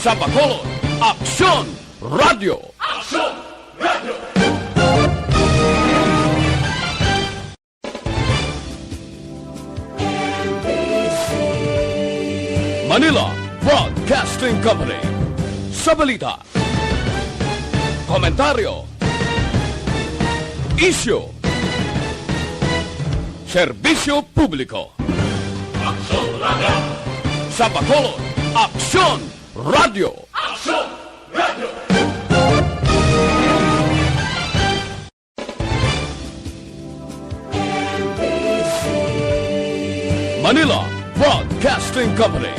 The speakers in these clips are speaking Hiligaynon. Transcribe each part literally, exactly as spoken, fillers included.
Sa Bacolod, Aksyon Radio. Aksyon Radio. Manila Broadcasting Company. Sa balita, komentaryo, isyu, serbisyo publiko. Aksyon Radio. Sa Bacolod, Aksyon Radio. Aksyon Radio. Manila Broadcasting Company.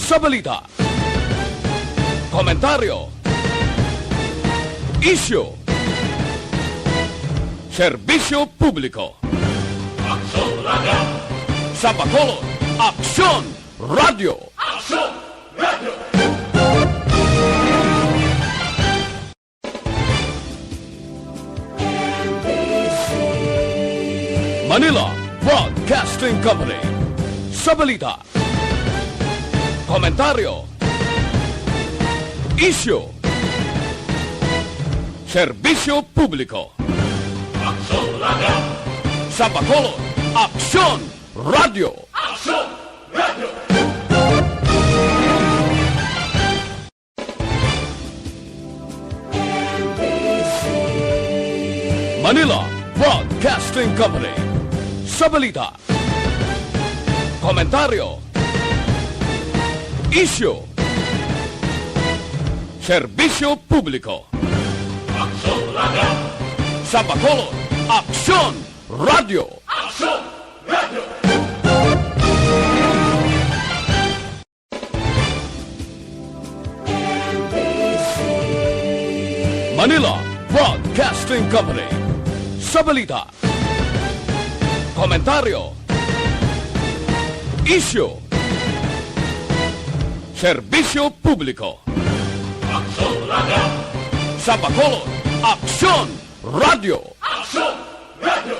Sa balita, komentaryo, isyu, serbisyo publiko. Aksyon Radio. Sa Bacolod, Aksyon Radio. Aksyon Radio. Manila Broadcasting Company. Sa balita, komentaryo, isyu, serbisyo publiko. Aksyon Radio. Sa Bacolod, Aksyon Radio. Aksyon Radio. Manila Broadcasting Company. Sa balita, komentaryo, isyu, serbisyo publiko. Aksyon Radio. Sa Bacolod, Aksyon Radio. Aksyon Radio. Manila Broadcasting Company. Sa balita, komentaryo, isyu, serbisyo publiko. Aksyon Radio. Sa Bacolod, Aksyon Radio. Aksyon Radio.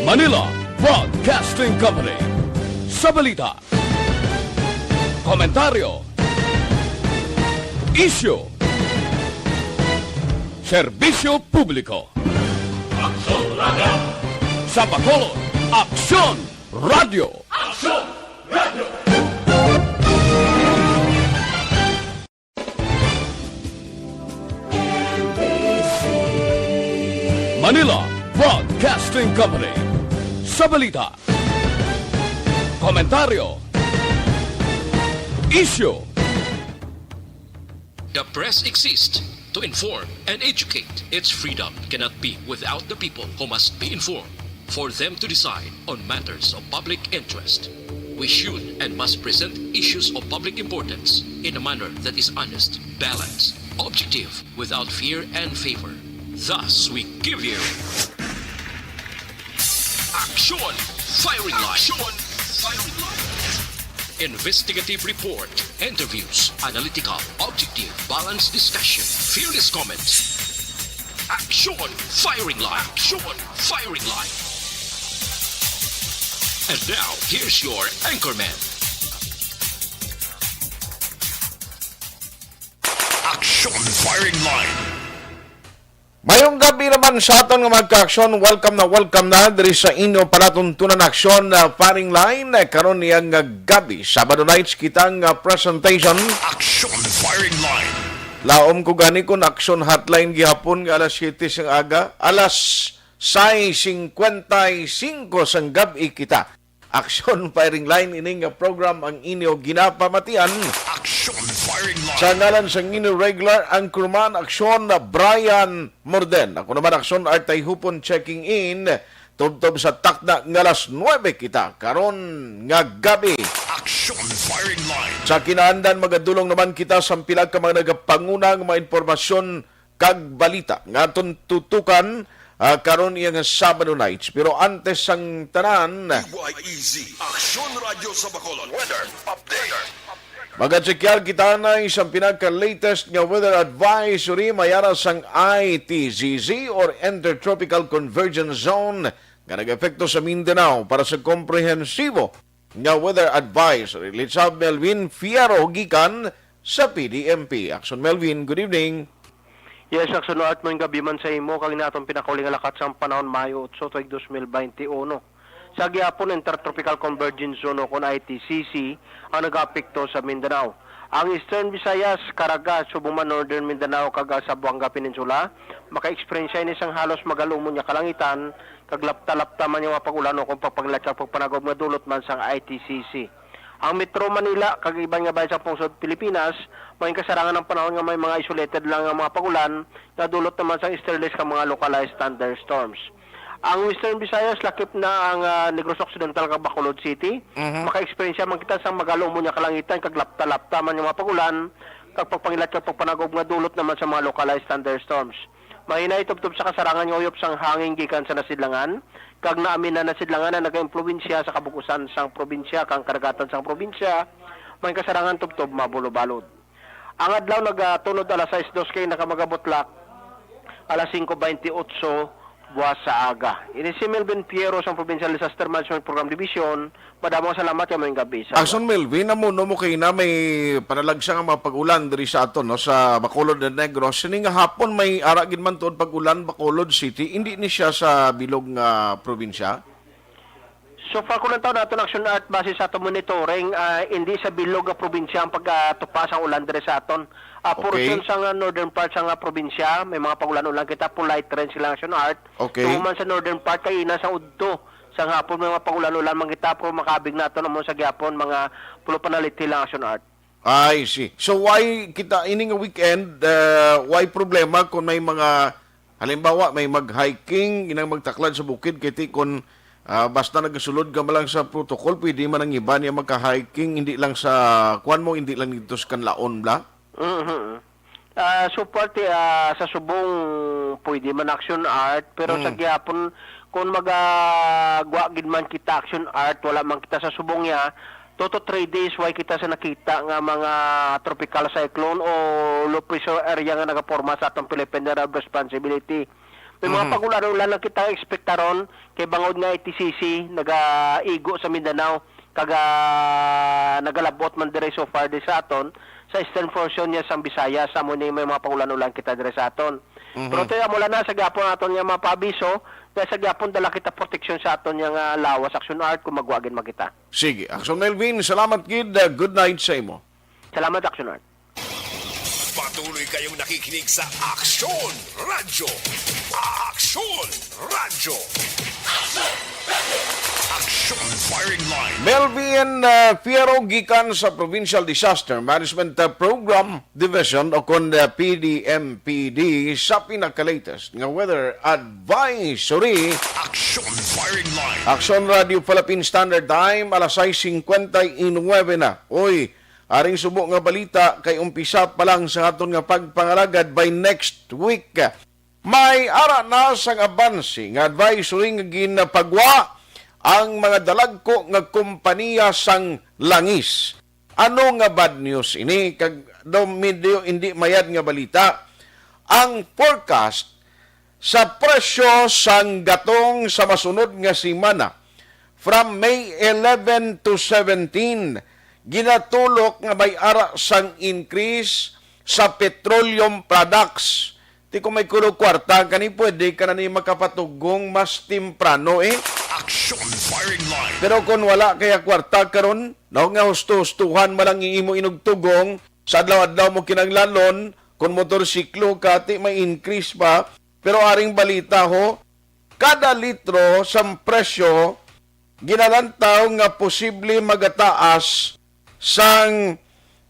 Manila Broadcasting Company. Sa balita, komentaryo, isyu, serbisyo publiko. Aksyon Radio. Sa Bacolod, Aksyon Radio. Aksyon Radio. Manila Broadcasting Company. Sa balita, komentaryo, isyu. The press exists to inform and educate. Its freedom cannot be without the people, who must be informed for them to decide on matters of public interest. We should and must present issues of public importance in a manner that is honest, balanced, objective, without fear and favor. Thus, we give you Action Firing Line. Action Firing Line. Investigative report, interviews, analytical, objective, balanced discussion, fearless comments. Action Firing Line. Action Firing Line. And now, here's your anchorman. Action Firing Line. Mayong gabi naman sa aton nga mga ka-aksyon. Welcome na welcome na diri sa inyo palatuntunan, Aksyon, ah, Firing Line. Eh, karon niya nga gabi, Sabado nights, kita nga presentation. Action Firing Line. Laom ko gani kung Action Hotline gihapon nga alas siyete sang aga, alas sais cincuenta y cinco sang gab-i kita. Action Firing Line, ini nga program ang inyo ginapamatian. Action Firing Line. Sa ngalan sang inyo regular anchorman, Action, Brian Morden. Ako naman, Action, Artay Hupon, checking in. Tubtob sa takna nga alas nuebe kita karon nga gabi. Action Firing Line. Sa kinaandan, magadulong naman kita sa pila ka mga nagapanguna nga mga impormasyon kag balita nga aton tutukan, ah, karon iya nga Sabado nights. Pero antes sang tanan, D Y E Z, Aksyon Radyo sa Bacolod. Weather update. Magachekyar kita na isang pinaka-latest nga weather advisory, mayara sang I T Z Z or Intertropical Convergence Zone nga nag-epekto sa Mindanao para sa komprehensibo nga weather advisory. Let's have Melvin Fierro gikan sa P D M P. Action Melvin, good evening. Yes, Action Art, maayong gabi man sa imo, kag ini atong pinakauli nga lakat sang panahon, Mayo otso, tuig dos mil baynte uno. Sa gihapon, Intertropical Convergence Zone o kon I T C C ang nagaapekto sa Mindanao. Ang Eastern Visayas, Caraga, subong man Northern Mindanao, kag ang Zamboanga Peninsula, maka-eksperyensya ini sang halos magalumon nga kalangitan, kag lapta-lapta man nga mga pag-ulan o kon pagpangilat kag pagpanagob nga dulot man sang I T C C. Ang Metro Manila kag iban nga bahin sa pungsod Pilipinas, may kasarangan ang panahon nga may mga isolated lang nga mga pag-ulan nga dulot naman sang easterlies kag mga localized thunderstorms. Ang Western Visayas, lakip na ang, ah, Negros Occidental kag Bacolod City. Mhm. Maka-eksperyensya man kita sang magalumon nga kalangitan kag lapta-lapta man nga mga pag-ulan, kag pagpangilat kag pagpanagob nga dulot naman sa mga localized thunderstorms. Mahinay tubtob sa kasarangan nga uyop sang hangin gikan sa nasidlangan, kag naaminan na sidlangan ang nagaimpluwensya sa kabug-usan sang probinsya kang kadagatan sang probinsya, may kasarangan tubtob mabulobalod. Ang adlaw nagatunod alas sais dos kay nakamagabutlak alas singko baynte otso buwas sa aga. Ini si Melvin Piero sang Provincial Disaster Management Program Division. Madamo nga salamat, kag maayong gabi sa Action Melvin, amo no mo kay na may panalagsa nga mga pag-ulan diri sa aton, no, sa Bacolod and Negros. Sini nga hapon may ara gid man tuod pag-ulan Bacolod City, hindi ni siya sa bilog nga probinsya. So far, kung ang taon naton Action Art, base sa aton monitoring, ah, hindi sa bilog nga probinsya ang pagkatupa sang ulan diri sa aton. Ah, Okay. Portion sa nga northern part sa nga probinsya, may mga pag-ulan-ulan kita, polite rain sila Action Art. Okay. Tuman sa northern part, kay ina sa udto. Sa hapon, may mga pag-ulan-ulan man kita, pero makabig naton amo sa gihapon, mga pulo panaliti lang Action Art. I see. So why kita ini nga weekend, uh, why problema kung may mga, halimbawa, may mag-hiking, inang magtaklad sa bukid, kay ti kung, ah, basta nagasulod ka man lang sa protocol, pwede man ang iba niya magka-hiking, hindi lang sa, kuwan mo, hindi lang dito sa Kanlaon, bla? Mhm. Ah, so parte, ah, sa subong pwede man Action Art, pero sa Mm. gihapon, kung magagwa gid man kita Action Art, wala man kita sa subong niya, two to three days, way kita sa nakita nga mga tropical cyclone o low pressure area nga nagaporma sa atong Philippine Area of Responsibility. May mga Mhm. pag-ulan-ulan lang kita ekspektaron, kay bangod nga I T C C nagaigo sa Mindanao, kag, ah, nagalabot man diri so far di sa aton, sa eastern portion niya sang Visayas, amo ni may mga pag-ulan-ulan kita diri sa aton. Mhm. Pero tayo, mula na sa gihapon aton nga mga paabiso, kaya sa gihapon dala kita proteksyon sa aton nga, ah, lawas, Action Art, kung magwagin man kita. Sige, Action Melvin, salamat gid. Uh, good night sa imo. Salamat, Action Art. Patuloy kayong nakikinig sa Aksyon Radyo. Aksyon Radyo. Aksyon Firing Line. Melvin, uh, Fierro gikan sa Provincial Disaster Management, uh, Program Division o kon, uh, P D M P D sa pinaka-latest nga weather advisory. Aksyon Firing Line. Aksyon Radio Philippine Standard Time, alas sais singkwenta y nuebe na. Uy, aring subo nga balita kay umpisa pa lang sa aton nga pagpangalagad by next week. May ara na sang abanse nga advisory nga ginapagwa ang mga dalagko nga kompaniya sang langis. Ano nga bad news ini? Kag daw medyo hindi mayad nga balita. Ang forecast sa presyo sang gatong sa masunod nga semana, from May eleven to seventeen, ginatulok nga may ara sang increase sa petroleum products. Ti kung may kulo kwarta ka ni, pwede ka na ni makapatugong mas temprano, eh. Action Firing Line. Pero kung wala kaya kwarta karon, no, nga husto-hustuhan man lang imo inugtugong, sa adlaw-adlaw mo kinahanglanon, kung motorsiklo ka, ti may increase pa. Pero aring balita ho, kada litro sang presyo ginalantaw nga posible magataas sang,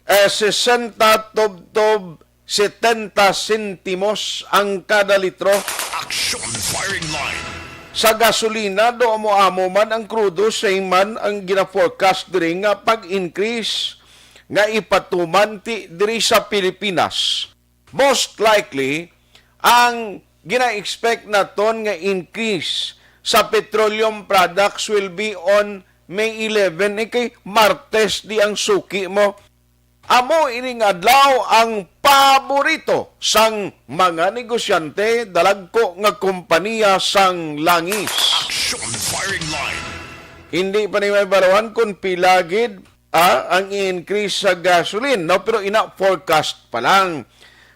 eh, sesenta tubtob setenta sentimos ang kada litro. Action Firing Line. Sa gasolina, do amo-amo man ang krudo, same man ang gina-forecast diri nga pag-increase nga ipatuman ti diri sa Pilipinas. Most likely, ang gina-expect naton nga increase sa petroleum products will be on May eleven, eh, kay Martes di ang suki mo. Amo ining adlaw ang paborito sang mga negosyante, dalagko nga kompaniya sang langis. Action firing line. Hindi pa ni may barawan kung pila gid, ah, ang increase sa gasoline, no? Pero ina, forecast pa lang.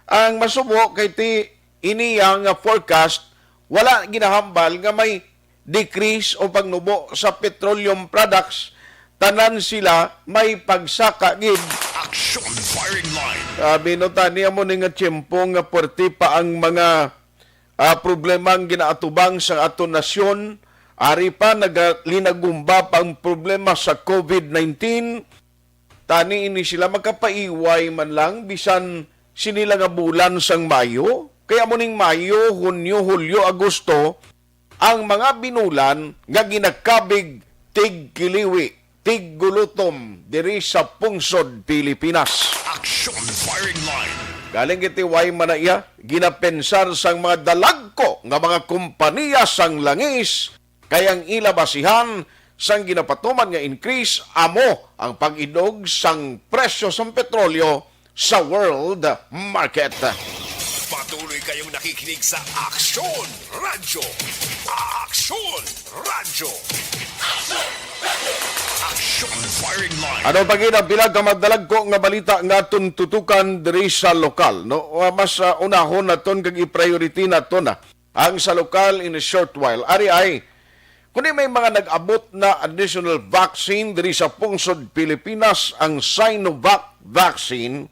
Ang masubo kay ti iniya nga forecast, wala ginahambal nga may decrease o pagnubo sa petroleum products. Tanan sila may pagsaka gid. Action firing line. Sabi no tani amo ni nga tiyempo nga puwerte pa ang mga ah, problema ang ginaatubang sa aton nasyon. Ari pa, nagalinagumba pa ang problema sa COVID nineteen. Tani ini sila makapaiway man lang bisan sini lang nga bulan sang Mayo. Kaya mo ning Mayo, Hunyo, Hulyo, Agosto, ang mga binulan nga ginakabig tigkiliwi, tiggulutom diri sa pungsod Pilipinas. Action firing line. Galing kay T Y Manaya, ginapensar sang mga dalagko nga mga kompanya sang langis, kay ang ila basihan sang ginapatuman nga increase amo ang pag-idog sang presyo sang petrolyo sa world market. Patuloy kayong nakikinig sa Action Radyo. Action Radyo. Action firing line. Ano pa gid ang pila ka madalagko nga balita nga aton tutukan diri sa lokal, no? Uh, mas uh, unahon naton kag i-priority naton na ang sa lokal in a short while. Ari ay, kundi may mga nag-abot na additional vaccine diri sa pungsod Pilipinas, ang Sinovac vaccine.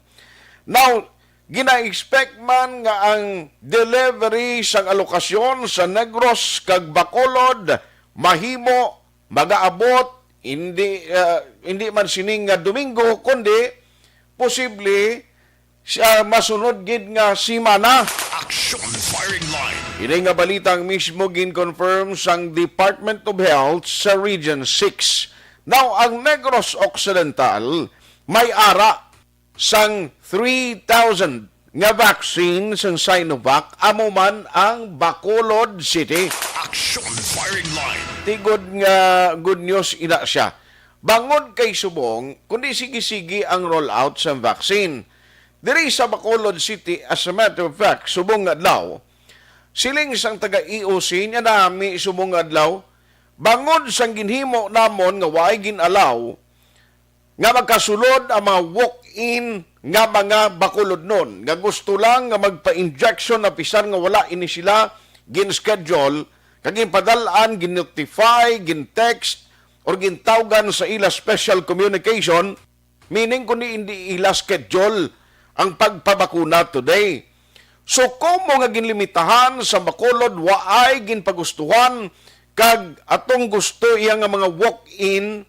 Now, gina-expect man nga ang delivery sang alokasyon sa Negros kag Bacolod mahimo, magaabot, hindi, ah, hindi man sining nga Domingo, kundi posible sa masunod gid nga semana. Action firing line. Ini nga balita ang mismo gin-confirm sang Department of Health sa Region six. Now, ang Negros Occidental may ara sang three thousand nga vaccine sang Sinovac, amo man ang Bacolod City. Action firing line. Tigod nga good news ina siya. Bangod kay subong, kundi sige-sige ang rollout sang vaccine. Diri sa Bacolod City, as a matter of fact, subong nga adlaw, siling sang taga E O C niya nami subong nga adlaw, bangod sang ginhimo namon nga waay gin-allow nga magkasulod ang mga walk-in nga mga Bacolodnon nga gusto lang nga magpa-injection, apisan nga wala ini sila gin-schedule, kag ginpadal-an, gin-notify, gin-text, or gintawgan sa ila special communication, meaning kundi hindi ila schedule ang pagpabakuna today. So, komo nga ginlimitahan sa Bacolod, waay ginpagustuhan kag atong gusto iya nga mga walk-in,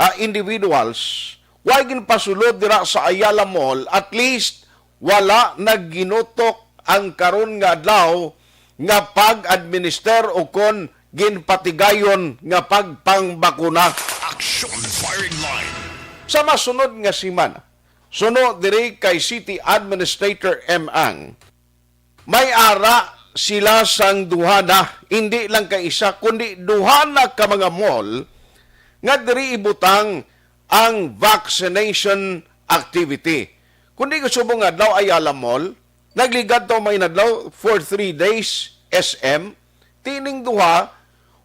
ah, individuals, waay ginpasulod dira sa Ayala Mall, at least wala nagginutok ang karon nga adlaw nga pag-administer o kon ginpatigayon nga pagpangbakuna. Action firing line. Sa masunod nga semana, suno diri kay City Administrator M. Ang, may ara sila sang duha na, hindi lang kay isa, kundi duha na ka mga mall nga diri ibutang ang vaccination activity. Kundi subong nga adlaw, Ayala Mall, nagligad to may inadlaw for three days, S M. Tining duha,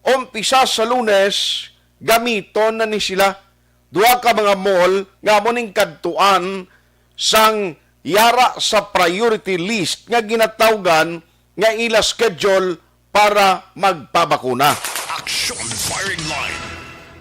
umpisa sa Lunes, gamiton na ni sila. Duha ka mga mall nga amo ning kadtuan sang yara sa priority list nga ginatawgan nga ila schedule para magpabakuna. Action firing line.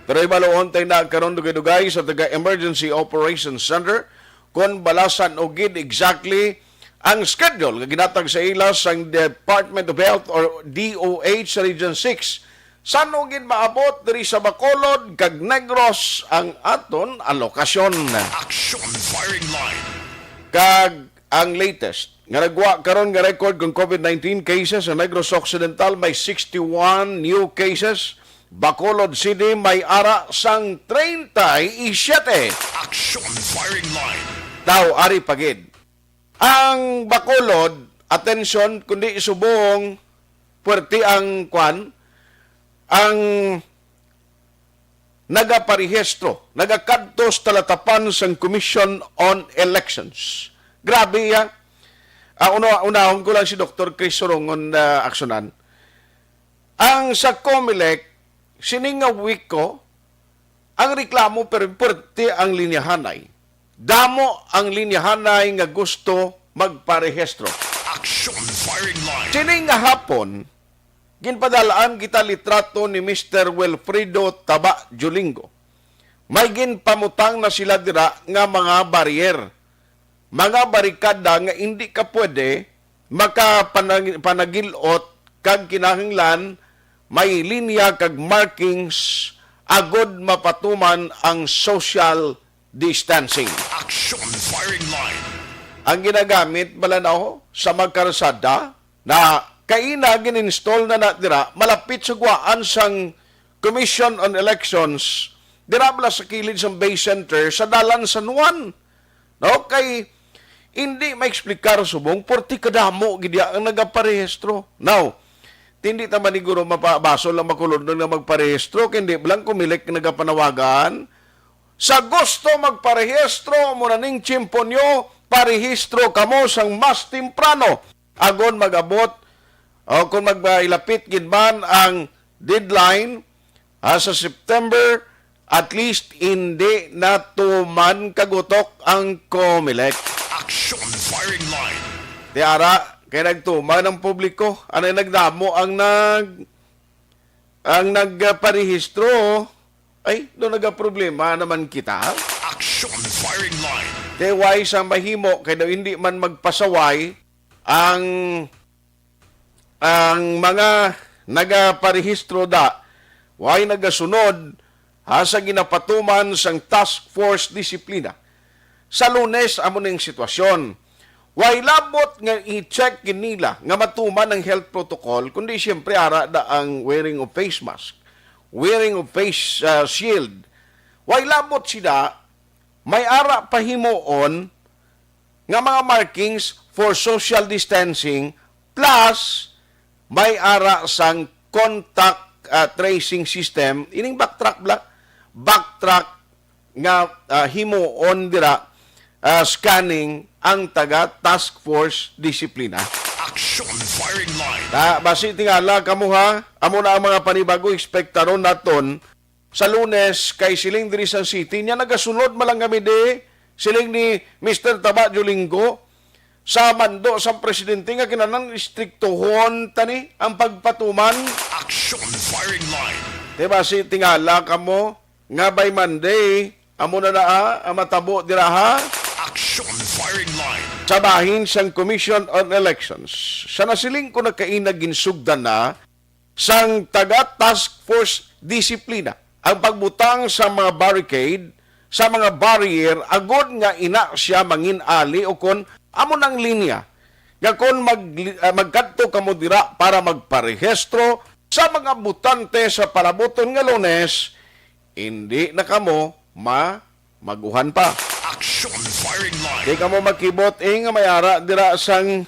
Pero ibaluon tay na karon dugay-dugay sa taga Emergency Operations Center kon balasan o gid exactly ang schedule nga ginatag sa ila sang Department of Health or D O H sa Region six. San-o gid maabot diri sa Bacolod kag Negros ang aton alokasyon? Action firing line. Kag ang latest nga nagwa karon nga record kung COVID nineteen cases sa Negros Occidental, may sixty-one new cases. Bacolod City may ara sang treinta y siete. Action firing line. Daw ari pa gid. Ang Bacolod, atensyon, kundi subong puwerte ang kwan, ang nagaparehistro, nagakadto sa talatapan sang Commission on Elections. Grabe iya. Ah, una, unahon ko lang si Doktor Chris Sorongon na aksyonan. Ang sa Comelec, Sining nga week ko, ang reklamo, pero puwerte ang linyahanay. Damo ang linyahanay nga gusto magparehistro. Action Firing Line. Sining nga hapon, ginpadalaan kita litrato ni Mister Wilfredo Taba Julingo. May ginpamutang na sila dira nga mga barrier, mga barikada nga hindi ka pwede makapanag-, panagilot, kag kinahanglan may linya kag markings agod mapatuman ang social distancing. Action Firing Line. Ang ginagamit bala na sa mga karsada na kaina gin-install na na dira malapit sa guwaan sang Commission on Elections, dira bala sa kilid sang Bay Center sa Dalan San Juan. No? Kay hindi maexplikar subong puwerte kadamo gid ya ang nagaparehistro. Now, hindi ta maniguro mapabasol ang makulod nga magparehistro, kay hindi lang Comelec nagapanawagan. Sa gusto magparehistro, amo na ning tiyempo nyo, parehistro kamo sang mas temprano. Agon mag-abot, o kung magilapit gid man ang deadline, ah, sa September, at least hindi natuman kagutok ang Comelec. Action Firing Line. Ti ara, kay nagtuman ang publiko, anay nagdamo ang nag-, ang nagparehistro. Ay, do nagaproblema naman kita. Action Firing Line. Ti wala sang mahimo, kay daw hindi man magpasaway ang ang mga nagaparehistro da, way nagasunod, ha, sa ginapatuman sang Task Force Disiplina. Sa Lunes, amo ning sitwasyon. Way labot nga i-check gid nila nga matuman ang health protocol, kundi siyempre ara da ang wearing of face mask, wearing of face, ah, shield. Way labot sila, may ara pa himuon nga mga markings for social distancing, plus may ara sang contact, ah, tracing system, ining backtrack bla-, backtrack nga, ah, himuon dira, ah, scanning ang taga Task Force Disiplina. Action Firing Line. Ta, basi tingala kamo ha, amo na ang mga panibago, ekspektaron naton sa Lunes, kay siling diri sa city niya, nagasunod man lang kami di, siling ni Mister Taba Julingo, sa mando sang presidente nga kinahanglan istriktohon tani ang pagpatuman. Action Firing Line. Di ba, si tingala kamo nga by Monday, amo na na, ah, ang matabo dira, ha? Action Firing Line. Sa bahin sang Commission on Elections, sa nasiling ko na kaina ginsugdan na sang taga Task Force Disiplina ang pagbutang sa mga barricade, sa mga barrier, agod nga ina siya mangin-ali o kon amo nang linya nga kon mag-, ah, magkadto kamo dira para magparehistro sa mga botante sa palabuton nga Lunes, hindi na kamo ma-, maguhan pa. Action Firing Line. Di kamo makibot, eh, nga may ara dira sang,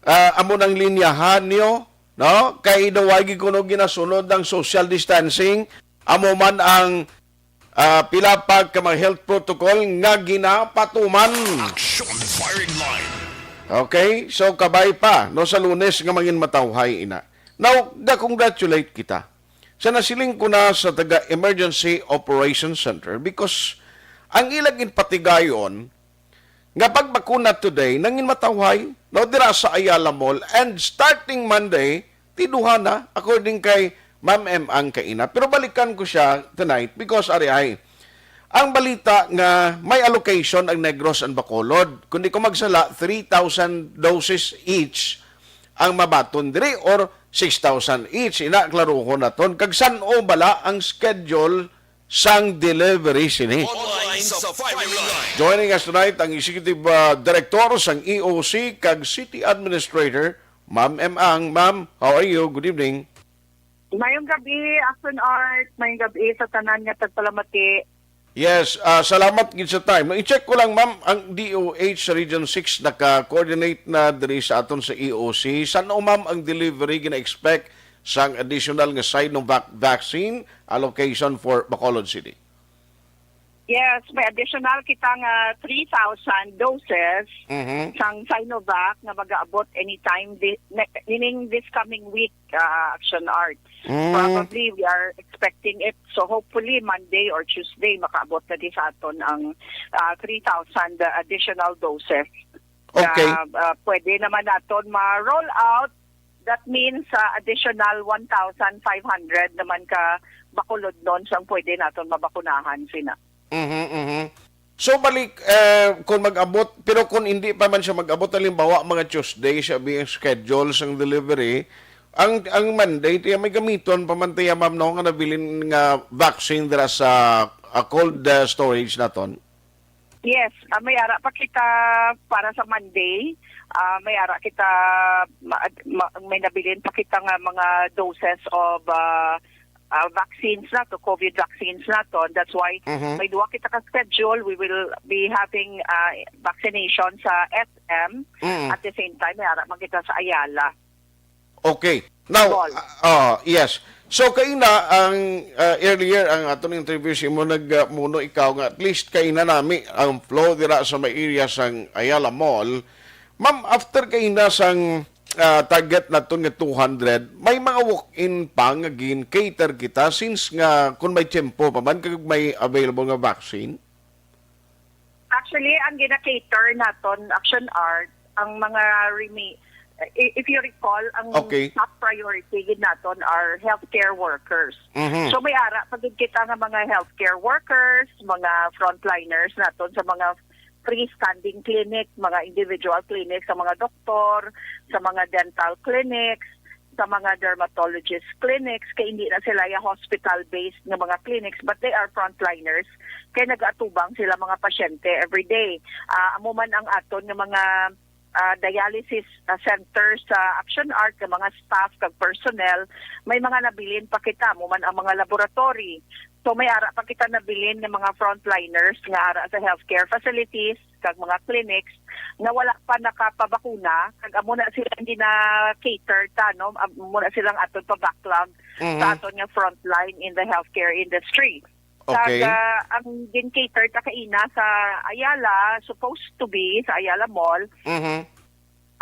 ah, amo nang linyahan niyo, no? Kay daw way gid kuno ginasunod ang social distancing, amo man ang, ah, pila pa ka mga health protocol nga ginapatuman. Action Firing Line. Okay, so kabay pa, no, sa Lunes nga mangin matawhay ina. Now, ga-congratulate kita sa nasiling ko na sa taga Emergency Operations Center because ang ilang ginpatigayon nga pagbakuna today nangin matawhay, no, dira sa Ayala Mall, and starting Monday, tiduha na, according kay Ma'am M ang kaina. Pero balikan ko siya tonight because ari ay ang balita nga may allocation ang Negros and Bacolod. Kung di ko magsala, three thousand doses each ang mabaton diri or six thousand each. Ina, klaruhon naton. Kag san-o bala ang schedule sang delivery sini? Online sa firing line. Joining us tonight ang Executive, uh, Director sang E O C kag City Administrator, Ma'am M Ang. Ma'am, how are you? Good evening. Mayong gabi, Action Art. Mayong gabi sa tanan nga tagpalamati. Yes, ah, salamat gid sa time. I-check ko lang, ma'am, ang D O H sa Region six naka-coordinate na diri sa aton sa E O C. San-o, ma'am, ang delivery gina-expect sang additional nga Sinovac vaccine allocation for Bacolod City? Yes, may additional kita nga three thousand doses Mhm. sang Sinovac nga mag-aabot anytime thi-, ne-, ining this coming week, ah, Action Art. Mm. Probably, we are expecting it. So, hopefully, Monday or Tuesday, makaabot na di sa aton ang, ah, three thousand additional doses. Okay. Na, ah, pwede naman naton ma-roll out. That means, ah, additional one thousand five hundred naman ka Bacolodnon sang pwede naton mabakunahan, Sina. Mhm, mhm. So, balik, eh, kung mag-abot, pero kung hindi pa man siya mag-abot, halimbawa, mga Tuesday siya being schedule sang delivery, ang, ang Monday, tiya may gamiton pa man, tiya, ma'am, no, nga nabilin nga vaccine dira sa, ah, cold, ah, storage naton? Yes, ah, may ara pa kita para sa Monday. Ah, may ara kita, ma-, ma-, may nabilin pa kita nga mga doses of, ah, ah, vaccines nato, COVID vaccines nato. That's why Mhm. may duwa kita ka schedule. We will be having, ah, vaccination sa S M. Mm. At the same time, may ara man kita sa Ayala. Okay. Now, Bol. ah, ah, yes. So, kaina ang, ah, earlier ang aton interview, si mo nag, ah, muno ikaw nga at least kaina nami ang flow dira sa may area sang Ayala Mall. Ma'am, after kaina sang, ah, target naton nga two hundred, may mga walk-in pa nga gin-cater kita since nga kung may tiyempo pa man kag may available nga vaccine? Actually, ang gina-cater naton, Action Art, ang mga remi-, i-, if you recall, ang Okay. top priority gid naton are healthcare workers. Mhm. So, may ara pa gid kita nga mga healthcare workers, mga frontliners naton sa mga freestanding clinic, mga individual clinic, sa mga doktor, sa mga dental clinics, sa mga dermatologist clinics, kay hindi na sila ya hospital-based nga mga clinics, but they are frontliners, kay nag-atubang sila mga pasyente every day. Ah, amo man ang aton nga mga, ah, dialysis, ah, centers sa Action Art, nga mga staff kag personnel, may mga nabilin pa kita, amo man ang mga laboratory. So, may ara pa kita nabilin nga mga frontliners nga ara sa healthcare facilities kag mga clinics nga wala pa nakapabakuna, kag amo na silang gina-cater ta, no? Amo na silang aton pa-backlog Mhm. sa aton nga frontline in the healthcare industry. Okay. Kag, ah, ang gin-cater ta kaina sa Ayala, supposed to be sa Ayala Mall, Mhm.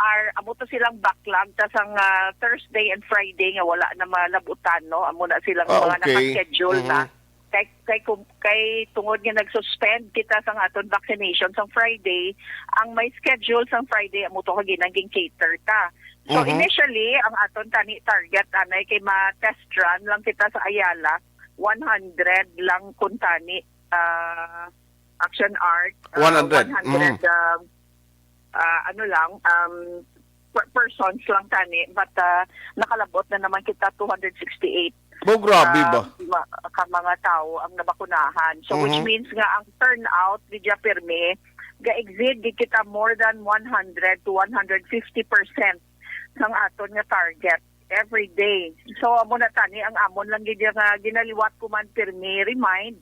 are amo to silang backlog ta sang, ah, Thursday and Friday nga wala na malabutan, no? Amo na silang Ah, mga okay. naka-schedule na. Mhm. Kay, kay, kum-, kay tungod nga nag-suspend kita sang aton vaccination sang Friday, ang may schedule sang Friday amo to kag ginang gin-cater ta. So, Mhm. initially, ang aton tani target anay kay ma-test run lang kita sa Ayala, one hundred lang kun tani, ah, Action Art, ah, One hundred. one hundred, Mhm. ah, ah, ano lang, um, per-, persons lang tani, but, ah, nakalabot na naman kita two hundred sixty-eight. Oh, grabe ba? Ah, ma-, ka mga tawo ang nabakunahan. So, which Mhm. means nga ang turnout, di dya pirmi, ga-exceed gid kita more than one hundred to one hundred fifty percent sang aton nga target every day. So, amo na tani ang amon lang gid nga ginaliwat ko man pirmi remind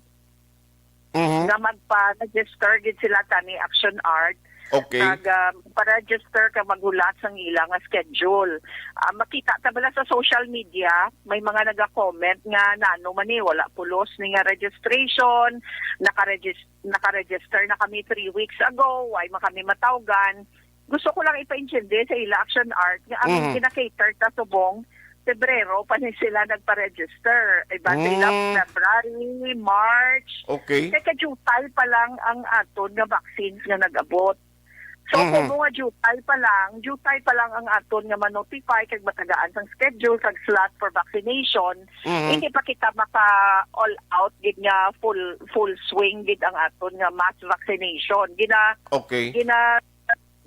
Mhm. nga magpa-register gid sila tani Action Art. Okay. Kag, ah, pa-register kag maghulat sang ila nga schedule. Ah, makita ta bala sa social media, may mga naga-comment nga, "Nano man ni, wala pulos ni nga registration, naka-regis-, naka-register na kami three weeks ago, why man kami matawgan?" Gusto ko lang ipaintindi sa ila Action Art nga ang Mhm. gina-cater ta subong Pebrero pa ni sila nagpa-register. Iba sila Mm. February, March. Okay. Kay ka-due pa lang ang aton nga vaccines nga nag-abot. So, Mhm. kung nga due pa lang, due pa lang ang aton nga ma-notify kag matagaan sang schedule kag slot for vaccination, Mhm. hindi pa kita maka all out gid nga full, full swing gid ang aton nga mass vaccination. Gina-, Okay. gina-,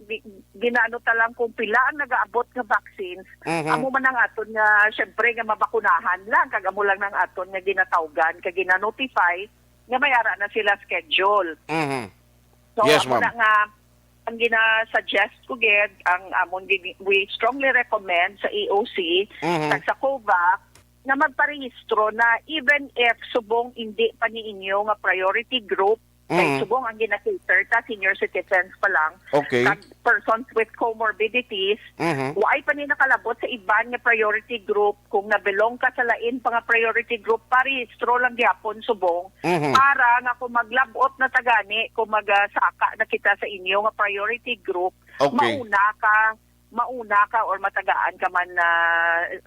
gi-, ginaano ta lang kung pila ang nagaabot nga vaccines, Mhm. amo man ang aton nga, syempre, nga mabakunahan lang, kag amo lang ang aton nga ginatawgan, kag gina-notify nga may ara na sila schedule. Mhm. So, Yes, amo ma'am. na nga, ang gina-suggest ko gid, ang amon gini-, we strongly recommend sa E O C, Mhm. kag sa COVAX, nga magparehistro na, even if subong hindi pa ni inyo nga priority group, Kay Mm. subong ang gina-cater ta, senior citizens pa lang, Okay. kag persons with comorbidities, Mhm. waay pa ni nakalabot sa iban nga priority group. Kung nabilong ka sa lain pa nga priority group, parehistro lang gyapon subong Mhm. para nga kung maglabot na ta gani, kung magasaka na kita sa inyo nga priority group, Okay. mauna ka, mauna ka or matagaan ka man na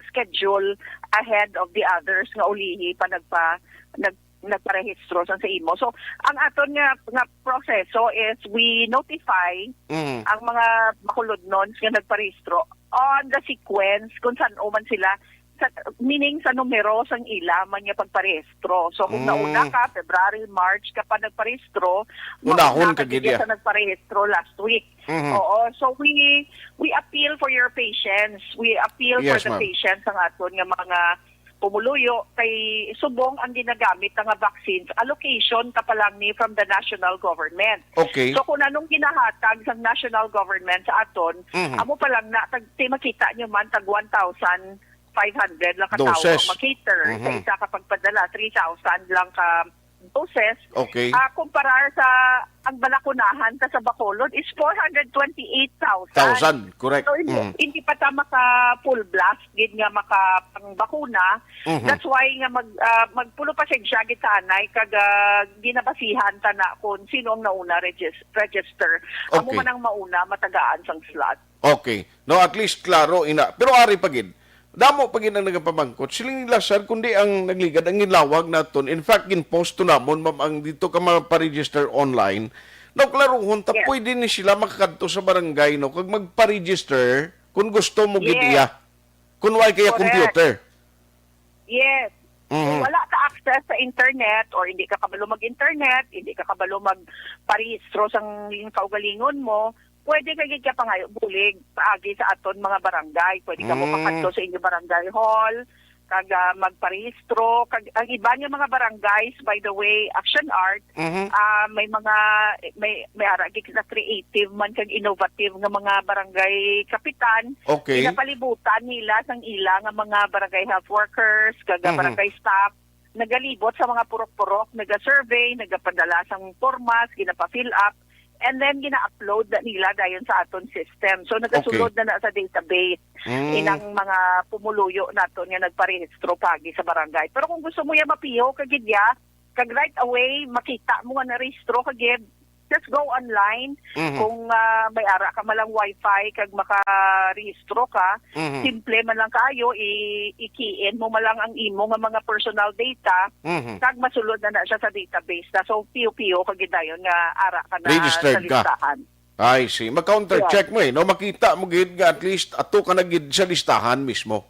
schedule ahead of the others nga ulihi pa nagpa nag nagparehistro sang sa imo. So, ang aton nga nga proseso is we notify Mhm. ang mga bakulodnons nga nagparehistro on the sequence kung san-o man sila, sa, meaning sa numero sang ila man nga pagparehistro. So kung Mm. nauna ka, February, March ka pa nagparehistro, Unahon mauna ka ka gid, gid yeah. sa nagparehistro last week. Mhm. Oo, so we we appeal for your patience. We appeal for Yes, the ma'am. patience ang aton nga mga pumuluyo kay subong ang ginagamit na nga vaccines, allocation ta pa lang ni from the national government. Okay. So kung anong ginahatag sa national government sa aton, Mhm. amo pa lang na tag, ti makita nyo man tag one thousand five hundred lang ka tawo Doses. ang makater. Sa Mhm. isa ka pagpadala, three thousand lang ka doses. Okay. Ah, kumparar sa ang balakunahan ta sa Bacolod is four hundred twenty-eight thousand. Thousand, correct. So, hindi, Mhm. hindi pa ta maka full blast gid nga maka pangbakuna. Mhm. That's why nga mag ah, magpulo pa siya gid sa anay kag ah, ginabasihan ta na kung sino ang nauna regis- register. Amo Okay. man ang mauna matagaan sang slot. Okay. No, at least klaro ina. Pero ari pa gid. Damo pa gid ang nagapamangkot. Siling nila, sir, kundi ang nagligad ang ginlawag naton. In fact, ginpost to namon, ma'am, ang dito ka mga pa-register online. No, klaruhon ta, Yes. pwede ni sila makakadto sa barangay, no, kag magpa-register kung gusto mo gid Yes. iya. Kung wala kaya Correct. Computer. Yes. Mhm. Kung wala ka access sa internet or hindi ka kabalo mag-internet, hindi ka kabalo magparehistro sang kaugalingon mo, pwede ka gid ka pangayo bulig paagi sa aton mga barangay. Pwede ka mo Mm. makadto sa inyo barangay hall, kag ah, magparehistro, kag ang iban nga mga barangays, by the way, Action Art, Mhm. ah, may mga may may ara gid na creative man kag innovative nga mga barangay kapitan. Okay. Ginapalibutan nila sang ila nga mga barangay health workers, kag Mhm. barangay staff, nagalibot sa mga purok-purok, nagasurvey, nagapadala sang pormas, ginapa-fill up, and then gina-upload na nila dayon sa aton system. So nagasulod na na sa database Mm. inang mga pumuluyo naton nga nagparehistro pagi sa barangay. Pero kung gusto mo ya mapiho ka gid ya, kag right away makita mo nga narehistro ka gid, just go online. Mhm. Kung ah, may ara ka malang wifi kag makarehistro ka, Mhm. simple man lang kaayo, i- i-key in mo man lang ang imo nga mga personal data, Mhm. kag masulod na na siya sa database na. So piyo-piyo ka gid dayon nga ara ka na Registered sa ka. Listahan. I see. Mag-counter check mo eh, no? Makita mo gid nga at least ato ka na gid sa listahan mismo.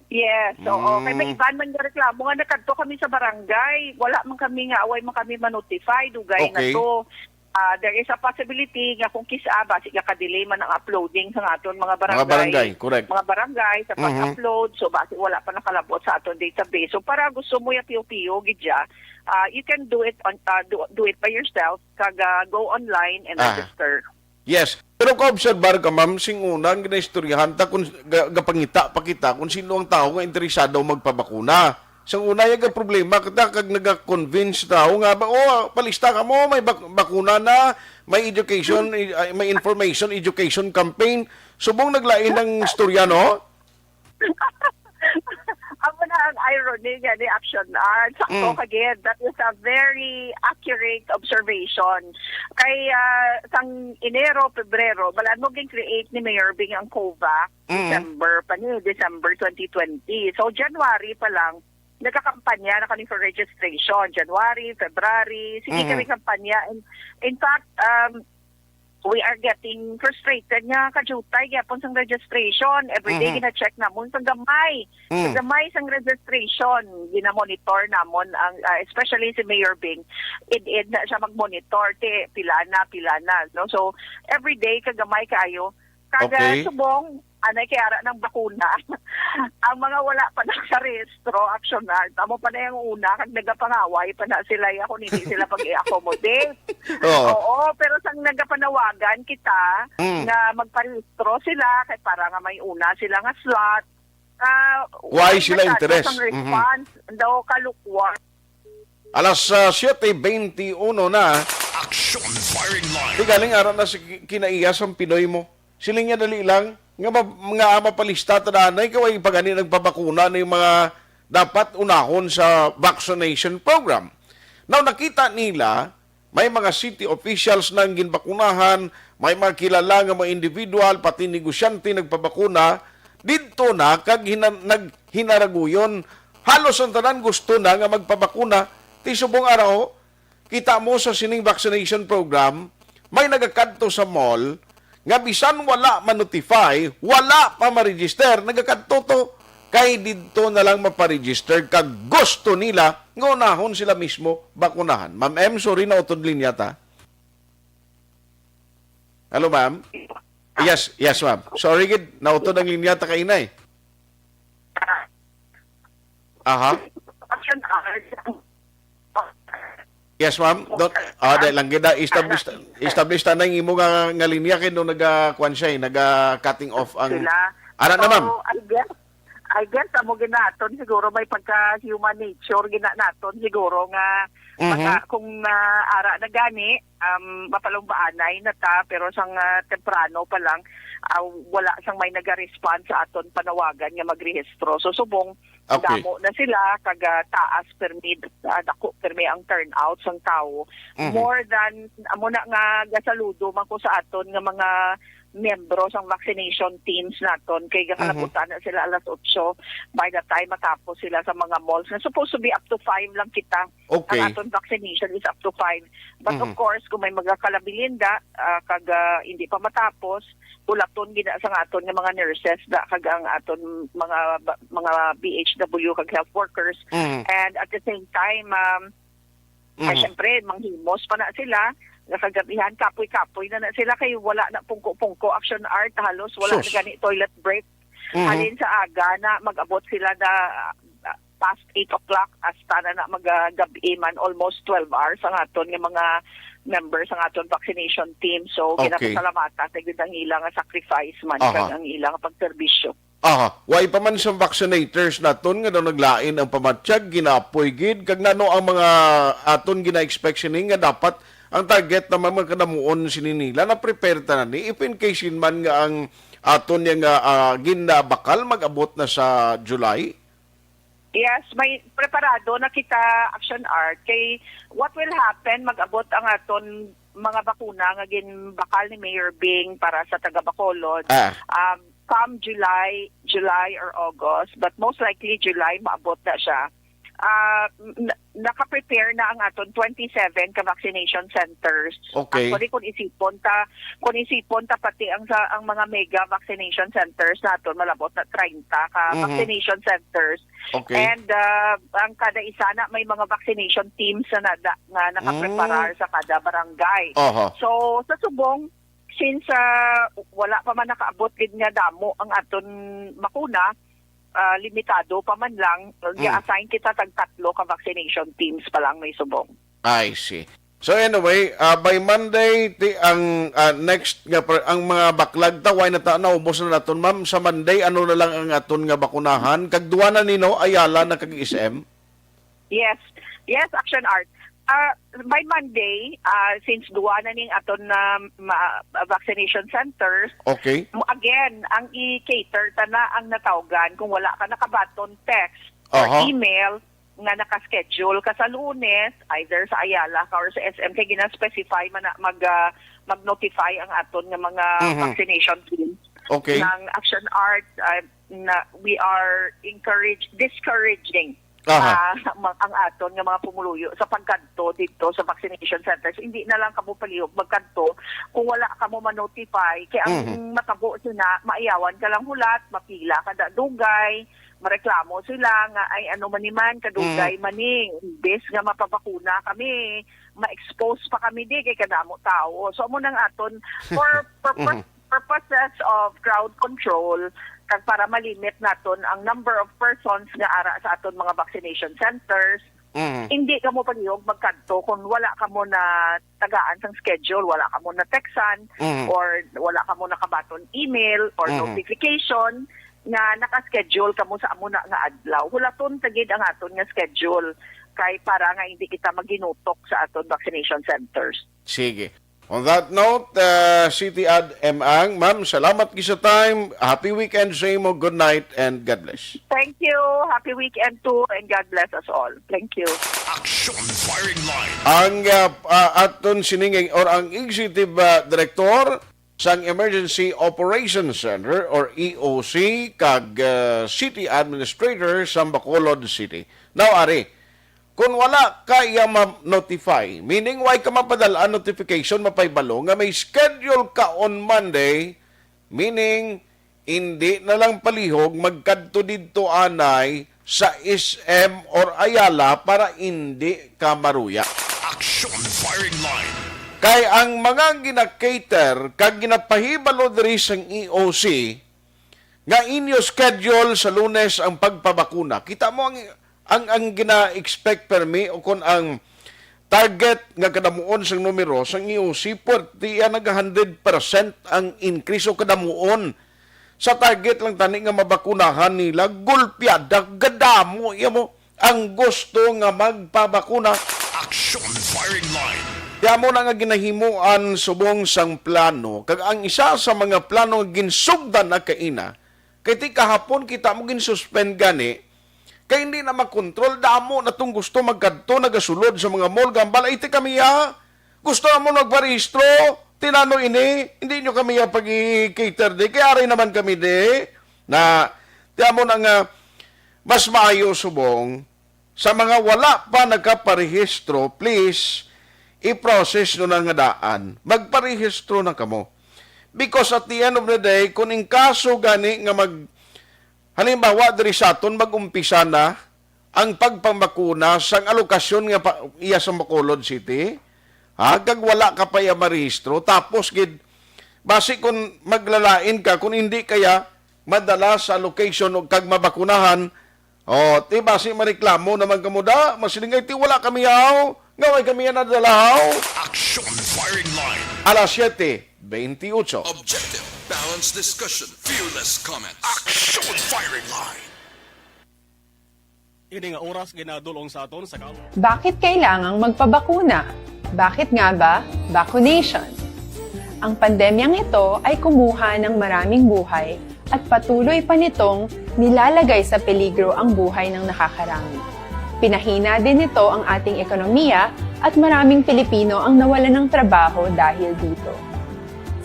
Yes, oo. Kay may Mm. iban man nga reklamo nga nakadto kami sa barangay, wala man kami nga away man kami ma-notify, dugay na Okay. to. Ah, there is a possibility nga kung kis-a basi nga ka-delay man ang uploading sa aton mga barangay. Mga barangay, correct. Mga barangay sa Mhm. pag-upload, so basi wala pa nakalabot sa aton database. So para gusto mo ya piyo-piyo gid ya, ah, you can do it on ah, do, do it by yourself, kag ah, go online and Ah. register. Yes. Pero kaobserbar ka, ma'am, sing una ang ginaistoryahan ta kung ga- gapangita pa kita kung sino ang tawo nga interesado magpabakuna. Sang una, yung problema kita kag naga-convince tawo nga ba, oh, palista ka mo, may bak- bakuna na, may education, i- ay, may information, education campaign. Subong naglain ang istorya, no? Amo na ang irony nga ni Action Art. Sakto Mm. ka gid. That is a very accurate observation. Kay ah, sang Enero, Pebrero, balaan mo gin-create ni Mayor Bing ang COVAC. Mm. December pa ni, December twenty twenty. So January pa lang, nagkakampanya na kami for registration. January, February, sige Mhm. kami kampanya. In, in fact, um, we are getting frustrated nga kadutay gyapon sang registration. Every day Mhm. gina-check namon sang gamay. Mm. Sa gamay sang registration, gina-monitor namon ang ah, especially si Mayor Bing. Id-id na siya mag-monitor ti pila na, pila na, no? So every day kagamay kaayo. Kag Okay. subong anay kay ara ng bakuna. Ang mga wala pa nakarehistro, Action Art, amo pa na yung una kag nagapangaway pa na sila ya kung hindi sila pag-i-accommodate. Oo. Oo, pero sang nagapanawagan kita Mm. nga magparehistro sila kay para nga may una sila nga slot, ah, Why wala sila masyado interes? sang Mhm. response daw, kalukwal. Alas ah, siete veintiuno na. Action Firing Line. Di galing ara na sa ki- kinaiya sang Pinoy mo. Siling niya dali lang nga ma- nga mapalista ta na anay kay way pa gani nagpabakuna na yung mga dapat unahon sa vaccination program. Now, nakita nila may mga city officials nang ginbakunahan, may mga kilala nga mga individual, pati negosyante nagpabakuna, didto na kag hina- naghinaraguyon. Halos ang tanan gusto na nga magpabakuna. Ti subong araw, kita mo sa sining vaccination program, may nagakadto sa mall nga bisan wala ma-notify, wala pa ma-register, nagakadto to kay didto na lang maparegister kag gusto nila nga unahon sila mismo bakunahan. Ma'am M, sorry, nautod linya ta. Hello, ma'am? Yes, yes, ma'am. Sorry gid, nautod ang linya ta kainay. Aha. Yes, ma'am. Don't, ah, dahil lang gid, ah, establish, establish ta na yung imo nga, nga linya kay nung naga, kuwan siya, eh, naga cutting off ang, sila. Ara na, ma'am. So, I guess, I guess, amo ginaton siguro may pagka human nature gina naton siguro nga Mhm. maka, kung ah, ara na gani, um, mapalumbaanay na ta, pero sang ah, temprano pa lang, ah, wala sang may naga-respond sa aton panawagan nga magrehistro. So subong Okay. damo na sila, kag ah, taas permi, ah, dako permi ang turnout sang tawo. Mhm. More than, amo na nga gasaludo man ko sa aton nga mga miyembro sang vaccination teams naton, kay Mhm. gakalabutan na sila alas otso by the time matapos sila sa mga malls. Na supposed to be up to five lang kita. Okay. Ang aton vaccination is up to five. But of Mhm. course, kung may mga kalabilin da, ah, kag ah, hindi pa matapos, hulaton gid sa aton nga mga nurses da, kag ang aton mga ba- mga B H W kag health workers. Mhm. And at the same time, um, ay, Mhm. syempre, manghimos pa na sila. Nakagabihan, kapoy-kapoy na na sila kay wala na pungko-pungko, Action Art, halos wala Sus. na gani toilet break. Mhm. Halin sa aga na mag-abot sila na ah, past eight o'clock hasta na na magagabi man, almost twelve hours ang aton nga mga members ang aton vaccination team. So, Okay. ginapasalamatan ta gyud ang ila nga sacrifice man Aha. kag ang ila nga pagserbisyo. Aha, way pa man sa vaccinators naton nga daw naglain ang pamatyag, ginapoy gid, kag nano ang mga aton gina-expect sini nga dapat ang target naman mga kanamuon sini nila na prepare tanan ni if in case yun man nga ang aton niya nga ah, ginabakal mag-abot na sa July? Yes, may preparado na kita, Action Art, kay what will happen, mag-abot ang aton mga bakuna nga ginbakal ni Mayor Bing para sa taga Bacolod. Ah. Um, come July, July or August, but most likely July maabot na siya. Ah, n- naka-prepare na ang aton twenty-seven ka vaccination centers. Okay. Actually, kung isipon ta, kung isipon ta pati ang sa ang mga mega vaccination centers naton, malabot na treinta ka Mhm. vaccination centers. Okay. And ah, ang kada isa na may mga vaccination teams na nada, nga nakapreparar Mm. sa kada barangay. Aha. So, sa subong, since ah, wala pa man nakaabot gid nga damo ang aton bakuna, ah, limitado pa man lang, Mm. ga-assign kita tag tatlo ka vaccination teams pa lang may subong. I see. So anyway, ah, by Monday ti ang ah, next nga per- ang mga baklag ta way na ta naubos na naton, ma'am. Sa Monday, ano na lang ang aton nga bakunahan? Kag duwa na nino, Ayala na kag S M? Yes. Yes, Action Art. Ah, by Monday, ah, since duwa na ning aton na ma- vaccination centers, Okay. mo- again, ang i-cater ta na ang natawgan kung wala ka nakabaton text or Aha. email nga naka-schedule ka sa Lunes, either sa Ayala ka or sa S M, kay gina-specify man na mag ah, mag-notify ang aton nga mga Mhm. vaccination team Okay. ng Action Art, ah, na we are encourage discouraging Aha. ah, ma- ang aton nga mga pumuluyo sa pagkadto dito sa vaccination centers. Hindi na lang kamo palihog magkadto kung wala kamo ma-notify. Kay ang Mhm. matabo sina, maiyawan ka lang hulat, mapila ka da dugay, mareklamo sila nga, "Ay, ano man ni man, kadugay Mm. man ni, imbes nga mapabakuna kami, ma-expose pa kami di kay kadamo tao." So amo nang aton for purpose Mhm. purposes of crowd control, kag para malimit naton ang number of persons nga ara sa aton mga vaccination centers, Mhm. hindi kamo palihog magkadto kung wala kamo na tagaan sang schedule, wala kamo na textan, Mhm. or wala kamo nakabaton email or Mhm. notification nga naka-schedule kamo sa amo na nga adlaw. Hulaton ta gid ang aton nga schedule. kay para nga hindi kita maginutok sa aton vaccination centers. Sige. On that note, uh, City Ad M Ang, ma'am, salamat gid sa time. Happy weekend sa imo. Good night and God bless. Thank you. Happy weekend too, and God bless us all. Thank you. Action Firing Line. Ang uh, uh, aton sining or ang executive uh, director sang Emergency Operations Center or E O C kag uh, City Administrator sa Bacolod City. Now, ari, kung wala ka iya ma-notify, meaning why ka mapadala notification, mapahibalo nga may schedule ka on Monday, meaning hindi na lang palihog magkadto didto anay sa S M or Ayala para hindi ka maruya. Action Firing Line. Kay ang mga gina-cater kag ginapahibalo diri sang E O C nga inyo schedule sa Lunes ang pagpabakuna. Kita mo ang ang ang gina-expect permi o kon ang target nga kadamuon sang numero sang E O C, puwerte iya nag hundred percent ang increase o kadamuon sa target lang tani nga mabakunahan nila. Gulpiada, gadamo iya mo ang gusto nga magpabakuna. Action Firing Line. Kaya mo na nga ginahimuan subong sang plano, kag ang isa sa mga plano nga ginsugdan na kaina, kay ti kahapon kita mo ginsuspend gani, kay hindi na makontrol, damo na tong gusto magkadto, nagasulod sa mga mall, gambal, ay ti kami ya, gusto mo magparehistro, tinano ini, hindi nyo kami ya pag-cater di, kay ari naman kami di, na, ti amo na nga, mas maayo subong, sa mga wala pa nagkaparehistro, please, i-process nyo na nga daan. Magparehistro na kamo. Because at the end of the day, kung in kaso gani nga mag, halimbawa, diri sa aton mag-umpisa na ang pagpambakuna sang alokasyon nga pa, iya sa Bacolod City, ha, kag wala ka pa iya marehistro, tapos gid, basi kung maglalain ka, kung hindi kaya madala sa location o kag mabakunahan, o, ti basi mareklamo naman kamo da, masilingay ti wala kami haw, nga way kami yan nadala haw. Action Firing Line. Alas siete veintiocho. Objective, balanced discussion, fearless comments. Action Firing Line. Ini nga oras ginadulong sa aton sa kal- Bakit kailangang magpabakuna? Bakit nga ba vaccination? Ang pandemyang ito ay kumuha ng maraming buhay at patuloy pa nitong nilalagay sa peligro ang buhay ng nakakarami. Pinahina din nito ang ating ekonomiya at maraming Pilipino ang nawalan ng trabaho dahil dito.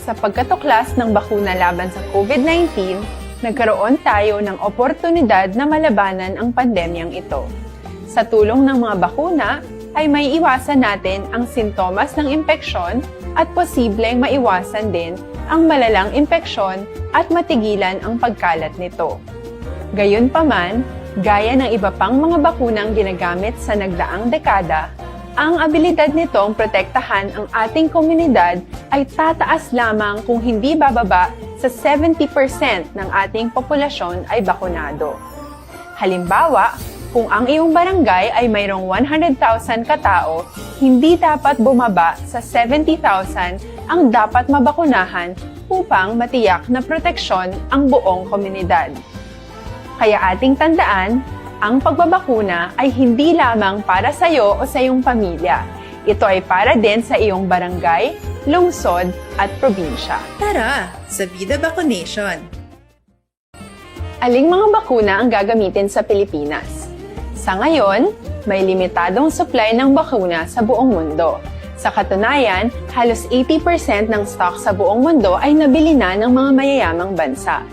Sa pagkatuklas ng bakuna laban sa COVID nineteen, nagkaroon tayo ng oportunidad na malabanan ang pandemyang ito. Sa tulong ng mga bakuna, ay maiiwasan natin ang sintomas ng impeksyon at posibleng maiwasan din ang malalang impeksyon at matigilan ang pagkalat nito. Gayunpaman, gaya ng iba pang mga bakunang ginagamit sa nagdaang dekada, ang abilidad nitong protektahan ang ating komunidad ay tataas lamang kung hindi bababa sa seventy percent ng ating populasyon ay bakunado. Halimbawa, kung ang iyong barangay ay mayroong one hundred thousand katao, hindi dapat bumaba sa seventy thousand ang dapat mabakunahan upang matiyak na proteksyon ang buong komunidad. Kaya ating tandaan, ang pagbabakuna ay hindi lamang para sa iyo o sa iyong pamilya. Ito ay para din sa iyong barangay, lungsod, at probinsya. Tara, sa Vida Vaccination! Aling mga bakuna ang gagamitin sa Pilipinas? Sa ngayon, may limitadong supply ng bakuna sa buong mundo. Sa katunayan, halos eighty percent ng stock sa buong mundo ay nabili na ng mga mayayamang bansa.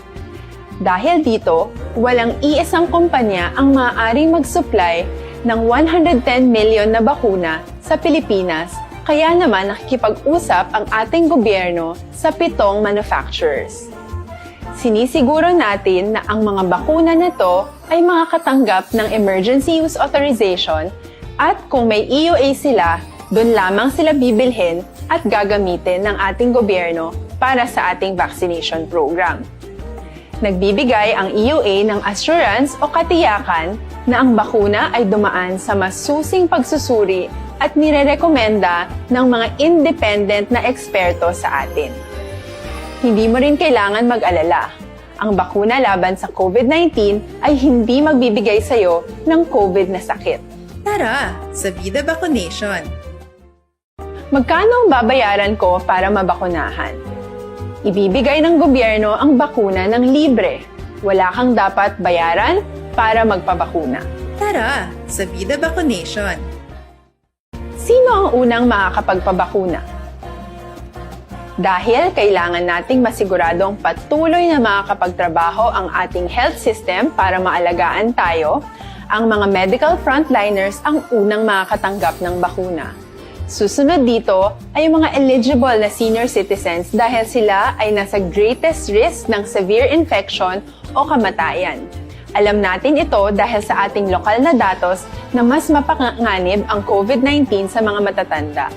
Dahil dito, walang iisang kumpanya ang maaaring mag-supply ng one hundred ten million na bakuna sa Pilipinas, kaya naman nakikipag-usap ang ating gobyerno sa pitong manufacturers. Sinisiguro natin na ang mga bakuna na to ay makakatanggap ng emergency use authorization at kung may E U A sila, doon lamang sila bibilhin at gagamitin ng ating gobyerno para sa ating vaccination program. Nagbibigay ang E U A ng assurance o katiyakan na ang bakuna ay dumaan sa masusing pagsusuri at nirerekomenda ng mga independent na eksperto sa atin. Hindi mo rin kailangan mag-alala. Ang bakuna laban sa COVID nineteen ay hindi magbibigay sa iyo ng COVID na sakit. Tara sa Vida Vacunation! Magkano ang babayaran ko para mabakunahan? Ibibigay ng gobyerno ang bakuna ng libre. Wala kang dapat bayaran para magpabakuna. Tara sa Vida Vacunation! Sino ang unang makakapagpabakuna? Dahil kailangan nating masiguradong patuloy na makakapagtrabaho ang ating health system para maalagaan tayo, ang mga medical frontliners ang unang makakatanggap ng bakuna. Susunod dito ay ang mga eligible na senior citizens dahil sila ay nasa greatest risk ng severe infection o kamatayan. Alam natin ito dahil sa ating lokal na datos na mas mapanganib ang COVID nineteen sa mga matatanda.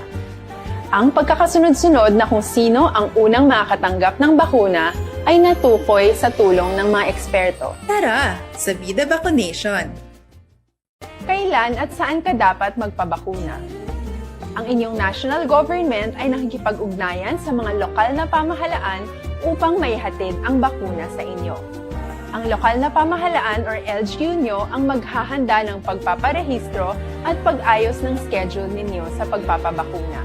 Ang pagkakasunod-sunod na kung sino ang unang makakatanggap ng bakuna ay natukoy sa tulong ng mga eksperto. Tara sa Vida Vacunation! Kailan at saan ka dapat magpabakuna? Ang inyong national government ay nakikipag-ugnayan sa mga lokal na pamahalaan upang maihatid ang bakuna sa inyo. Ang lokal na pamahalaan or L G U nyo ang maghahanda ng pagpaparehistro at pag-ayos ng schedule ninyo sa pagpapabakuna.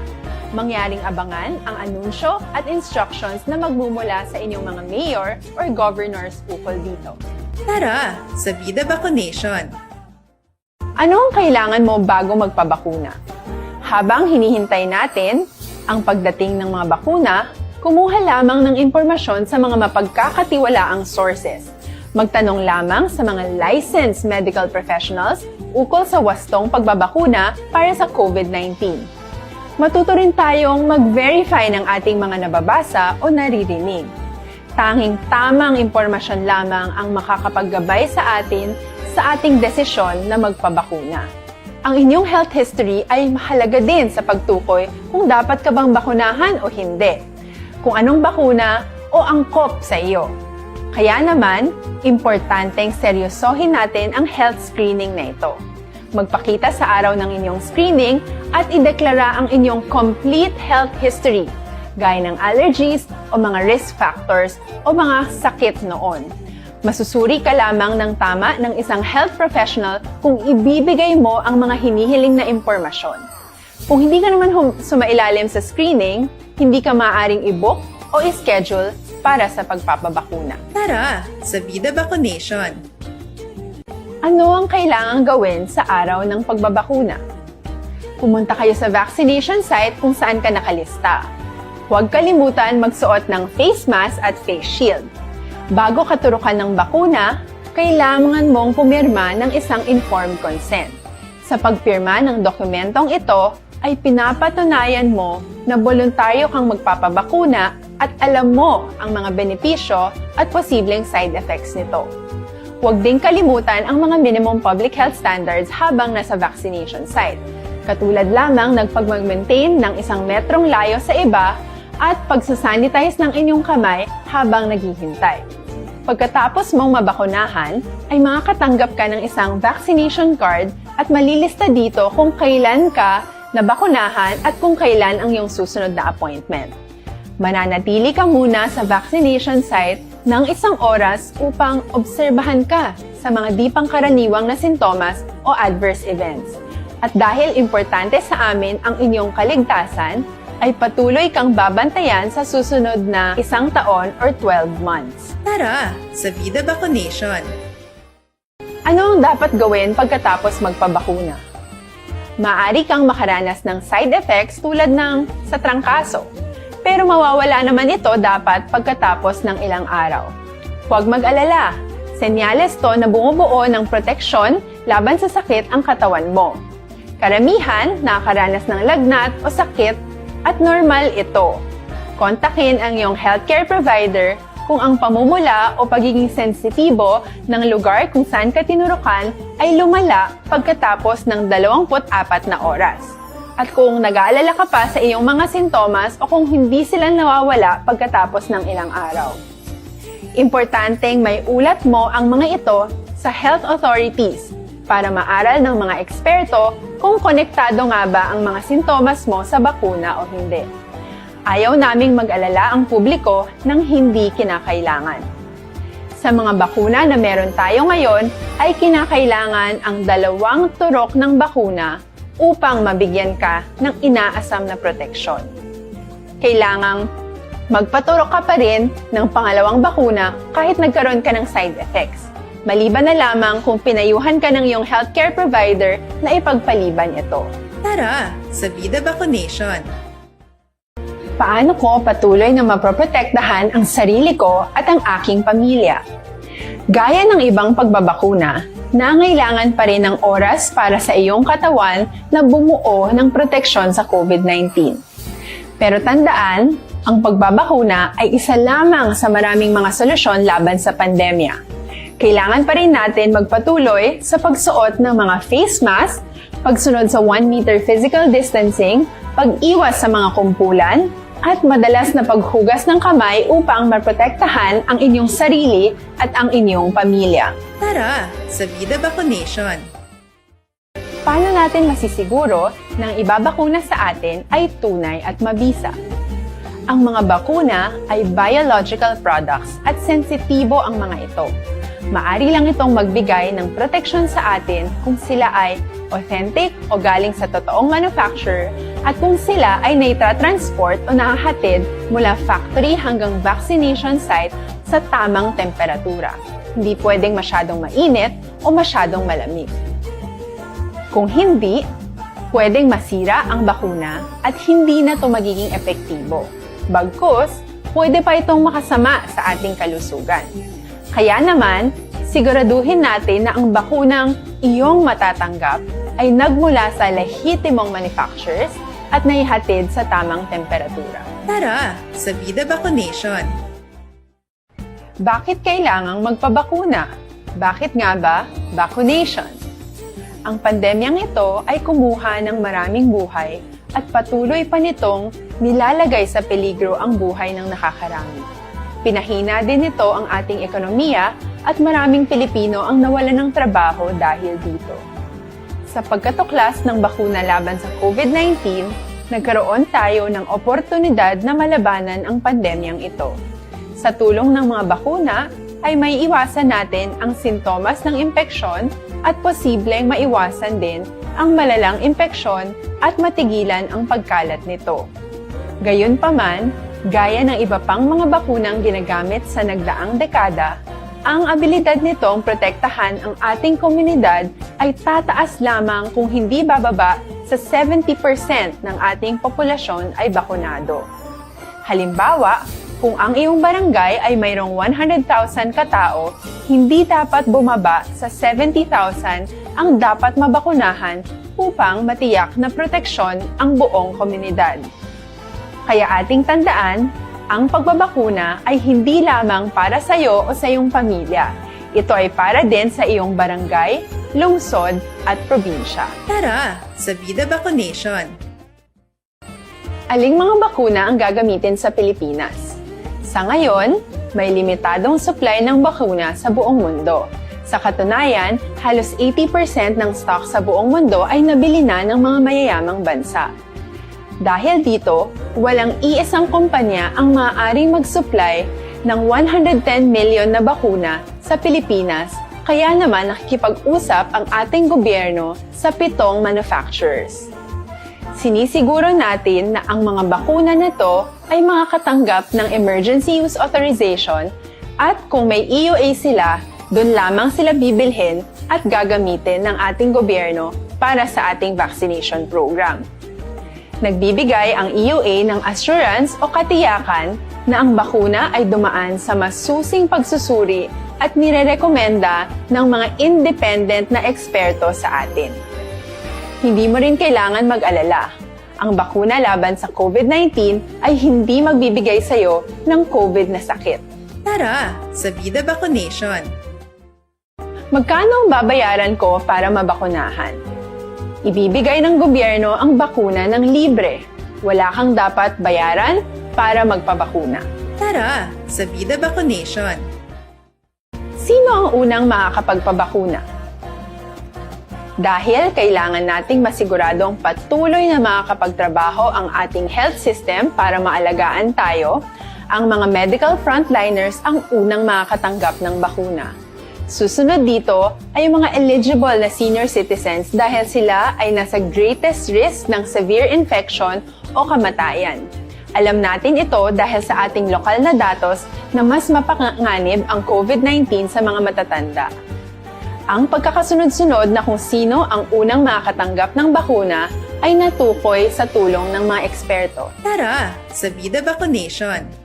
Mangyaring abangan ang anunsyo at instructions na magmumula sa inyong mga mayor or governors ukol dito. Tara sa Vida Vacunation! Ano ang kailangan mo bago magpabakuna? Habang hinihintay natin ang pagdating ng mga bakuna, kumuha lamang ng impormasyon sa mga mapagkakatiwalaang sources. Magtanong lamang sa mga licensed medical professionals ukol sa wastong pagbabakuna para sa COVID nineteen. Matuto rin tayong mag-verify ng ating mga nababasa o naririnig. Tanging tamang impormasyon lamang ang makakapaggabay sa atin sa ating desisyon na magpabakuna. Ang inyong health history ay mahalaga din sa pagtukoy kung dapat ka bang bakunahan o hindi, kung anong bakuna o angkop sa iyo. Kaya naman, importanteng seryosohin natin ang health screening na ito. Magpakita sa araw ng inyong screening at ideklara ang inyong complete health history, gaya ng allergies o mga risk factors o mga sakit noon. Masusuri ka lamang ng tama ng isang health professional kung ibibigay mo ang mga hinihiling na impormasyon. Kung hindi ka naman hum- sumailalim sa screening, hindi ka maaaring i-book o i-schedule para sa pagpapabakuna. Tara sa Vida Vacunation! Ano ang kailangang gawin sa araw ng pagbabakuna? Pumunta kayo sa vaccination site kung saan ka nakalista. Huwag kalimutan magsuot ng face mask at face shield. Bago katurukan ng bakuna, kailangan mong pumirma ng isang informed consent. Sa pagpirma ng dokumentong ito, ay pinapatunayan mo na boluntaryo kang magpapabakuna at alam mo ang mga benepisyo at posibleng side effects nito. Huwag ding kalimutan ang mga minimum public health standards habang nasa vaccination site, katulad lamang ng pagmag-maintain ng isang metrong layo sa iba at pagsasanitize ng inyong kamay habang naghihintay. Pagkatapos mong mabakunahan, ay makakatanggap ka ng isang vaccination card at malilista dito kung kailan ka nabakunahan at kung kailan ang iyong susunod na appointment. Mananatili ka muna sa vaccination site ng isang oras upang obserbahan ka sa mga di pangkaraniwang na sintomas o adverse events. At dahil importante sa amin ang inyong kaligtasan, ay patuloy kang babantayan sa susunod na isang taon or twelve months. Tara sa Vida Vacunation! Ano ang dapat gawin pagkatapos magpabakuna? Maaari kang makaranas ng side effects tulad ng sa trangkaso, pero mawawala naman ito dapat pagkatapos ng ilang araw. Huwag mag-alala, senyales to na bumubuo ng proteksyon laban sa sakit ang katawan mo. Karamihan nakakaranas ng lagnat o sakit at normal ito. Kontakin ang iyong healthcare provider kung ang pamumula o pagiging sensitibo ng lugar kung saan ka tinurukan ay lumala pagkatapos ng dalawampu't apat na oras, at kung nag-aalala ka pa sa iyong mga sintomas o kung hindi sila nawawala pagkatapos ng ilang araw. Importanteng may ulat mo ang mga ito sa health authorities para maaral ng mga eksperto kung konektado nga ba ang mga sintomas mo sa bakuna o hindi. Ayaw naming mag-alala ang publiko ng hindi kinakailangan. Sa mga bakuna na meron tayo ngayon, ay kinakailangan ang dalawang turok ng bakuna upang mabigyan ka ng inaasam na proteksyon. Kailangang magpaturok ka pa rin ng pangalawang bakuna kahit nagkaroon ka ng side effects, maliban na lamang kung pinayuhan ka ng iyong healthcare provider na ipagpaliban ito. Tara sa Vida Vaccination! Paano ko patuloy na maproprotektahan ang sarili ko at ang aking pamilya? Gaya ng ibang pagbabakuna, nangailangan pa rin ng oras para sa iyong katawan na bumuo ng proteksyon sa COVID nineteen. Pero tandaan, ang pagbabakuna ay isa lamang sa maraming mga solusyon laban sa pandemya. Kailangan pa rin natin magpatuloy sa pagsuot ng mga face mask, pagsunod sa one meter physical distancing, pag-iwas sa mga kumpulan, at madalas na paghugas ng kamay upang maprotektahan ang inyong sarili at ang inyong pamilya. Tara sa Vida Vaccination! Paano natin masisiguro na ang ibabakuna sa atin ay tunay at mabisa? Ang mga bakuna ay biological products at sensitibo ang mga ito. Maari lang itong magbigay ng proteksyon sa atin kung sila ay authentic o galing sa totoong manufacturer at kung sila ay naitra-transport o nahahatid mula factory hanggang vaccination site sa tamang temperatura. Hindi pwedeng masyadong mainit o masyadong malamig. Kung hindi, pwedeng masira ang bakuna at hindi na ito magiging epektibo. Bagkus, pwede pa itong makasama sa ating kalusugan. Kaya naman, siguraduhin natin na ang bakunang iyong matatanggap ay nagmula sa lehitimong manufacturers at naihatid sa tamang temperatura. Tara sa Vida Vaccination! Bakit kailangang magpabakuna? Bakit nga ba vaccination? Ang pandemyang ito ay kumuha ng maraming buhay at patuloy pa nitong nilalagay sa peligro ang buhay ng nakakarami. Pinahina din nito ang ating ekonomiya at maraming Pilipino ang nawalan ng trabaho dahil dito. Sa pagkatuklas ng bakuna laban sa COVID nineteen, nagkaroon tayo ng oportunidad na malabanan ang pandemyang ito. Sa tulong ng mga bakuna, ay maiiwasan natin ang sintomas ng impeksyon at posibleng maiwasan din ang malalang impeksyon at matigilan ang pagkalat nito. Gayunpaman, gaya ng iba pang mga bakunang ginagamit sa nagdaang dekada, ang abilidad nitong protektahan ang ating komunidad ay tataas lamang kung hindi bababa sa seventy percent ng ating populasyon ay bakunado. Halimbawa, kung ang iyong barangay ay mayroong one hundred thousand katao, hindi dapat bumaba sa seventy thousand ang dapat mabakunahan upang matiyak na proteksyon ang buong komunidad. Kaya ating tandaan, ang pagbabakuna ay hindi lamang para sa iyo o sa iyong pamilya. Ito ay para din sa iyong barangay, lungsod, at probinsya. Tara sa Vida Vaccination! Aling mga bakuna ang gagamitin sa Pilipinas? Sa ngayon, may limitadong supply ng bakuna sa buong mundo. Sa katunayan, halos eighty percent ng stock sa buong mundo ay nabili na ng mga mayayamang bansa. Dahil dito, walang iisang kumpanya ang maaaring mag-supply ng one hundred ten million na bakuna sa Pilipinas, kaya naman nakikipag-usap ang ating gobyerno sa pitong manufacturers. Sinisiguro natin na ang mga bakuna na to ay makakatanggap ng Emergency Use Authorization at kung may E U A sila, dun lamang sila bibilhin at gagamitin ng ating gobyerno para sa ating vaccination program. Nagbibigay ang E U A ng assurance o katiyakan na ang bakuna ay dumaan sa masusing pagsusuri at nirerekomenda ng mga independent na eksperto sa atin. Hindi mo rin kailangan mag-alala. Ang bakuna laban sa COVID nineteen ay hindi magbibigay sa iyo ng COVID na sakit. Tara sa Vida Vaccination! Magkano ang babayaran ko para mabakunahan? Ibibigay ng gobyerno ang bakuna ng libre. Wala kang dapat bayaran para magpabakuna. Tara sa Vida Vaccination! Sino ang unang makakapagpabakuna? Dahil kailangan nating masiguradong patuloy na makakapagtrabaho ang ating health system para maalagaan tayo, Ang mga medical frontliners ang unang makakatanggap ng bakuna. Susunod dito ay ang mga eligible na senior citizens dahil sila ay nasa greatest risk ng severe infection o kamatayan. Alam natin ito dahil sa ating lokal na datos na mas mapanganib ang COVID nineteen sa mga matatanda. Ang pagkakasunod-sunod na kung sino ang unang makakatanggap ng bakuna ay natukoy sa tulong ng mga eksperto. Tara sa Vida Vaccination!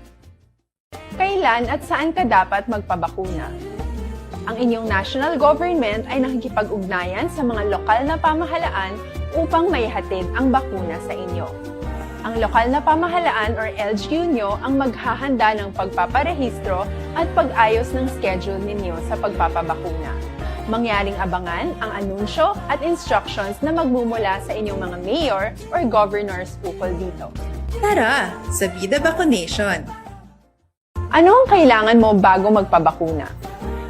Kailan at saan ka dapat magpabakuna? Ang inyong national government ay nakikipag-ugnayan sa mga lokal na pamahalaan upang maihatid ang bakuna sa inyo. Ang lokal na pamahalaan or L G U nyo ang maghahanda ng pagpaparehistro at pag-ayos ng schedule ninyo sa pagpapabakuna. Mangyaring abangan ang anunsyo at instructions na magmumula sa inyong mga mayor or governors ukol dito. Tara sa Vida Vaccination! Ano ang kailangan mo bago magpabakuna?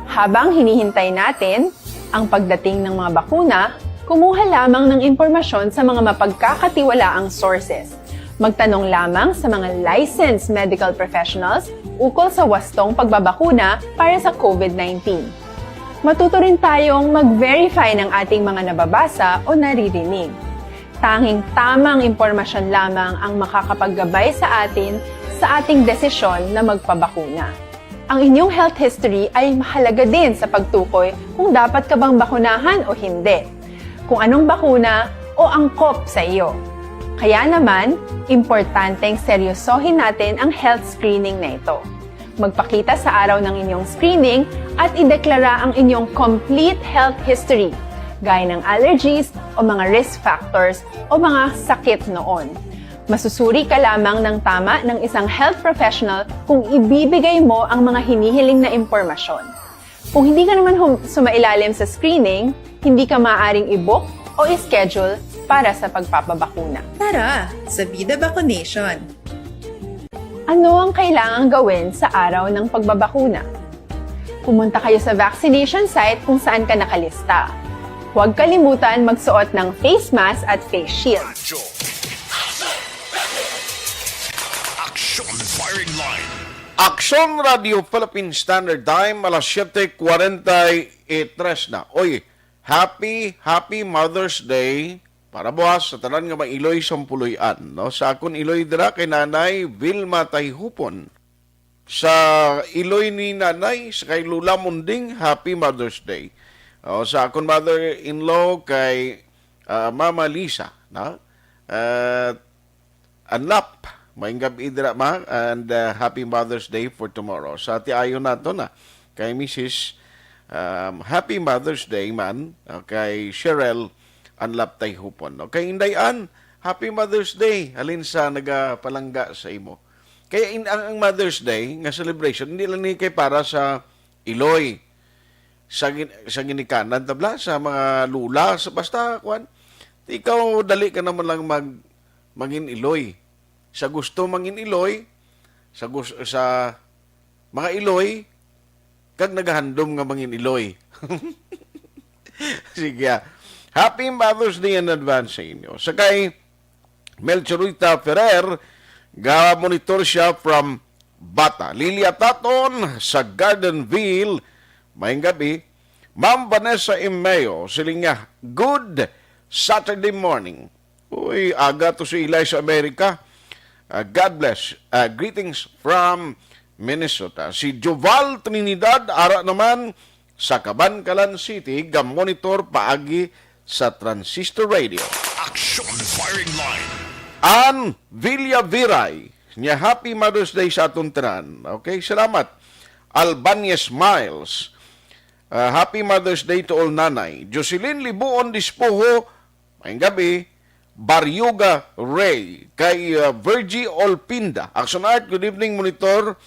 Habang hinihintay natin ang pagdating ng mga bakuna, kumuha lamang ng impormasyon sa mga mapagkakatiwalaang sources. Magtanong lamang sa mga licensed medical professionals ukol sa wastong pagbabakuna para sa COVID nineteen. Matuto rin tayong mag-verify ng ating mga nababasa o naririnig. Tanging tamang impormasyon lamang ang makakapaggabay sa atin sa ating desisyon na magpabakuna. Ang inyong health history ay mahalaga din sa pagtukoy kung dapat ka bang bakunahan o hindi, kung anong bakuna o angkop sa iyo. Kaya naman, importanteng seryosohin natin ang health screening na ito. Magpakita sa araw ng inyong screening at ideklara ang inyong complete health history, gaya ng allergies o mga risk factors o mga sakit noon. Masusuri ka lamang ng tama ng isang health professional kung ibibigay mo ang mga hinihiling na impormasyon. Kung hindi ka naman hum- sumailalim sa screening, hindi ka maaaring i-book o i-schedule para sa pagpapabakuna. Tara sa Vida Vaccination! Ano ang kailangang gawin sa araw ng pagbabakuna? Pumunta kayo sa vaccination site kung saan ka nakalista. Huwag kalimutan magsuot ng face mask at face shield. Radyo. Aksyon Firing Line. Aksyon Radio Philippine Standard Time, alas siyete kwarenta y tres na. Oy, happy, happy Mother's Day para buwas sa tanan nga may iloy sa Puloy-an, no? Sa akon iloy dira kay Nanay Vilma Tayhupon. Sa iloy ni Nanay, sa kay Lola Munding, happy Mother's Day. O, sa akon mother-in-law kay, ah, Mama Lisa, no? At Anlap, maayong gab-i dira, ma, and, uh, happy Mother's Day for tomorrow. Sa tiayon nato na kay Missus, um, happy Mother's Day man, uh, kay Cheryl Anlap Tayhupon. No? Kay Inday Ann, happy Mother's Day, halin sa nagapalangga sa imo. Kaya in, ang, ang Mother's Day nga celebration, hindi lang ni kay para sa iloy, sa gin-, sa ginikanan, tabla, sa mga lula, sa, basta, kwan, ikaw, dali ka naman lang mag-, mangin-iloy. Sa gusto mangin-iloy, sa gus-, sa mga iloy, kag nagahandom nga mangin-iloy. Sige, ah. Happy Mother's Day in advance sa inyo. Sa kay Melchorita Ferrer, ga-monitor siya from Bata. Lilia Taton sa Gardenville, maayong gab-i. Ma'am Vanessa Emeo, siling niya, "Good Saturday morning." Uy, aga to si Eli sa Amerika. Ah, God bless. Ah, greetings from Minnesota. Si Joval Trinidad, ara naman sa Kabankalan City, ga-monitor paagi sa Transistor Radio. Aksyon Firing Line. Ann Villaviray, niya, "Happy Mother's Day sa aton tanan." Okay, salamat. Albanese Miles, ah, "Happy Mother's Day to all, Nanay." Jocelyn Libuon Dispoho, maayong gab-i. Baryoga Ray, kay, ah, Virgie Olpinda. Action Art, good evening, monitor.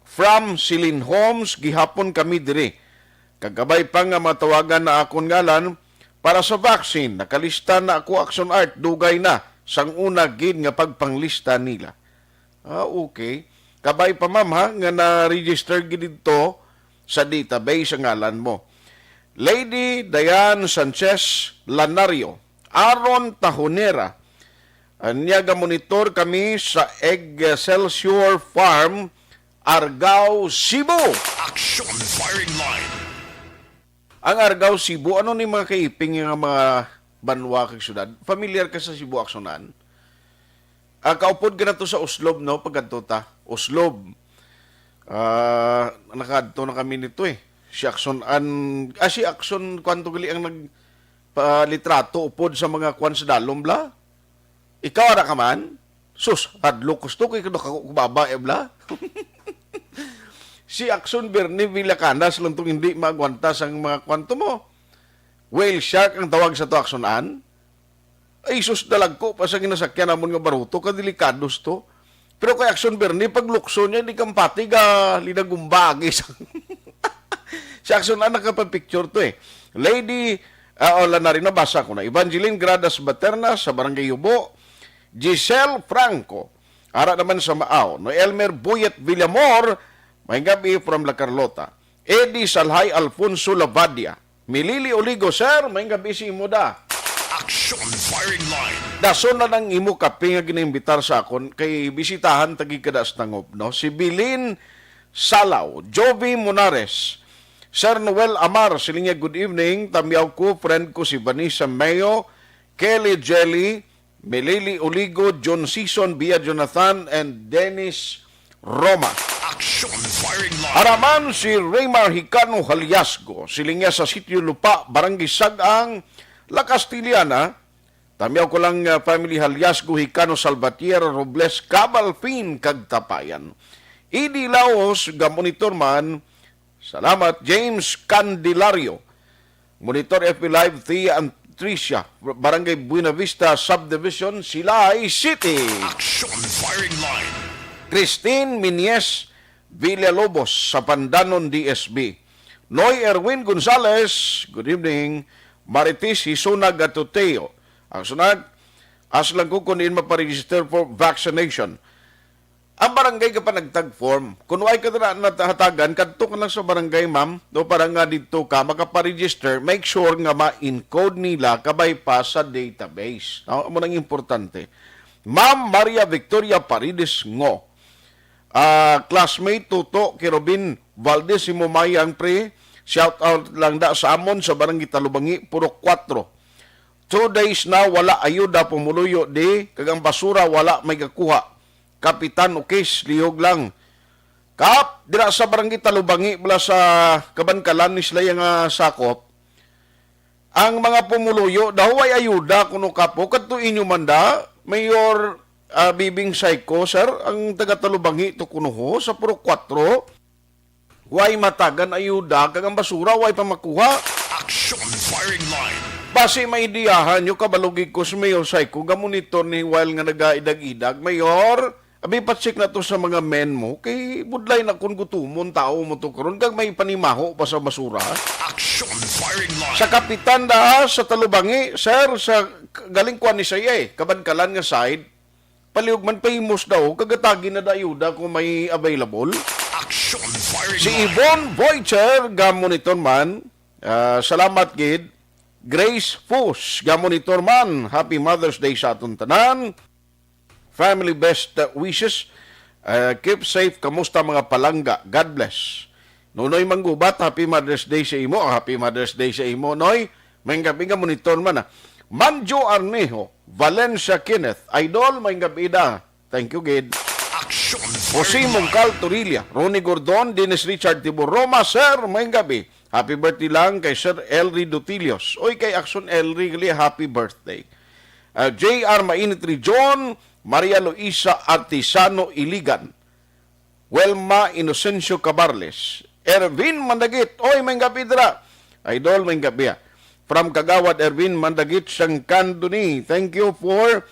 From Celine Homes, gihapon kami diri. Kag kabay pa nga matawagan na akon ngalan para sa vaccine. Nakalista na ako, Action Art, dugay na sang una gid nga pagpanglista nila. Ah, okay. Kabay pa, ma'am, ha, nga na-register gid didto sa database ang ngalan mo. Lady Diane Sanchez Lanario, Aaron Tahonera, ah, niya, "Ga-monitor kami sa Excelsior Farm Argao, Cebu. Action Firing Line. Ang Argao, Cebu, ano ni mga kaiping nga mga banwa kag syudad? Familiar ka sa Cebu, Aksonan? Ah, kaupod ka na to sa Oslob, no? Pagkadto ta, Oslob. Ah, nakadto na kami nito eh. Si Akson An, ah, si Akson, kwanto gali ang nagpalitrato upod sa mga kwan sa dalom, bla? Ikaw, ara ka man? Sus, hadlok ko sto, kay kadako ko babae, bla? Si Akson Bernie Villacanas lang tong hindi maagwanta sang mga kwanto mo. Whale shark ang tawag sa to, Akson An? Ay, sus, dalagko pa sa ginasakyan namon nga baruto, ka delikados to. Pero kay Akson Bernie, pag lukso niya, hindi kampati ga linagumbagi sa si Akson An nakapapicture to eh. Lady, ah, wala na rin, nabasa ko na. Evangeline Gradas Baterna sa Barangay Yubo. Giselle Franco, ara naman sa Maaw. No, Elmer Buyet Villamor, may gabi from La Carlota. Eddie Salhay Alfonso Lavadia. Milili Oligo, sir, may gabi si imo da. Action Firing Line. Dason na lang imo kape nga ginaimbitar sa akon kay bisitahan tagi kada sa tangob, no? Si Bilin Salaw, Jovi Monares, Sir Noel Amar, siling niya, "Good evening, tamyaw ko, friend ko si Vanessa Mayo, Kelly Jelly, Melili Oligo, John Sison, Bia Jonathan, and Dennis Roma." Action Firing Line. Araman si Raymar Hicano Haliasgo, siling niya, sa Sitio Lupa, Barangay Sagang, La Castellana. Tamyaw ko lang, uh, family Haliasgo, Hicano, Salvatierra, Robles, Cabalfin, kag Tapayan. Idi Laos, ga monitor man. Salamat, James Candelario. Monitor F B Live, Thea and Tricia, Barangay Buenavista Subdivision, Silay City. Action Firing Line. Christine Minies Villalobos sa Pandanon, D S B. Noy Erwin Gonzales, good evening. Marites Hisuna Gatuteo. Ang sunag, as lang ko kung diin maparegister for vaccination. Ang barangay ka pa nagtag form. Kung way ka na nahatagan, kadto ka lang sa barangay, ma'am. No, para nga dito ka makaparegister, make sure nga ma-encode nila kabay pa sa database. No? Amo nang importante. Ma'am Maria Victoria Paredes Ngo. Ah, classmate Tuto Kerubin Valdez, imo mayang pre. Shout out lang da sa amon sa Barangay Talubangi, Purok Kuwatro. Two days na wala ayuda pumuluyo di, kag ang basura wala may gakuha. Kapitan Ukis, lihog lang. Kap, dira sa Barangay Talubangi, bala sa Kabankalan ni sila nga sakop. Ang mga pumuluyo daw ay ayuda kuno kapo kadto inyo man da, Mayor, ah, Bibing Saiko, sir, ang taga Talubangi to kuno ho, sa Purok Kuwatro. Way matagan ayuda kag ang basura way pa makuha. Action Firing Line. Basi maidiyahan nyo, kabalugig ko si Mayor Saiko, gamonitor ni while nga nagaidag-idag. Mayor, abi, patsik na to sa mga men mo, kay budlay na kun gutumon tao mo to karon kag may panimaho pa sa basura. Action Firing Line. Sa kapitan da sa Talubangi, sir, sa k-, galing kuan ni Sayay, Kabankalan nga side, palihog man, pahimos daw, kagatagi na da ayuda kung may available. Action Firing Si Line. Yvonne Voicher, gamonitor man. Ah, salamat gid. Grace Fus, gamonitor man. Happy Mother's Day sa aton tanan. Family best, uh, wishes. Uh, keep safe. Kamusta mga palangga? God bless. Nonoy Manggubat, happy Mother's Day sa imo. Happy Mother's Day sa imo, Noy. May gabi nga monitor man, ah. Manjo Arnejo, Valencia Kenneth. Idol, may gabi da. Thank you, gid. Action Jose Fire Mongcal Torilla, Ronnie Gordon, Dennis Richard Tibor Roma, sir, may gabi. Happy birthday lang kay Sir Elry Dutilios. Oy, kay Action Elry, gali, happy birthday. Ah, J R Mainit Region, Maria Luisa Artisano Iligan, Welma Inocencio Cabarles, Ervin Mandagit. Oy, may gabi dira. Idol, may gabi, ah. From Kagawad Ervin Mandagit, sang Candoni. Thank you for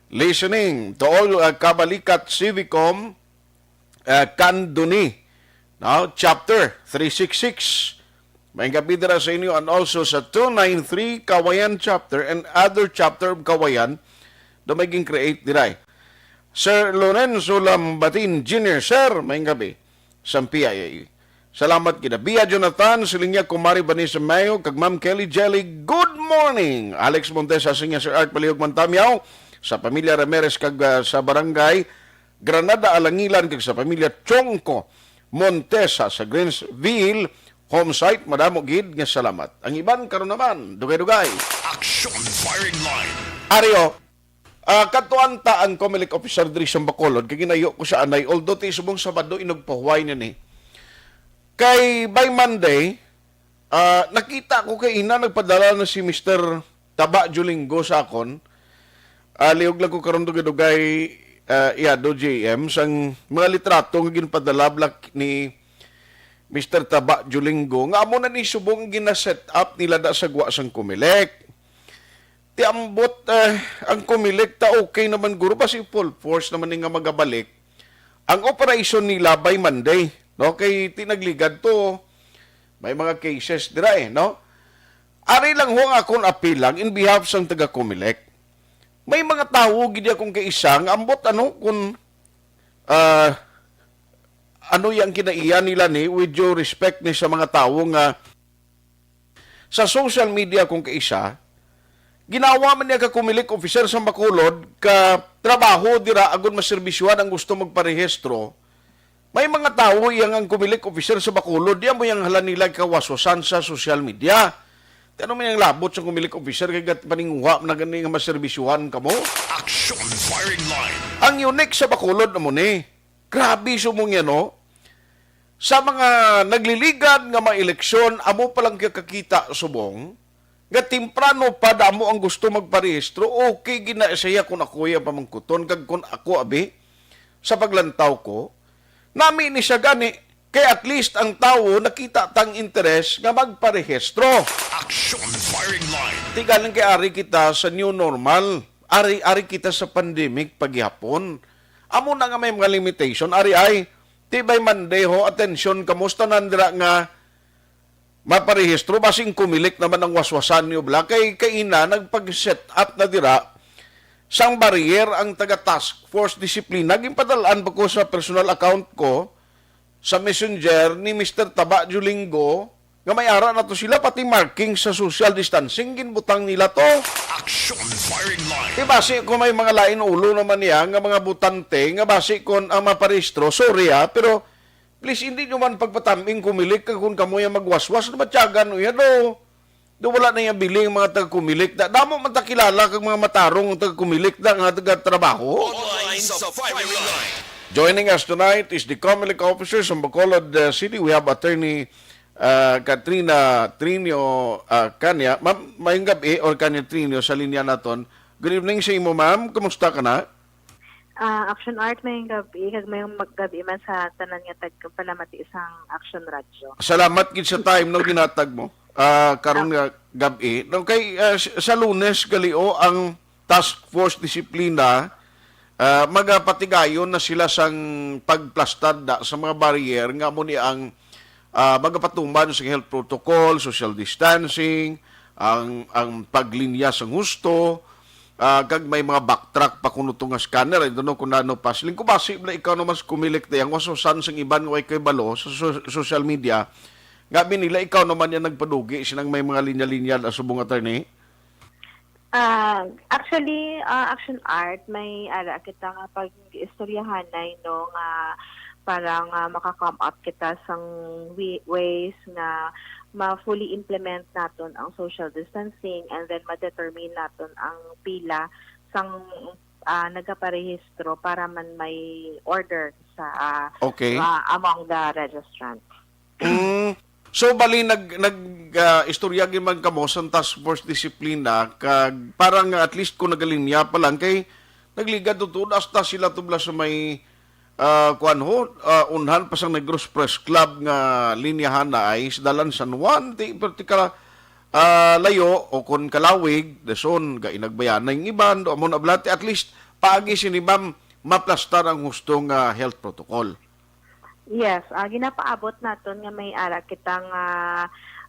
listening to all, uh, Kabalikat Civicom, uh, Candoni. Now, Chapter three six six. May gabi dira sa inyo and also sa two nine three Kawayan Chapter and other chapter of Kawayan na may gin-create dira. Sir Lorenzo Lambatin Junior, sir, may gabi. Sa P I A. Salamat gid. Bia Jonathan, siling niya, Kumari Vanessa Mayo, kag Ma'am Kelly Jelly, good morning. Alex Montesa, siling niya, Sir Art, palihog man tamyaw sa pamilya Ramirez kag, ah, sa barangay Granada Alangilan, kag sa pamilya Chongco Montesa sa Greensville home site, madamo gid nga salamat. Ang iban karon naman, dugay-dugay. Action Firing Line. Ari, o, ah, kadtuan ta ang Comelec officer diri sa Bacolod, kay ginayo ko siya anay, although ti subong Sabado inugpahuway na ni. Kay by Monday, ah, nakita ko kay ina nagpadala na si Mister Taba Julingo sa akon. Ah, liog lang ko karon dugay-dugay, ah, iyado, J M, sang mga litrato nga ginpadala bala ni Mister Taba Julingo, nga amo na ni subong gina-set up nila da sa gwa sang Comelec. Ti ambot, eh, ang Comelec ta okay naman guro, basi full force naman ni nga magabalik. Ang operation nila by Monday, no? Kay ti nagligad to, may mga cases dira, eh, no? Ari lang ho ang akon apil lang in behalf sang taga Comelec. May mga tawo gid akong kaisa nga ambot ano kung, ah, ano yang kinaiya nila ni, with due respect ni sa mga tawo nga sa social media kung kaisa, ginawa man niya ka Comelec officer sa Bacolod ka trabaho dira agon maserbisyuhan ang gusto magparehistro. May mga tawo iyang ang Comelec officer sa Bacolod, di amo yang hala nila kawaswasan sa social media. Ti ano man ang labot sa Comelec officer kay gat paninguha man na gani nga maserbisyuhan kamo? Action Firing Line. Ang unique sa Bacolod amo ni. Grabe subong yan, no? Sa mga nagliligad nga mga eleksyon, amo pa lang kakakita subong nga temprano pa damo ang gusto magparehistro. Okay gid na siya kung ako yung pamangkuton, kag kung ako abi sa paglantaw ko, nami ni siya gani, kay at least ang tawo nakita tang interes nga magparehistro. Action Firing Line. Ti galing kay ari kita sa new normal. Ari, ari kita sa pandemic paghihapon. Amo na nga may mga limitation. Ari ay, ti by Monday ho, atensyon kamo sa tanan dira nga maparehistro, basing Comelec naman ang waswasan niyo bala. Kay kaina, nagpag-set up na dira sang barrier ang taga Task Force Disiplina. Ginpadalaan pa ko sa personal account ko sa Messenger ni Mister Taba Julingo nga may ara na to sila, pati marking sa social distancing, ginbutang nila to. Action Firing Line. Di basi kung may mga lain ulo naman niya nga mga butante, nga basi kung ang maparehistro, sorry ha, pero please, hindi nyo man pagpataming Comelec kag kung kamo yung magwaswas, nabatyagan o yan o. Do wala na yung biling mga taga-Comelec. Da, damo man ta kilala kag mga matarong ang taga-Comelec da nga taga-trabaho. Online sa Firing Line. Joining us tonight is the Comelec officer sa Bacolod, uh, City. We have Attorney, uh, Katrina Trinio, uh, Kanya. Ma'am, mayong gabi, or Kanya Trinio sa linya naton. Good evening sa imo, ma'am. Kumusta ka na? Ah, Action Art, mayong gabi, kag mayong mag-, gabi man sa tanan nga tagpalamati sang Action Radio. Salamat gid sa time, no, ginatag mo, ah, karon nga gab-i. No, kay, ah, s-, sa Lunes, gali, o, ang Task Force Disiplina, ah, magapatigayon na sila sang pagplastad da sa mga barrier nga amo ni ang, ah, magapatuman sa health protocol, social distancing, ang, ang paglinya sang husto, ah, kag may mga backtrack pa kuno to nga scanner. I don't know kung ano pa. Siling ko, basi na ikaw naman sa Comelec, te, ang wasusan sang iban nga way kay balo sa so-, social media. Nga binila, ikaw naman yan nagpadugi, sinang may mga linya-linya na subong, attorney? Ah, actually, ah, Action Art, may ara kita nga pag-istoryahanay, no, nga para nga maka-come up kita sang wi-, ways nga ma-fully implement naton ang social distancing, and then ma-determine naton ang pila sang, ah, nagaparehistro para man may order sa, ah, Okay. ah, among the registrants. Mm. So, bali, nag-, nag-, ah, istorya gid man kamo sa Task Force Disiplina, kag parang at least kung nagalinya pa lang, kay nagligad to, to, hasta sila to bala sa may, ah, kuwan ho, ah, unhan pa sang Negros Press Club nga linyahan na ay sa Dalan San Juan, ti, pero ti ka, ah, layo, o kung kalawig, dason, ga inagbayanay ang iban, do, amo na bala, ti, at least, paagi sini, ma'am, maplastar ang husto nga health protocol. Yes, ah, ginapaabot naton nga may ara kita nga,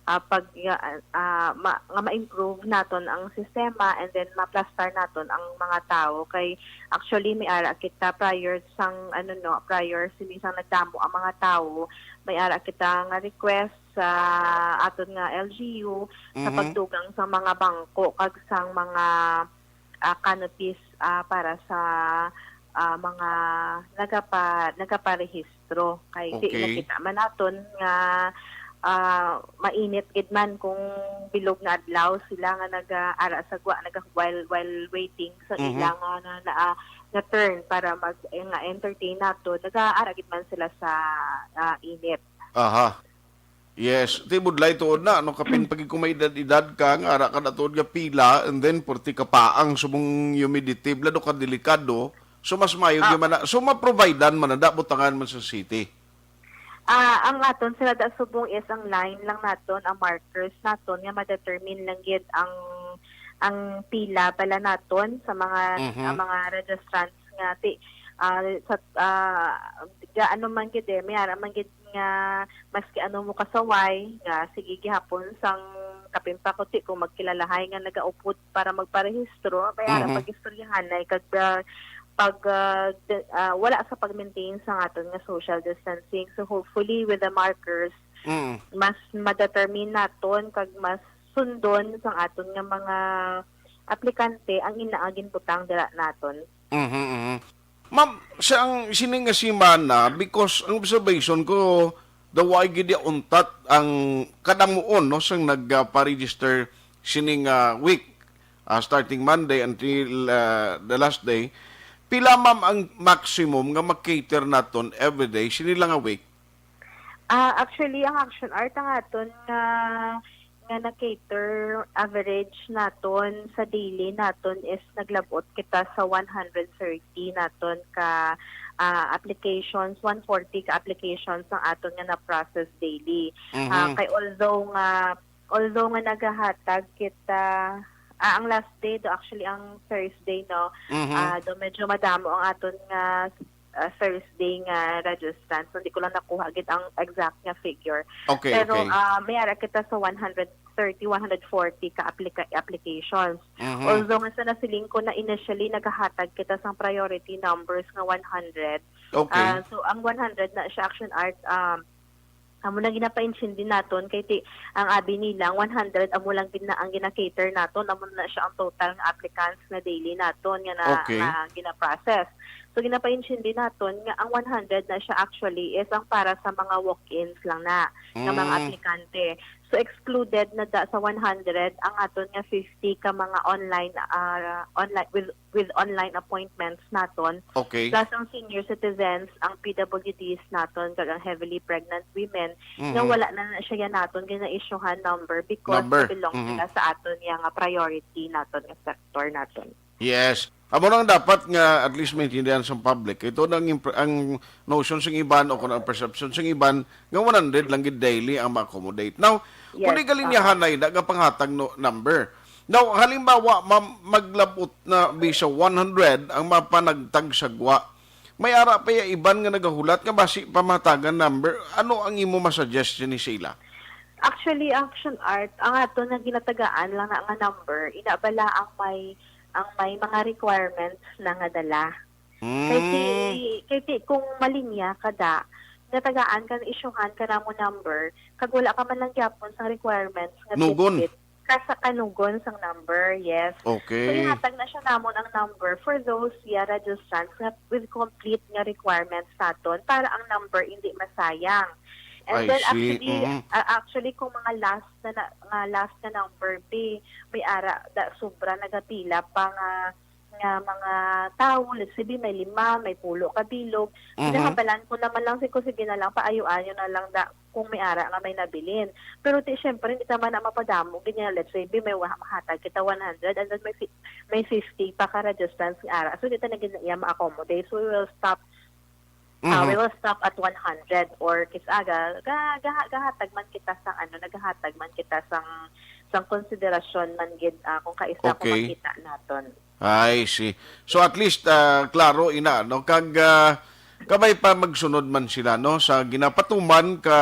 ah, pag, ah, ah, ma-, nga ma-improve naton ang sistema, and then maplastar naton ang mga tawo. Kay actually, may ara kita prior sang, ano, no, prior sini sang nagdamo ang mga tawo, may ara kita nga request sa aton nga L G U sa Mhm. pagdugang sa mga bangko kag sang mga, ah, canopies, ah, para sa, ah, mga nagapa-, nagaparehistro. Kay di Okay. nakita man naton nga, ah, mainit gid man kung bilog nga adlaw sila nga nag-, ah, ara sa gwa, naga-, while, while waiting sa Mhm. ilang, ah, na, na, ah, nga turn para mag-, eh, nga entertain naton, nag-aara gid man sila sa, ah, init. Aha. Yes, ti budlay tuod na, no, kapin pag kumaedad-edad ka, nga ara ka na tuod nga pila, and then purti ka paang subong humidity, blado ka delikado, so mas maayo Ah. gyud man na, so maprovidean man na, da, butangan man sa city. Ah, ang aton sila da subong is ang line lang naton, ang markers naton nga ma-determine lang gid ang, ang pila bala naton sa mga, Mhm. ang mga registrants nga ti-, ah, sa, ah, ga-, ano man gid eh, may ara man gid nga maski ano mo kasaway, nga sige gihapon sang kapin pa kuti kung magkilalahay nga nagaupod para magparehistro, may ara Mhm. pag-istoryahanay kag, ah, pag, ah, de-, ah, wala sa pag-maintain sa aton nga social distancing. So hopefully with the markers, Mm. mas ma-determine naton kag mas sundon sang aton nga mga aplikante ang ina nga ginbutang dira naton. Mhm, mhm. Ma'am, sa ang sini nga semana, because ang observation ko, daw wa gid ya untat ang kadamuon, no, sang nagpa-register sini nga week, ah, starting Monday until, ah, the last day. Pila, ma'am, ang maximum nga ma-cater naton everyday sini lang nga week? Ah, actually, ang Action Art ang aton nga, nga na-cater average naton sa daily naton is naglabot kita sa one hundred thirty naton ka, ah, applications, one forty ka applications ang aton nga na-process daily. Ah, Mhm. kay although nga, although nga nagahatag kita, ah, ang last day do, actually ang Thursday, no, Mhm. ah, do medyo madamo ang aton nga, ah, Thursday nga registrants. Hindi ko lang nakuha gid ang exact nga figure. Okay, Pero, okay. ah, may ara kita sa one hundred thirty, one hundred forty ka aplika-, applications. Mhm. Although nga sa nasiling ko na initially nagahatag kita sang priority numbers nga one hundred. Okay. Ah, so ang one hundred na siya, Action Art, um, amo na ginapaintindi naton kay ti-, ang abi nila, ang one hundred amo lang gid na ang gina-cater naton, amo na siya ang total nga applicants nga daily naton nga na, Okay. nga gina-process. So ginapaintindi naton nga ang one hundred na siya actually is ang para sa mga walk-ins lang na nga mga Mm. aplikante. So excluded na da sa one hundred ang aton nga fifty ka mga online, ah, online with with online appointments naton, Okay. plus ang senior citizens, ang P W Ds naton, kag ang heavily pregnant women, nga Mhm. wala na na siya yan naton gina-issuehan number because Number. belong Mhm. sila sa aton yang priority naton nga sector naton. Yes. Amo nang dapat nga at least maintindihan sa public. Ito na ang impre-, ang notion sing iban o kung ang perception sing iban nga one hundred lang gid daily ang ma-accommodate. Now, Yes, kung di galinyahan oo. na ina nga panghatag no number. Now, halimbawa, ma-, maglabot na bisa one hundred ang mapanagtag sa gwa. May ara pa ya iban nga nagahulat nga basi pa mahatagan number. Ano ang imo ma-suggest ni sila? Actually, Action Art, ang ato na ginatagaan lang na nga number, ina bala ang may, ang may mga requirements na nga dala. Kay ti, Hmm. kay ti, kung malinya ka da, natagaan ka, na-issuehan ka namo number, kag wala ka man lang gyapon sang requirements nga Nugon. bitbit ka sa kanugon sang number, yes. So, Okay. ihatag na siya namon ang number for those, yeah, registrants nga with complete nga requirements naton para ang number hindi masayang. And I then, see. actually, Mhm. ah, actually, kung mga last na, na, nga last na number, be, may ara, da, sobra nagapila pa nga nga mga tawo, let's say, bi, may lima, may pulo ka bilog, Mhm. ginahabalan ko naman lang, si ko, sige na lang, paayo-ayo na lang da, kung may ara nga may nabilin. Pero ti, syempre, hindi ka man na mapadamo, ganyan, let's say, bi, may wa-, mahatag kita one hundred, and then may fi-, may fifty pa ka registrants nga ara. So, di ta na gina-, iya ma-accommodate. So, we will stop Ah, Mhm. we will stop at one hundred or kis-a ga, ga, ga, gahatag man kita sang ano, nagahatag man kita sang, sang konsiderasyon man gid, ah, kung kaisa kung Okay. makita naton. I see. So at least, ah, klaro ina, no? Kag, ah, kabay pa magsunod man sila, no? Sa ginapatuman ka,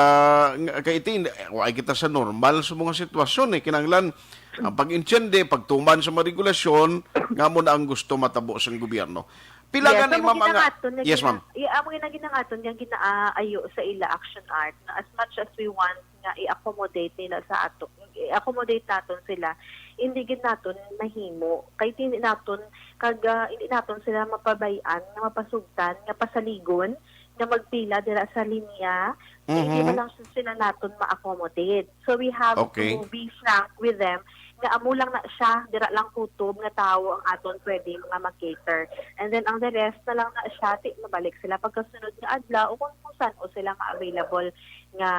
nga, kay iti, wa kita sa normal sa mga sitwasyon, eh. Kinahanglan ang pag-intindi, pagtuman sa mga regulasyon, nga mo na ang gusto matabo sang gobyerno. Pila Yes, gani, amo ma'am, ang, ginangaton nga yes, gina- ma'am. i-, amo nga ginangaton nga ginaayo sa ila action art na as much as we want nga i-accommodate nila sa ato, i-accommodate naton sila, hindi gid naton mahimo kay hindi naton kag ah, hindi naton sila mapabay-an nga mapasugtan nga pasaligon nga magpila dira sa linya. Hindi Mhm. man lang sila naton ma-accommodate. So we have Okay. to be frank with them nga amo lang na siya, dira lang kutob nga tawo ang aton pwede nga mag-cater. And then ang the rest na lang na siya, ti mabalik sila pagkasunod nga adlaw o kung, kung saan o sila nga available nga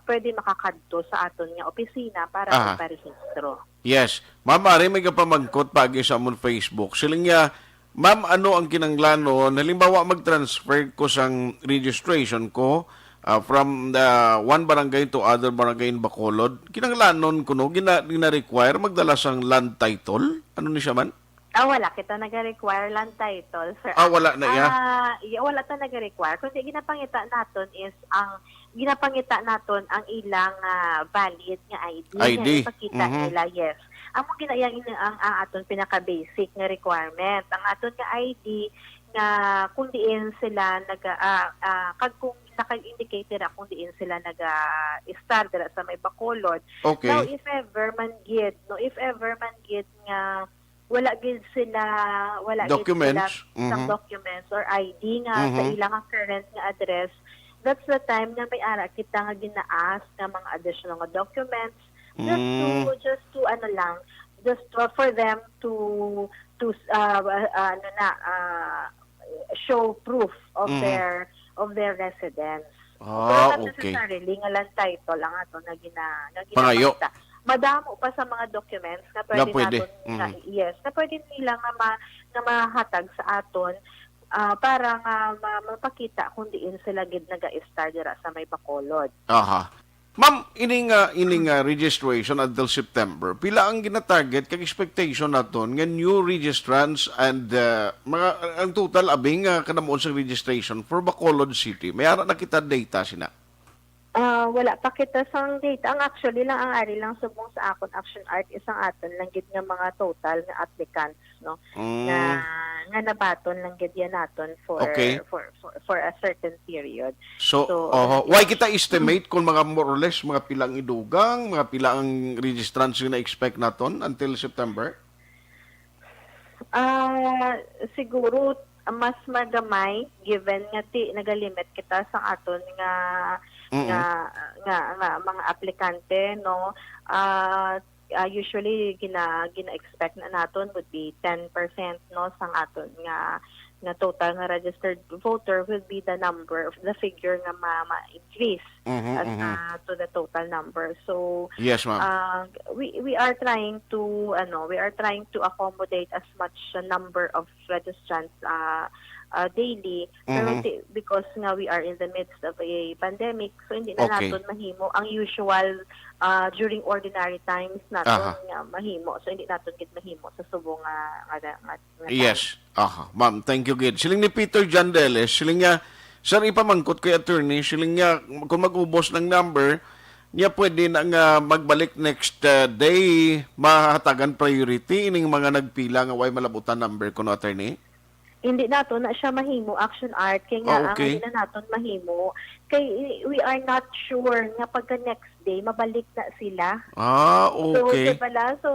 pwede makakadto sa aton nga opisina para Aha. magparehistro. Yes. Ma'am, ari may kapamangkot pagi sa amon Facebook. Siling niya, "Ma'am, ano ang kinanglanon? Halimbawa, mag-transfer ko sang registration ko ah, from the one barangay to other barangay in Bacolod. Kinanglanon ko, no, gina, gina-require magdala sang land title? Ano ni siya man?" Ah, wala kita nag-require land title, sir. Ah, wala na iya? Ah, iya, wala ta nag-require. Kundi ginapangita naton is ang ginapangita naton ang ilang ah, valid nga I D, I D. Nga ipakita Mhm. nila, yes. Amo gina yang ini ang, ang aton pinaka-basic nga requirement. Ang aton nga I D nga kung diin sila nag ah, ah, kag kung naka-indicate dira kung diin sila nag-start dira sa may Bacolod. Okay. Now, if ever man gid, no, if ever man gid nga wala gid sila, wala Documents. gid sila sang Mhm. documents or I D nga sa Mhm. ilang current nga address, that's the time nga may ara kita nga gina-ask nga mga additional nga documents just to Mm. just to ano lang, just to, for them to to uh, uh, ano na uh, show proof of Mhm. their of their residence. Ah, Pero not okay. Necessarily nga land title ang ato nga gina nga Pangayo. ginapakita. Madamo pa sa mga documents nga pwede, Nga pwede. naton nga Mhm. yes, nga pwede nila nga ma, nga mahatag sa aton ah, para nga ma, mapakita kung diin sila gid naga-start dira sa may Bacolod. Aha. Ma'am, ining ah, ining ah, registration until September, pila ang ginatarget kag expectation naton nga new registrants and ah, mga ang total abing nga kanamuon sa registration for Bacolod City? May ara na kita data sina. Ah, wala pa kita sang data. Ang actually lang, ang ari lang subong sa akon action art is ang aton lang gid nga mga total nga applicants, no? Mm. Nga nga nabaton lang gid yan naton for Okay. for, for for a certain period. So, So, oho, uh, why kita estimate kung mga more or less mga pila ang idugang, mga pila ang registrants nga na-expect naton until September? Ah, siguro mas magamay given nga ti nagalimit kita sa aton nga Mm-mm. nga nga, nga mga aplikante, no. Ah, ah, usually gina gina-expect na naton would be ten percent, no, sang aton nga nga total nga registered voter will be the number of the figure nga ma, ma-increase Mhm, as, mhm. ah, to the total number. So Yes, ma'am. uh, we we are trying to ano, we are trying to accommodate as much a number of registrants uh, uh, daily. Pero Mhm. ti- because nga we are in the midst of a pandemic, so hindi na Okay. naton mahimo ang usual uh, during ordinary times naton Aha. nga mahimo. So hindi naton gid mahimo sa subong nga nga, nga, nga Yes. Aha, ma'am, thank you gid. Siling ni Peter Jandeles, siling niya, "Sir, ipamangkot kay attorney," siling niya, "kung mag-ubos ng number, niya pwede na nga magbalik next uh, day, mahatagan priority ining mga nagpila nga way malabutan number kuno, attorney?" Hindi nato na siya mahimo action art kay nga Ah, okay. ang hindi na naton mahimo kay we are not sure nga pagka next day mabalik na sila. Ah, So, okay. di bala? So,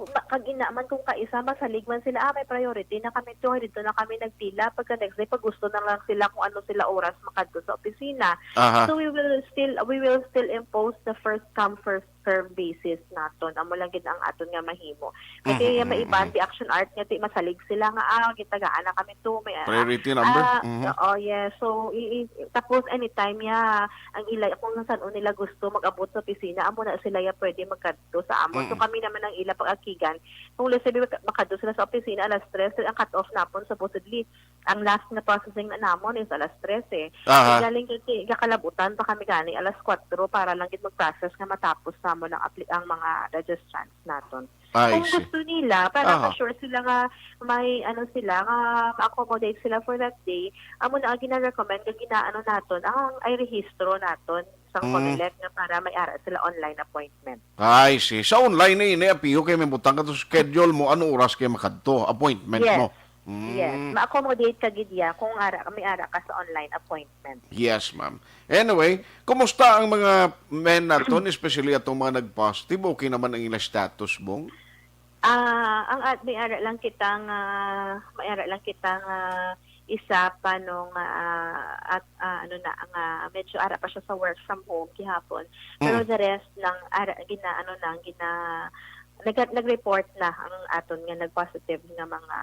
ma- kag ina man kung kaisa, masalig man sila, ah, may priority na kami to, dito na kami nagpila. Pagka next day, pag gusto na lang sila kung ano sila oras makadto sa opisina. Aha. So, we will still, we will still impose the first come, first serve basis naton. Amo lang gid ang aton nga mahimo. Kasi Mhm, may mhm, iban, mhm. Di action art nga, di masalig sila nga, ah, gitagaan na kami to. May, ah, Priority number? ah, Mhm. Oo, yes. So, i- i- tapos anytime ya, ang ila, kung saan nila gusto mag-abot sa opisina, amo na sila ya pwede magkadto sa amon. So, Mm. kami naman ang ila pag-agihan. Kung let's say, maka- makadto sila sa opisina alas tres, ang cut-off napon supposedly, ang last na processing na namon is alas tres eh. Aha. Kaya galing kay, kay kakalabutan pa kami gani alas kwatro para lang gid mag-process nga matapos namon ang, apli- ang mga registrants naton. I Kung see. gusto nila, para Aha. ma-sure sila nga may ano sila, nga ma-accommodate sila for that day, amo na ang gina-recommend nga ginaano naton, ang ay rehistro naton sa Mm. Comelec nga para may ara sila online appointment. I see. Sa online na ini, apiyo kay may butang ka to schedule mo, ano oras kay makadto, appointment Yes. mo. Yes, mm, ma-accommodate ka gid ya kung ara, may ara ka sa online appointment. Yes, ma'am. Anyway, kumusta ang mga men naton, especially atong mga nag-positive? Okay naman ang ila status, Bong? Ah, ang at may ara lang kita nga, may ara lang kita nga isa pa no nga, ah, at, ah, ano na, nga medyo ara pa siya sa work from home gihapon. Pero, mm, the rest ng ara, gina, ano na, gina, nag-, nag-report na ang aton nga nag-positive nga mga,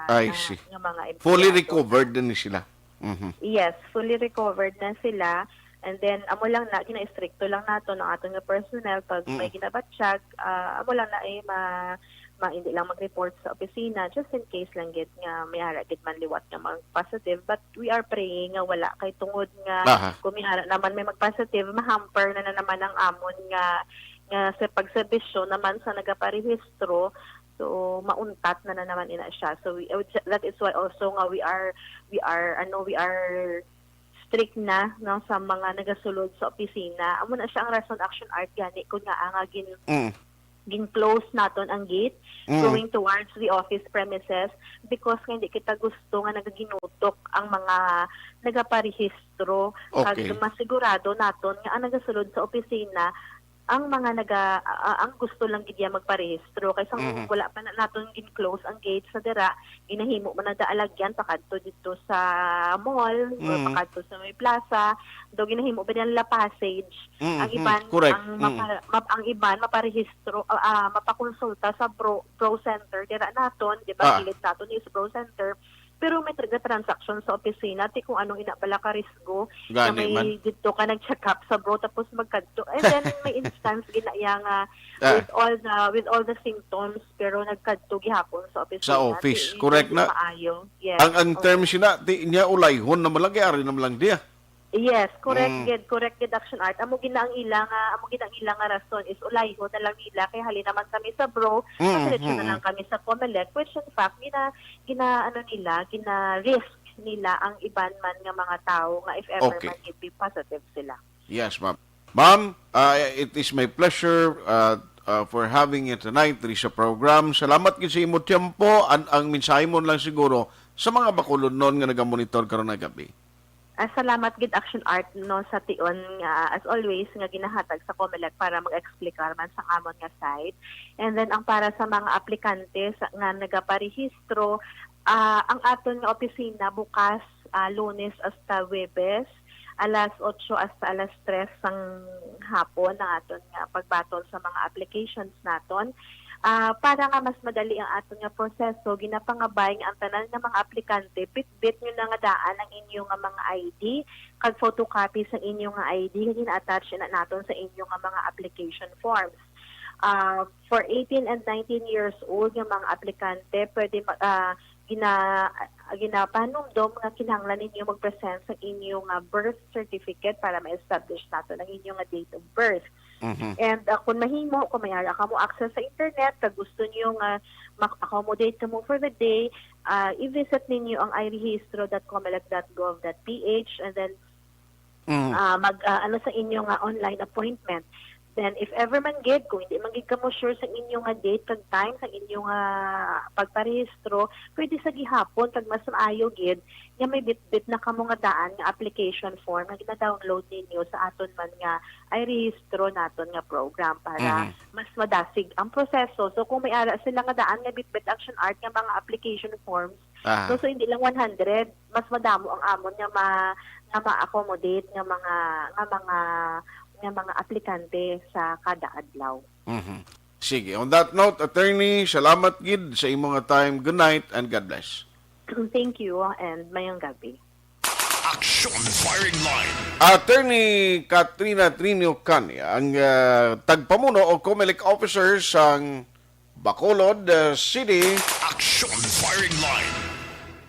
I na, see. Nga mga empleyado. Fully recovered na ni sila. Mhm. Yes, fully recovered na sila. And then, amo lang na, gina-estrikto lang nato ang aton nga personnel pag may, mm, ginabatyag, ah, amo lang na, eh, ma-, ma-, hindi lang mag-report sa opisina, just in case lang gid nga may ara gid man liwat nga mag-positive. But we are praying nga wala, kay tungod nga, aha, kung may ara naman may mag-positive, ma-hamper na, na naman ang amon nga, nga sa pagserbisyo naman sa nagaparehistro. So, mauntat na, na naman ina siya. So, we, that is why also nga we are, we are, ano, we are strict na, no, sa mga nagasulod sa opisina. Amo na siya ang rason, Action Art, gani kung nga nga gin-, mm, gin-close naton ang gate, mm, going towards the office premises, because nga hindi kita gusto nga nagaginutok ang mga nagaparehistro. Kag, okay, masigurado naton nga ang nagasulod sa opisina ang mga naga-, ah, ang gusto lang gid ya magparehistro. Kay sang, mhm, wala pa na naton gin-close ang gate sa dira, ginahimo man ang daalagyan pakadto dito sa mall or, mm, pakadto sa may plaza. Do ginahimo ba nila passage? Mm, ang, mm, iban, correct, ang, mm, mapa-, map-, ang iban maparehistro, ah, ah, mapakonsulta sa Bro, Bro Center dira naton, di ba? Ah. Kilid naton is Bro Center. Pero may tra-, transaction sa opisina, ti kung anong ina pala ka risgo na, gani may man dito ka nag-check up sa Bro, tapos magkadto. And then may instance gina iya nga, ah, with all the, with all the symptoms, pero nagkadto gihapon sa opisina. Sa office, ti, correct hindi na. Maayo. Yes. Ang, ang, oo, term sina, ti, niya ulayhon na malagi, ari na malagi diya. Yes, correct, mm, gid, correct gid, Action Art. Amo gid na ang ila nga, amo gid ang ila nga rason is ulayhon na lang nila kay halin naman kami sa Bro, mm, madiretso na, mm, lang kami sa Comelec, which in fact gina, gina, ano nila, gina-risk nila ang iban man nga mga tawo nga if ever, okay, Man gid be positive sila. Yes, ma'am. Ma'am, ah, it is my pleasure, ah, ah, for having you tonight diri sa program. Salamat gid sa imo tiyempo. An-, ang mensahe mo lang siguro sa mga Bacolodnon nga nagamonitor karon nga gabi. Ah, salamat gid, Action Art, no, sa tion nga, as always, nga ginahatag sa Comelec para mag-explicar man sa amon nga side. And then, ang para sa mga aplikante sa, nga nagaparehistro, ah, ang aton nga opisina bukas, ah, Lunes hasta Huwebes, alas otso hasta alas tres sang hapon ang aton nga pagbatol sa mga applications naton. Ah, para nga mas madali ang aton nga proseso, ginapangabay nga ang tanan nga mga aplikante, bitbit nyo na nga daan ang inyo nga mga I D kag photocopy sa inyo nga I D nga gina-attach na naton sa inyo nga mga application forms. Ah, for eighteen and nineteen years old nga mga aplikante, pwede ma-, ah, gina-, ginapanumdom nga kinahanglan ninyo mag-present sa inyo nga birth certificate para ma-establish naton ang inyo nga date of birth. Mhm. And, ah, kung mahimo, kung may ara kamo access sa internet, kag gusto niyo nga mak-accommodate kamo for the day, ah, i-visit ninyo ang irehistro dot comelec dot gov dot ph, and then, mm, ah, mag, ah, ano, sa inyo nga online appointment. Then, if ever man gid, kung hindi man gid kamo sure sa inyo nga date kag time sa inyo nga pagparehistro, pwede sa gihapon, kag mas maayo gid, nga may bitbit na kamo nga daan nga application form nga gina-download ninyo sa aton man nga irehistro naton nga program para, mhm, mas madasig ang proseso. So, kung may ara sila nga daan nga bitbit, Action Art, nga mga application forms, aha, so, so hindi lang one hundred, mas madamo ang amon nga ma-, nga ma-accommodate nga mga, nga mga, nga mga aplikante sa kada adlaw. Mhm. Sige, on that note, attorney, salamat gid sa imo nga time. Good night and God bless. Thank you and mayong gabi. Action Firing Line. Attorney Katrina Trinio Cani, ang, ah, tagpamuno o Comelec officer sang Bacolod, ah, City. Action Firing Line.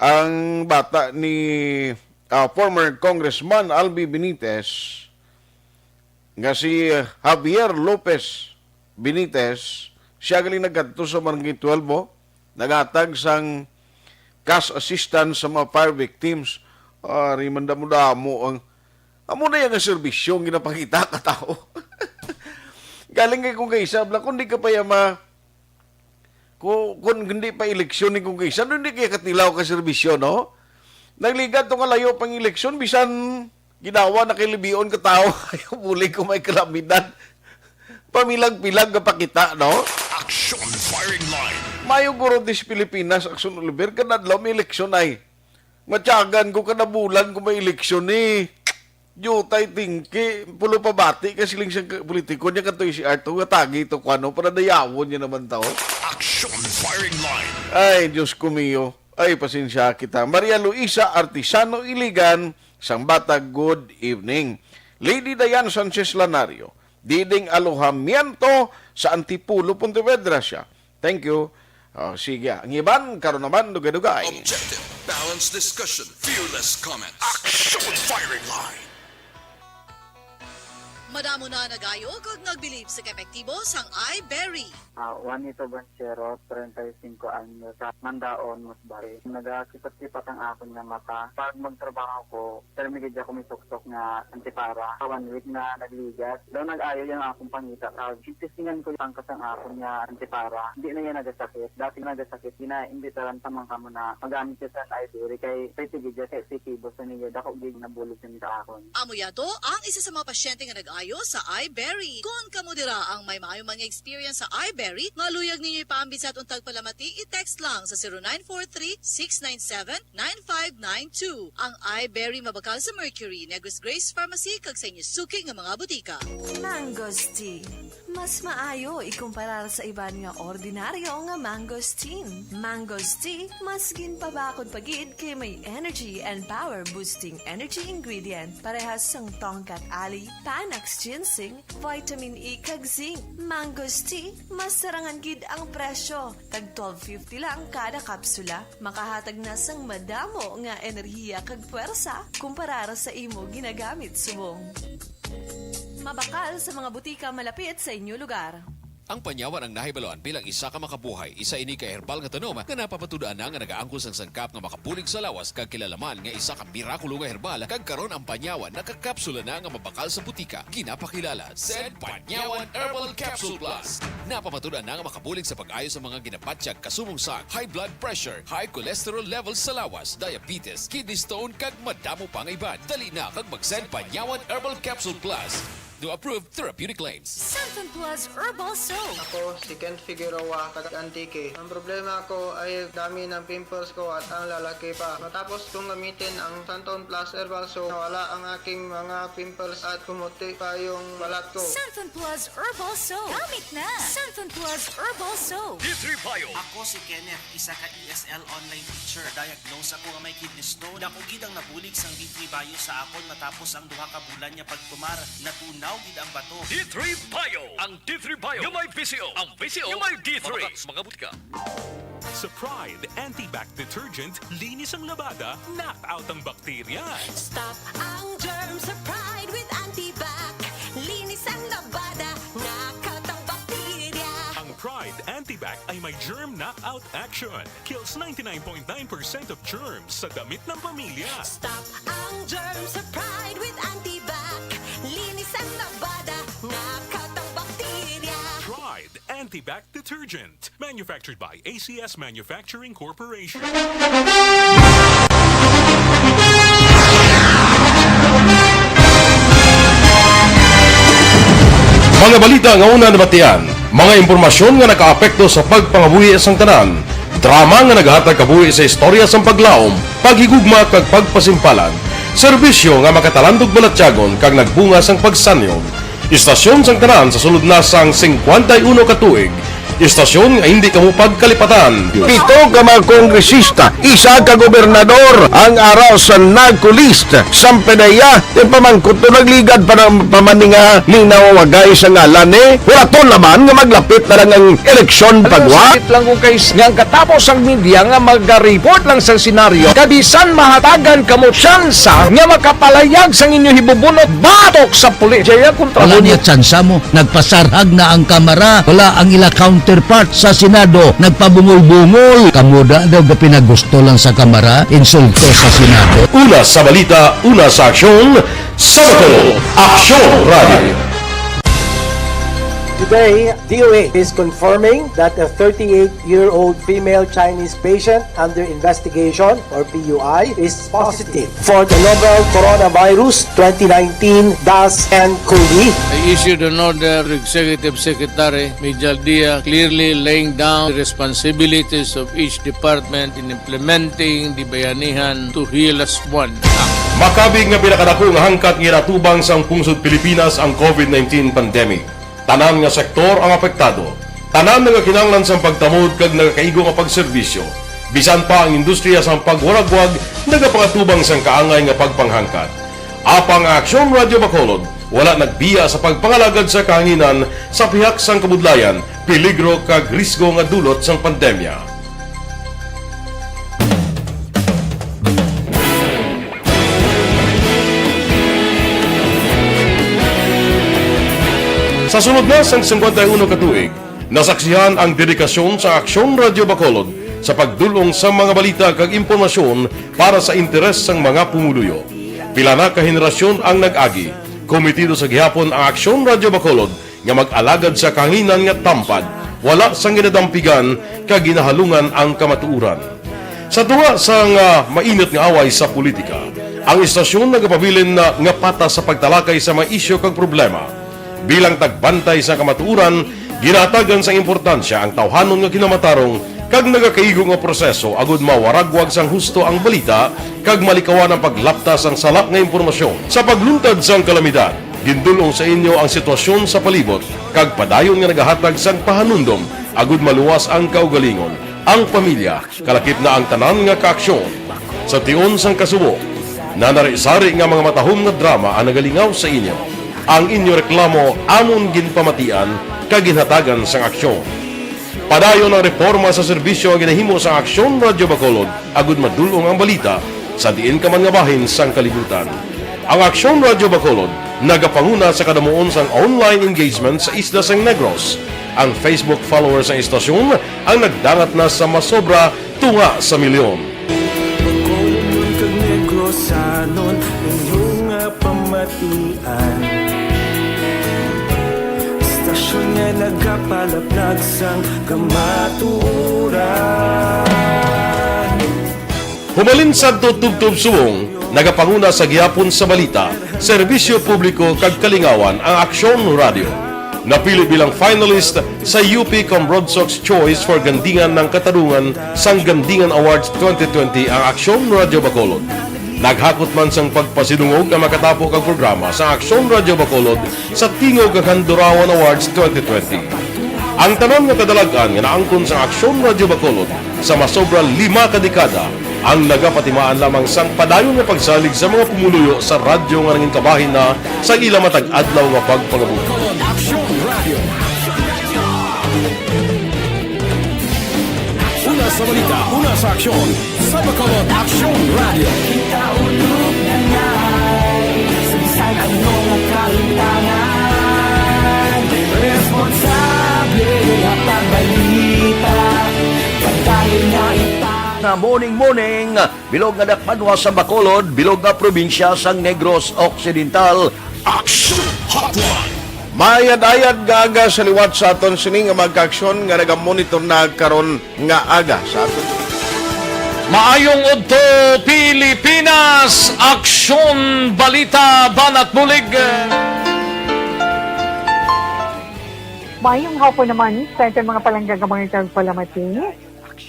Ang bata ni, ah, former Congressman Albi Benitez, nga si Javier Lopez Benitez, siya gali nagkadto sa Barangay twelve, oh, naghatag sang cash assistance sa mga fire victims. Ari man damo-damo ang, amo na yung serbisyo ang ginapakita ka tao. Galing kay kung kaisa, bla, kung di ka pa yama, Ku-, kun hindi pa eleksyon ni kung kaisan, hindi kaya katilaw ka serbisyo, no? Nagligad to nga layo pang eleksyon, bisan ginawa na kay libion ka tao, ayaw bulig kung may kalamidad. Pamilag-pilag nga pakita, no? Action Firing Line. Mayo guro dis Pilipinas, Action Oliver, kada adlaw may eleksyon ay. Matyagan ko kada bulan kung may eleksyon eh. Jutay tingki, pulo pabati ka siling siyang ka-, politiko niya, kanto si Arto, nga tagi to, kuwano, para dayawon niya naman tao. Action Firing Line. Ay, Diyos ko mio. Ay, pasensya kita. Maria Luisa Artisano Iligan, sang Batag, good evening. Lady Diane Sanchez Lanario, Diding Alojamiento sa Antipolo, Pontevedra siya. Thank you. Oh, sige, ang iban, karon naman, dugay-dugay. Objective, balanced discussion, fearless comments. Action Firing Line. Madamo na nagayo kag nagbilib sa kaepektibo sang iBerry. Ah, Juanito Banchero, treinta y cinco anyos, sa Mandaon, Musbari. Nagasipat-sipat ang akon nga mata. Pag magtrabaho ko, pero may gid ako may suksok nga antipara. One week na nagligas. Daw nag-ayo yung akong pangita. Pag testingan ko yung tangkas ang akon nga antipara, hindi na yan nagasakit. Dati nagasakit, ginaimbitaran pa man kamo na magamit siya sa iBerry kay pwede gid siya kay epektibo sa niya. Dako gid nabulig sa akon. Amo yato ang isa sa mga pasyente nga nag-ayo sa iBerry. Kon kamo dira ang may maayo man nga experience sa iBerry, nga luyag ninyo ipaambit sa atong tagpalamati, i-text lang sa zero nine four three, six nine seven, nine five nine two. Ang iBerry mabakal sa Mercury, Negros Grace Pharmacy, kag sa inyo suki nga mga butika. Mangosteen. Mas maayo ikumparar sa iban nga ordinaryo nga mangosteen. Mangosteen, mas ginpabakod pa gid kay may energy and power boosting energy ingredient. Parehas sang tongkat ali, Panax ginseng, vitamin E kag zinc. Mangosteen, mas sarangan gid ang presyo. Tag twelve fifty lang kada kapsula. Makahatag na sang madamo nga enerhiya kag puwersa kumparar sa imo ginagamit subong. Mabakal sa mga butika malapit sa inyo lugar. Ang panyawan ang nahibaluan bilang isa ka makabuhay. Isa ini ka herbal nga tanom nga napamatud-an na nga nagaangkon sang sangkap nga makabulig sa lawas kag kilala man nga isa ka mirakulo nga herbal, kag karon ang panyawan nakakapsula na nga mabakal sa butika. Ginapakilala Sen Panyawan Herbal Capsule Plus. Napamatud-an na nga makabulig sa pag-ayo sa mga ginabatyag kasubong sang high blood pressure, high cholesterol levels sa lawas, diabetes, kidney stone, kag madamo pa nga iban. Dali na kag mag-Sen Panyawan Herbal Capsule Plus. Do approved therapeutic claims. Santon Plus Herbal Soap. Ako si Kent Figueroa, taga Antique. Ang problema ko ay dami ng pimples ko at ang lalaki pa. Matapos kong gamitin ang Santon Plus Herbal Soap, nawala ang aking mga pimples at kumuti pa yung balat ko. Santon Plus Herbal Soap. Gamit na. Santon Plus Herbal Soap. D three Bio. Ako si Kenneth, isa ka E S L online teacher. Diagnose ako nga may kidney stone. Dako gid ang nabulig sang D three Bio sa akon matapos ang duha ka bulan nga pagtumar. Natunaw gid ang bato. D three Bio. Ang D three Bio nga may V C O. Ang V C O nga may D three. Mabakal sa mga butika. Sa Pride Antibac Detergent, linis ang labada, knock out ang bakterya. Stop ang germ sa Pride with Antibac. Linis ang labada, knock out ang bakterya. Ang Pride Antibac ay may germ knockout action. Kills ninety-nine point nine percent of germs sa damit ng pamilya. Stop ang germ sa Pride with Antibac. Linis ang labada, knock out ang bakterya. Pride Antibac Detergent. Manufactured by A C S Manufacturing Corporation. Mga balita nga una nabatian, mga impormasyon nga nakaapekto sa pagpangabuhi sang tanan, drama nga naghatag kabuhi sa istorya sang paglaom, paghigugma kag pagpasimpalan, serbisyo nga makatalandog balatyagon kag nagbunga sang pagsanyog. Istasyon sang tanan sa sulod na sang singkwenta y uno ka tuig. Istasyon nga hindi kamo pagkalipatan. Pito ka mga kongresista, isa ka gobernador ang ara sa NARCO list. Sampe na iya, yung pamangkot to nagligad pa ng pamaninga, linaw wagay sa ngalan ni. Hulaton naman nga maglapit na lang ang eleksyon pagwa. Sakit lang ko kay s-, nga ang katapos ang media nga mag-report lang sa senaryo, kabisan mahatagan kamo tsansa nga makapalayag sang inyo hibubunot batok sa pulis. Jaya kontra Wala mo niya tsansa mo. Nagpasarhag na ang Kamara. Wala ang ila counterpart sa Senado. Nagpabungol-bungol. Kamo da daw gapinagusto lang sa Kamara. Insulto sa Senado. Una sa balita, una sa aksyon, sa Bato, Aksyon Radio. Today, D O H is confirming that a thirty-eight-year-old female Chinese patient under investigation, or P U I, is positive for the novel coronavirus twenty nineteen dash N cov. I issued an order to Executive Secretary Mijal Dia, clearly laying down the responsibilities of each department in implementing the Bayanihan to Heal Us One Act. Makabig nga pinakadako nga hangkat nga ginatubang sang pungsod Pilipinas ang covid nineteen pandemic. Tanan nga sektor ang apektado. Tanan nagakinahanglan sang pagtamod kag nagakaigo nga pagserbisyo. Bisan pa ang industriya sang pagwaragwag nagapangatubang sang kaangay nga pagpanghangkat. Apang ang Aksyon Radyo Bacolod wala nagbiya sa pagpangalagad sa kahanginan sa pihak sang kabudlayan, peligro kag risgo nga dulot sang pandemya. Sa sulod na sang singkwenta y uno ka tuig, nasaksihan ang dedikasyon sa Aksyon Radyo Bacolod sa pagdul-ong sa mga balita kag impormasyon para sa interes sang mga pumuluyo. Pila na ka henerasyon ang nag-agi. Komitido sa gihapon ang Aksyon Radyo Bacolod nga mag-alagad sa kahanginan nga tampad, wala sang ginadampigan kag ginahalungan ang kamatuoran. Sa tunga sang, ah, mainit nga away sa politika, ang istasyon nagapabilin na nga patas sa pagtalakay sa mga isyu kag problema. Bilang tagbantay sa kamatuoran, ginahatagan sang importansya ang tawhanon nga kinamatarong kag nagakaigo nga proseso agud mawaragwag sang husto ang balita kag malikawan ang paglapta sang sala nga impormasyon. Sa pagluntad sang kalamidad, gindul-ong sa inyo ang sitwasyon sa palibot kag padayon nga nagahatag sang pahanumdom agud maluwas ang kaugalingon, ang pamilya, kalakip na ang tanan nga kaaksyon. Sa tion sang kasubo, nanari-sari nga mga matahom nga drama ang nagalingaw sa inyo. Ang inyo reklamo amon ginpamatian kag ginhatagan sang aksyon. Padayon ang reporma sa serbisyo nga ginahimo sang Aksyon Radyo Bacolod agud madul-ong ang balita sa diin ka man nga bahin sang kalibutan. Ang Aksyon Radyo Bacolod nagapanguna sa kadamuon sang online engagement sa isla sang Negros. Ang Facebook followers sang istasyon ang nagdangat na sa masobra tunga sa milyon. Bacolodnon kag Negrosanon, inyo nga pamatian. Istasyon nga nagapalaplag sang kamatuoran. Humalin sadto tubtob subong, nagapanguna sa gihapon sa balita, serbisyo publiko kag kalingawan ang Aksyon Radyo. Napili bilang finalist sa U P Comrod Sox Choice for Gandingan ng Katarungan sang Gandingan Awards twenty twenty ang Aksyon Radyo Bacolod. Naghakot man sang pagpasidungog ang makatapo kag programa sa Aksyon Radyo Bacolod sa Tingog kag Handurawan Awards twenty twenty. Ang tanan nga kadalag-an nga naangkon sa Aksyon Radyo Bacolod sa masobra lima ka dekada ang nagapatimaan lamang sang padayon nga pagsalig sa mga pumuluyo sa radyo nga nangin kabahin na sa ila matag adlaw nga pagpangabuhi. Una sa balita, una sa aksyon, sa Bacolod Aksyon Radio. Kita ulog na ngay, sa bisan ano nga kalimtangan, responsable nga pagbalita, pagdali na ita. Na morning, morning, bilog nga dakbanwa sa Bacolod, bilog nga probinsya sang Negros Occidental. Action Hotline. Maayad-ayad nga aga sa liwat sa aton sini nga mga kaaksyon nga nagamonitor na karon nga aga sa aton. Maayong udto, Pilipinas! Aksyon, balita, banat bulig. Maayong hapon naman sa aton mga palangga nga mga tagpalamati.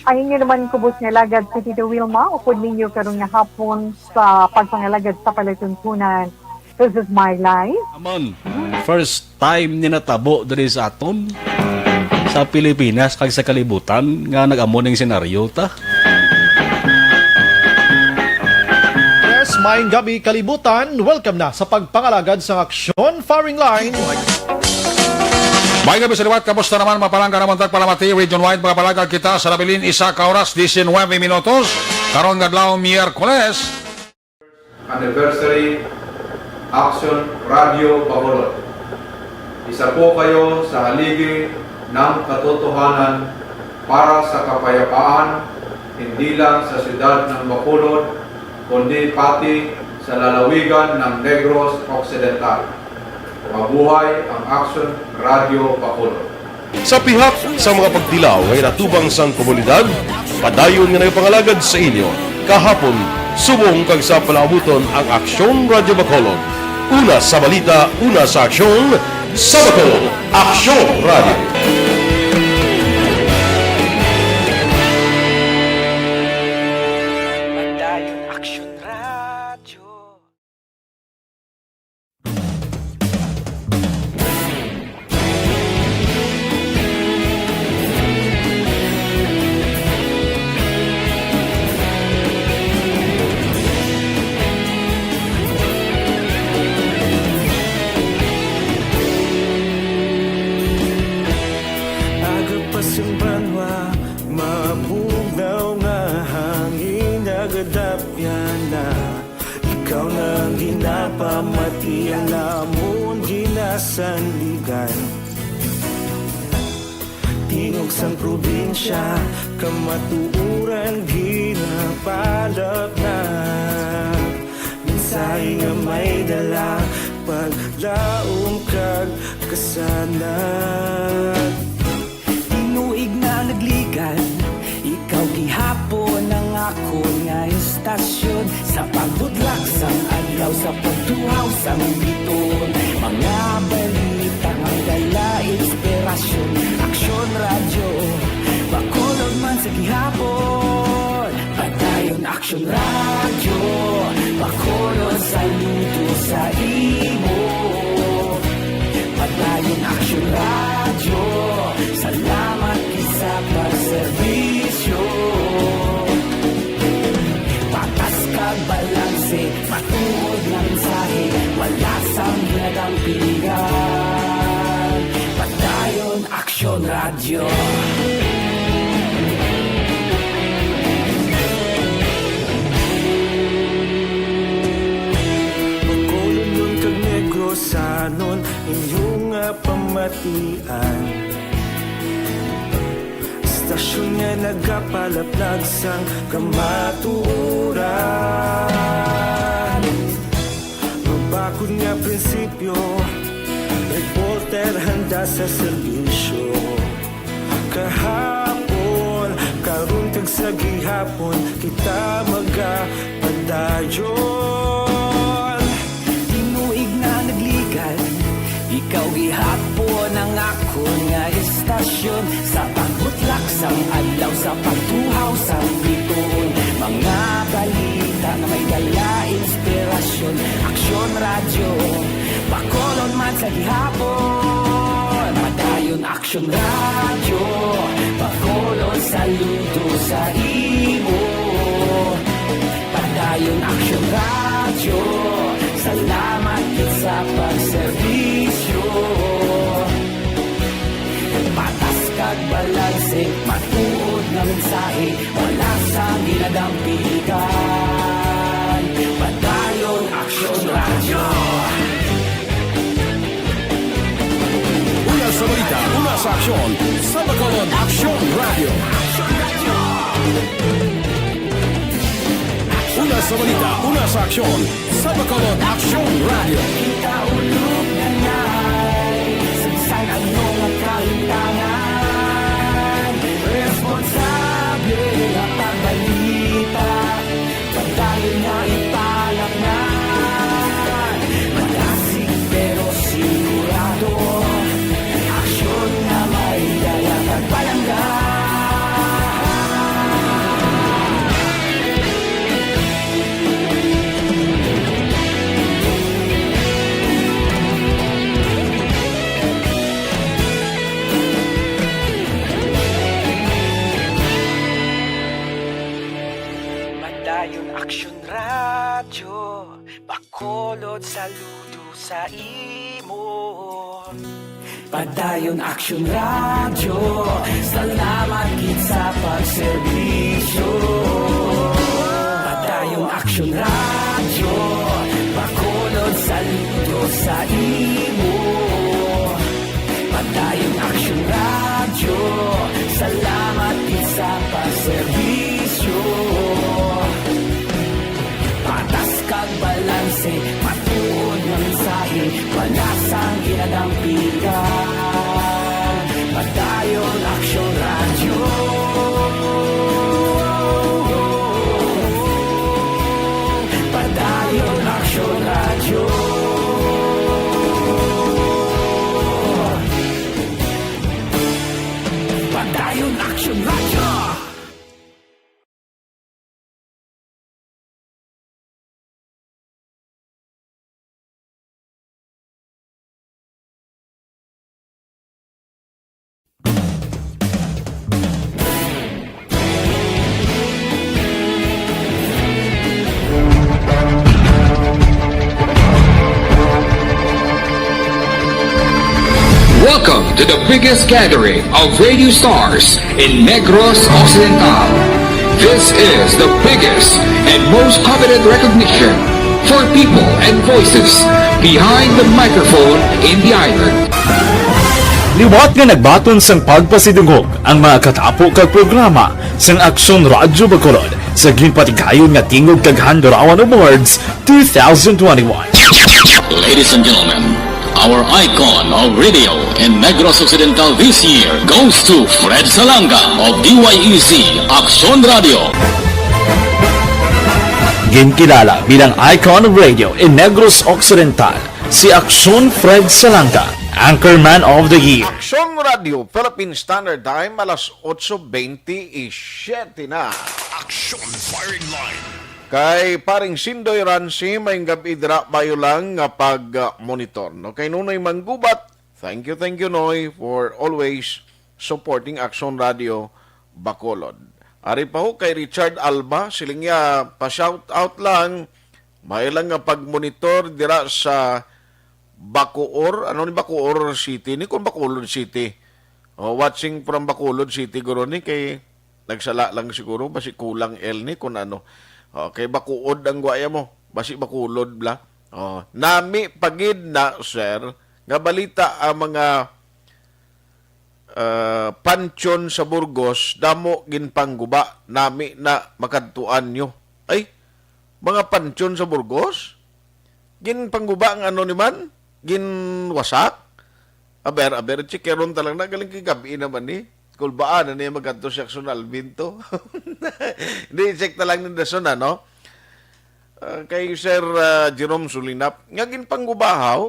Ang inyo naman kubos nga alagad si Tito Wilma, upod ninyo karon nga hapon sa pagpangalagad sa palatuntunan. This is my life. Aman, first time ni natabo diri sa aton, sa Pilipinas kag sa kalibutan nga nag-amo ning senaryo ta. Yes, maayong gabi, kalibutan. Welcome na sa pagpangalagad sang aksyon, firing line. Maayong gabi sa liwat, kamusta naman, mga palangga namon tagpalamati, region-wide, mga palangga kita sa nabilin, isa ka oras, diecinuebe minutos, karon nga adlaw, Miyerkules. Anniversary Action Radio Bacolod. Isa po kayo sa haligi ng katotohanan para sa kapayapaan, hindi lang sa siyudad ng Bacolod, kundi pati sa lalawigan ng Negros Occidental. Mabuhay ang Aksyon Radyo Bacolod. Sa pihak sa mga pagtilaw nga ginatubang sang komunidad, padayon nga nagapangalagad sa inyo, kahapon, subong kag sa palaabuton ang Aksyon Radyo Bacolod. Una sa balita, una sa aksyon, sa Bacolod, Aksyon Radyo. Padayon Aksyon Radyo. Aga pa sang banwa, mabugnaw nga hangin, nagadapyan na. Ikaw na ang ginapamati, ang amon ginasandigan. Tingog sang probinsya, kamatuoran ginapalap na. Mensahe nga may dala, paglaom kag kasanag. Tinuig na nagligad, ikaw gihapon ang akon nga istasyon. Sa pagbudlak sang adlaw, sa pagtuhaw sang bituon, mga balita nga dala inspirasyon. Aksyon Radyo, Bacolod man sa gihapon. Padayon Aksyon Radyo, Bacolod, saludo sa imo. Padayon Aksyon Radyo, salamat gid sa pagserbisyo. Patas kag balanse, matuod nga mensahe, wala sang ginadampigan. Padayon Aksyon Radyo. Bacolodnon kag Negrosanon, inyo nga pamatian. Istasyon nga nagapalaplag sang kamatuoran. Mabakod nga prinsipyo, reporter handa sa serbisyo. Kahapon, karon kag sa gihapon, kita magapadayon. Tinuig na nagligad, ikaw gihapon ang akon nga istasyon. Sa pagbutlak sang adlaw, sa pagtuhaw sang bituon, mga balita nga may dala inspirasyon. Aksyon Radyo, Bacolod man sa gihapon. Padayon Aksyon Radyo, Bacolod, saludo sa imo. Padayon Aksyon Radyo, salamat gid sa pagserbisyo. Patas kag balanse, matuod nga mensahe, wala sang ginadampigan. Padayon Aksyon Radyo. Una sa balita, una sa aksyon, sa Bacolod Aksyon Radyo. Una sa balita, una sa aksyon, sa Bacolod Aksyon Radyo. Kita ulog na nai, sa bisan ano nga kahimtangan, responsable nga pagbalita. Padayon nga ipalapnan, malasig pero sigurado. Aksyon nga may dala kag palangga. Padayon Aksyon Radyo, Bacolod, saludo sa imo. Padayon Aksyon Radyo, salamat gid sa pagserbisyo. Padayon Aksyon Radyo, Bacolod, saludo sa imo. Padayon Aksyon Radyo, salamat gid sa pagserbisyo. Patas kag balanse, matuod nga mensahe, wala sang to the biggest gathering of radio stars in Negros Occidental. This is the biggest and most coveted recognition for people and voices behind the microphone in the island. Liwat nga nagbaton sang pagpasidungog ang mga katapo kag programa sang Aksyon Radyo Bacolod sa ginpatigayon nga Tingog kag Handurawan Awards two thousand twenty-one. Ladies and gentlemen, our icon of radio in Negros Occidental this year goes to Fred Salanga of D Y E Z Aksyon Radio. Ginkilala bilang icon of radio in Negros Occidental, si Aksyon Fred Salanga, Anchorman of the Year. Aksyon Radio, Philippine Standard Time, alas otso bentisiete na. Aksyon Firing Line. Kay paring Sindoy Ransi, may gabi dira, bayo lang nga pag-monitor, no? Kay Nunoy Manggubat, thank you, thank you, Noy, for always supporting Aksyon Radio Bacolod. Ari pa ho kay Richard Alba, siling niya, pa-shout out lang, may lang nga pag-monitor dira sa Bacoor, ano ni Bacoor City, ni kung Bacolod City. Oh, watching from Bacolod City, guro ni kay nagsala lang siguro, basi kulang L ni kung ano. Oh, kay Bacood ang guwaya mo, basi Bacolod bla. Oh, nami pagid na, sir, nga balita ang mga ah, pansyon sa Burgos, damo ginpangguba, nami na makadtuan nyo. Ay, mga pansyon sa Burgos? Ginpangguba ang ano ni man? Ginwasak? Aber, aber, chikeron talang na, galing kay gabi naman ni. Kulbaan na niya magadto si Aksyon Alvin to. Hindi, check talang ni Dason, ano? Ah, kay Sir, ah, Jerome Sulinap, nga ginpanggubahaw.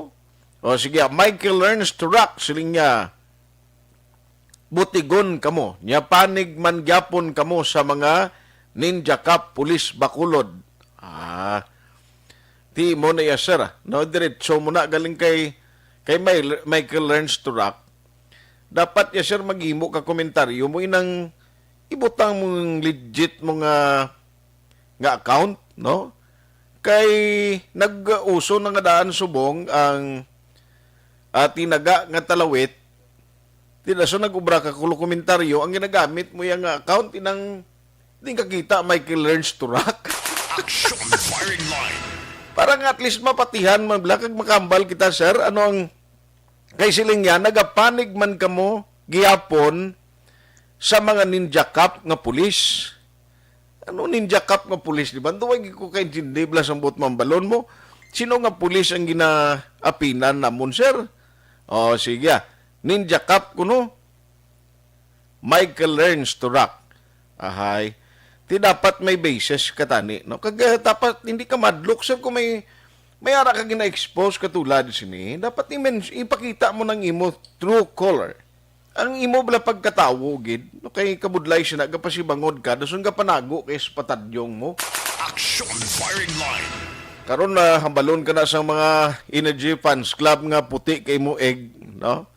O sige, ah, Michael learns to rock, siling niya, butigon kamo. Nya panig man gyapon kamo sa mga Ninja Cop Police Bacolod. Ah, ti mo na ya, sir, ah. No, diretso mo na galing kay, kay May-, Michael learns to rock. Dapat ya, sir, maghimo ka komentaryo mo inang ibutang mo ang legit mo nga, nga account, no? Kay nag-uso na nga daan subong ang, ah, tinaga nga talawit. Di na so nag-ubra ka kulo komentaryo, ang ginagamit mo yang account, inang di kakita Michael learns to rock. Action Firing Line. Parang at least mapatihan man bala kag makambal kita, sir. Ano ang, kay siling niya, nagapanig man kamo gihapon sa mga ninja cop nga pulis. Ano ninja cop nga pulis, di ba? Duway ko kaintindi bala sang buot mambalon mo. Sino nga pulis ang ginaapinan namon, sir? O, sige, ah. Ninja cop kuno. Michael learns to rock. Ahay. Ti dapat may basis ka tani, no? Kag, eh, dapat hindi ka madlok, sir, kung may, may ara ka gina-expose katulad sini. Dapat i-men-, ipakita mo ng imo true color. Ang imo bala pagkatawo gid, no, kay kabudlay siya na gapasibangod ka, dason gapanago kay sa patadyong mo. Action Firing Line. Karon na hambalon ka na sa mga Energy Fans Club nga puti kay mo egg, no?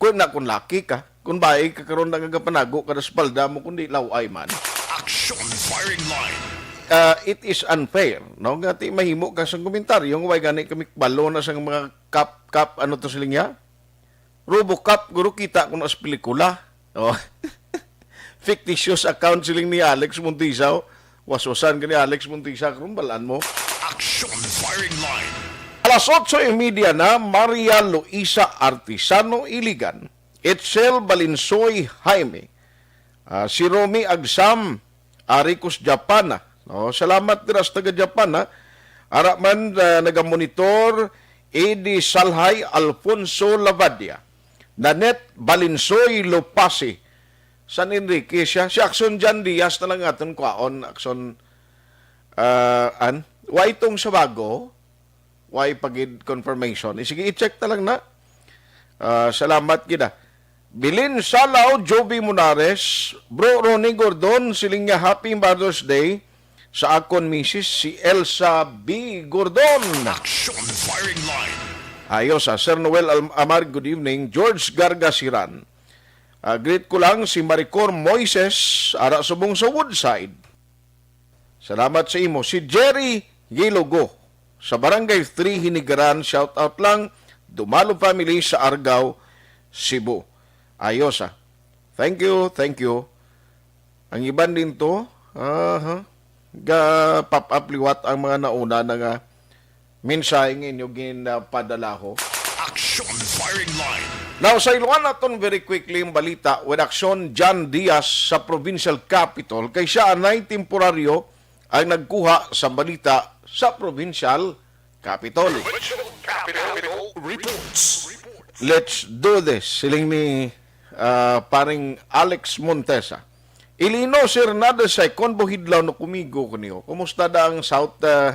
Kun na kun laki ka, kun bayi ka karon na gapanago ka na sa palda mo kundi law-ay man. Action Firing Line. Ah, it is unfair, no? Nga ti mahimo ka sang komentaryo nga way gani kami balo na sang mga kap-kap, ano to siling niya? Robocop, guro, kita ko na sa pelikula. Oh. Fictitious account siling ni Alex Montisa, oh. Waswasan ka ni Alex Montisa, karon balaan mo. Action Firing Line. Alas otso y media na, Maria Luisa Artisano Iligan, Itzel Balinsoy Jaime, ah, si Romy Agsam, ari ko sa Japan, ah. No, salamat dira sa taga Japan, ah. Ara man, ah, nagamonitor, Eddie Salhay, Alfonso Lavadia, Nanette Balinsoy Lopasi, San Enrique siya. Si Action John Diaz na lang aton kwaon, Action, ah, an? Wa itong sa bago, wa pa gid confirmation. Eh, sige, i-check na lang na. Ah, salamat gid, ah. Bilin Salaw, Joby Munares, Bro Ronnie Gordon, siling niya, "Happy Mother's Day sa akon misis, si Elsa B. Gordon." Action Firing Line. Ayos, ah. Sir Noel Al-, Amar, good evening. George Gargasiran. Ah, greet ko lang si Maricor Moises, ara subong sa Woodside. Salamat sa imo. Si Jerry Gilogo sa Barangay three Hinigaran, shout out lang. Dumalo family sa Argao, Cebu. Ayos, ah. Thank you, thank you. Ang iban din to, aha, ga-pop up liwat ang mga nauna na nga mensahe nga inyo ginapadalaho. Action Firing Line. Now, sa iluan naton very quickly ang balita with Action John Diaz sa provincial capital, kay siya anay temporaryo ang nagkuha sa balita sa provincial capital. Provincial Capital Reports. Let's do this, siling ni, ah, paring Alex Montesa. Ilino, Sir, na the second, buhidlaw no kumigo ko niyo. Kumusta da ang South, ah,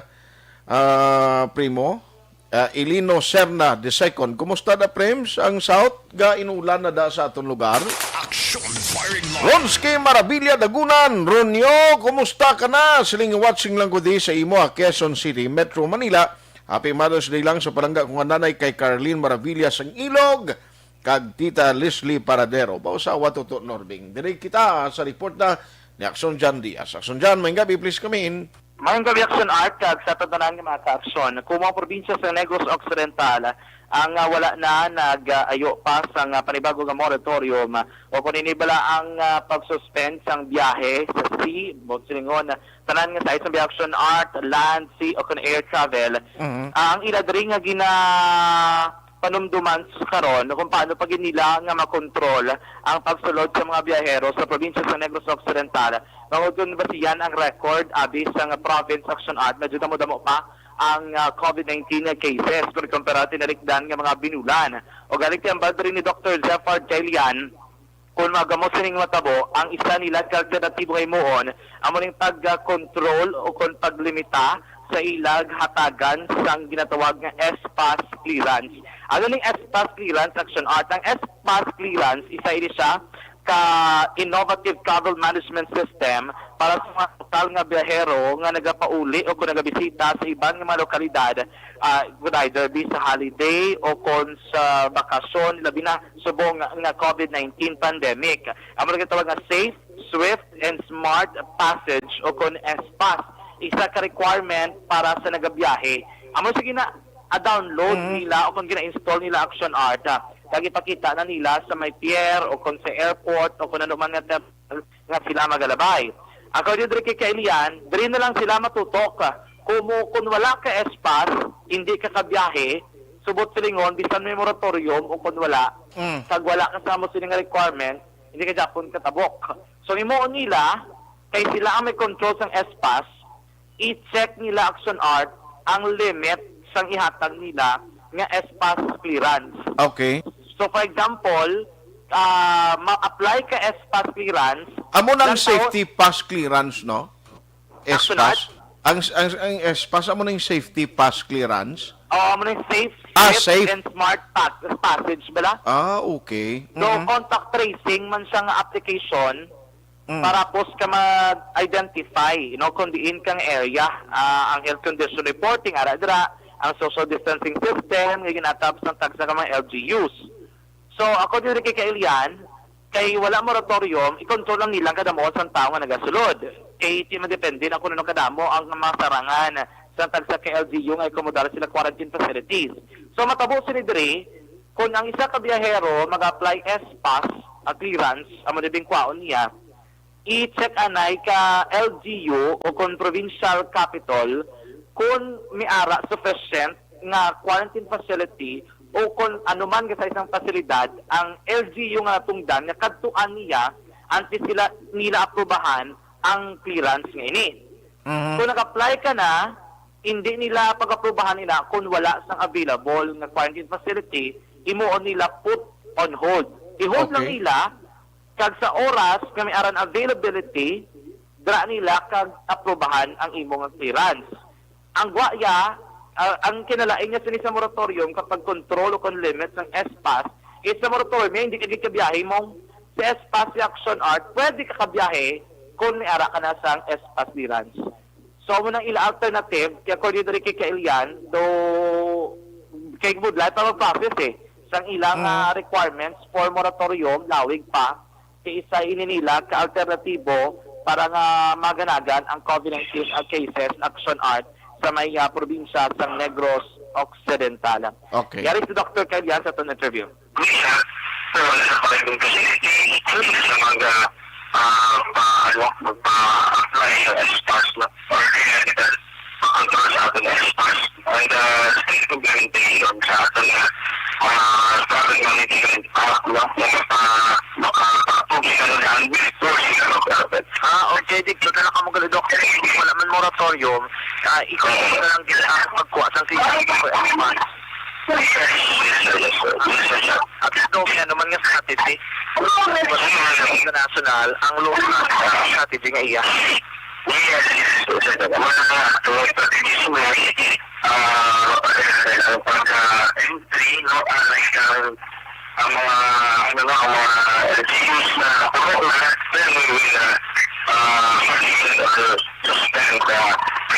ah, Primo? Ah, Ilino Serna the second. Kumusta da, Prems? Ang South, ga inulan na da sa aton lugar? Action Firing Line. Ronski Maravilla Dagunan, Ronyo, kumusta ka na? Siling watching lang ko di sa imo, ah, Quezon City, Metro Manila. Happy Mother's Day lang sa palangga kong nanay kay Carlene Maravilla sang Ilog, kag Tita Leslie Paradero. Bausawa, Toto Norbing. Diri kita sa report na ni Action John Diaz. Action John, may gabi, please come in. Mayong gabi, Action Art, kag sa tanan nga mga ka-aksyon. Kung mga probinsya sa Negros Occidental, ang, ah, wala na nag-ayo pa sang, ah, panibago nga moratorium, ah, o kung ini bala ang, ah, pag-suspend sang biyahe sa sea, buot silingon, tanan nga sa isang biyahe, Action Art, land, sea, o kung air travel, Mhm. ah, ang ila diri nga gina panumduman sa karon kung paano pa gid nila nga makontrol ang pagsulod sa mga biyahero sa probinsya sa Negros Occidental. Bangod kon basihan ang record, abi, sang Province Action Art, medyo damo-damo pa ang, ah, COVID nineteen nga cases kung ikumpara sa tinarikdan nga mga binulan. O gani, ti hambal diri ni Doktor Zephyr Jailian, kung magamo sining matabo, ang isa nila ka alternatibo nga himuon amo ning pag-control o kon paglimita sa ilag hatagan sang ginatawag nga S-PAS clearance. Ano ning S-PAS clearance, Action Art? Ang S-PAS clearance, isa ini siya ka innovative travel management system para sa mga lokal nga biyahero nga nagapauli o kung nagabisita sa iban nga mga lokalidad, ah, could either be sa holiday o kon sa bakasyon, labi na subong nga COVID nineteen pandemic. Amo na ginatawag nga safe, swift, and smart passage o kon S-PAS. Isa ka requirement para sa nagabiyahe. Amo, sige na, a-download Mhm. nila o kung gina-install nila, Action Art, ah, kag ipakita na nila sa may pier o kung sa airport o kung ano man nga terminal nga sila magalabay. According diri kay Kailian, diri na lang sila matutok. Kung mo, kung wala ka S-PAS, hindi ka kabiyahe, subot silingon, bisan may moratorium o kung wala, Mm. kag wala ka sa mo sini nga requirement, hindi ka gyapon katabok. So, himuon nila, kay sila ang may control sang S-PAS, i-check nila, Action Art, ang limit sang ihatag nila nga S-PAS clearance. Okay. So, for example, ah, ma-apply ka S-PAS clearance, Amo nang lang tao- safety pass clearance, no? Action S-PAS. Art? Ang, ang, ang S-PAS, amo nang safety pass clearance? Oo, amo nang safe, Ah, swift, safe. and smart pa-, passage, bala? Ah, okay. So, Mhm. contact tracing man siya nga application, Mm. para pos ka mag-identify, you know, kung diin kang area, ah, ang health condition reporting, ara dira, ang social distancing system, nga ginatab sang tagsa ka mga L G Us. So, ako diri kay Kailian, kay wala moratorium, i-control lang nila ang kadamo sang tawo nga nagasulod. Kay di madepende na kung ano kadamo ang masarangan sa tagsa ka L G U nga ikomodar sila quarantine facilities. So, matabo sini diri, kung ang isa ka biyahero mag-apply S-PAS, a clearance, amo ni bingkwaon niya, i-check anay ka L G U o kon provincial capital kung may ara sufficient nga quarantine facility o kon anuman nga sa isang pasilidad ang L G U nga natungdan nga kadtuan niya antes sila, nila aprubahan ang clearance nga ini. Mhm. Kung nag-apply ka na, hindi nila pag-aprubahan nila kung wala sang available nga quarantine facility, himuon nila put on hold. I-hold lang Okay. nila, kag sa oras nga may aran availability, dira nila kag aprubahan ang imo nga clearance. Ang gwaya, ah, ang kinalain niya sini sa moratorium kapag control o kon limit sang S-PAS, is sa moratorium, hindi ka gid kabiyahe mo sa S-PAS, sa Action Art, pwede ka kabiyahe kung may ara ka na sang S-PAS clearance. So, amo nang ila alternative, kay according diri kay Kailian, do, kay budlay pa mag-process eh. Sang ilang, Mm. ah, requirements for moratorium, lawig pa, kay isa ini nila ka alternatibo para nga maganagan ang COVID nineteen, ah, cases, Action Art, sa may, ah, probinsya sang Negros Occidental. Okay. Yari si Doktor Kailian sa atong interview. So, wala sa private facility, hindi na siya mag, ah, ah, pa, ano, magpa-apply sa S pass, no? Or kaya kita pa-control sa ating S pass. And, ah, state government sa ating, ah, travel management app, no? Na maka-, maka-approve sila na before sila mag-travel. Ah, okay. Di ko na lang kamo gali, Doc. Wala man moratorium. Ah, ikaw na lang gid ang magkuha sa siya. Yes, yes, yes, yes, yes, yes. At ito, may ano man nga strategy. Wala man nga international, ang local strategy nga iya. Yes, yes, yes, yes. Wala nga, ito, strategy sa mga, ah, ang pagka-entry, no, ah, like, ang, ang mga, ano nga, ang mga L G Us na napuno na, then we will, ah, ah, suspend the,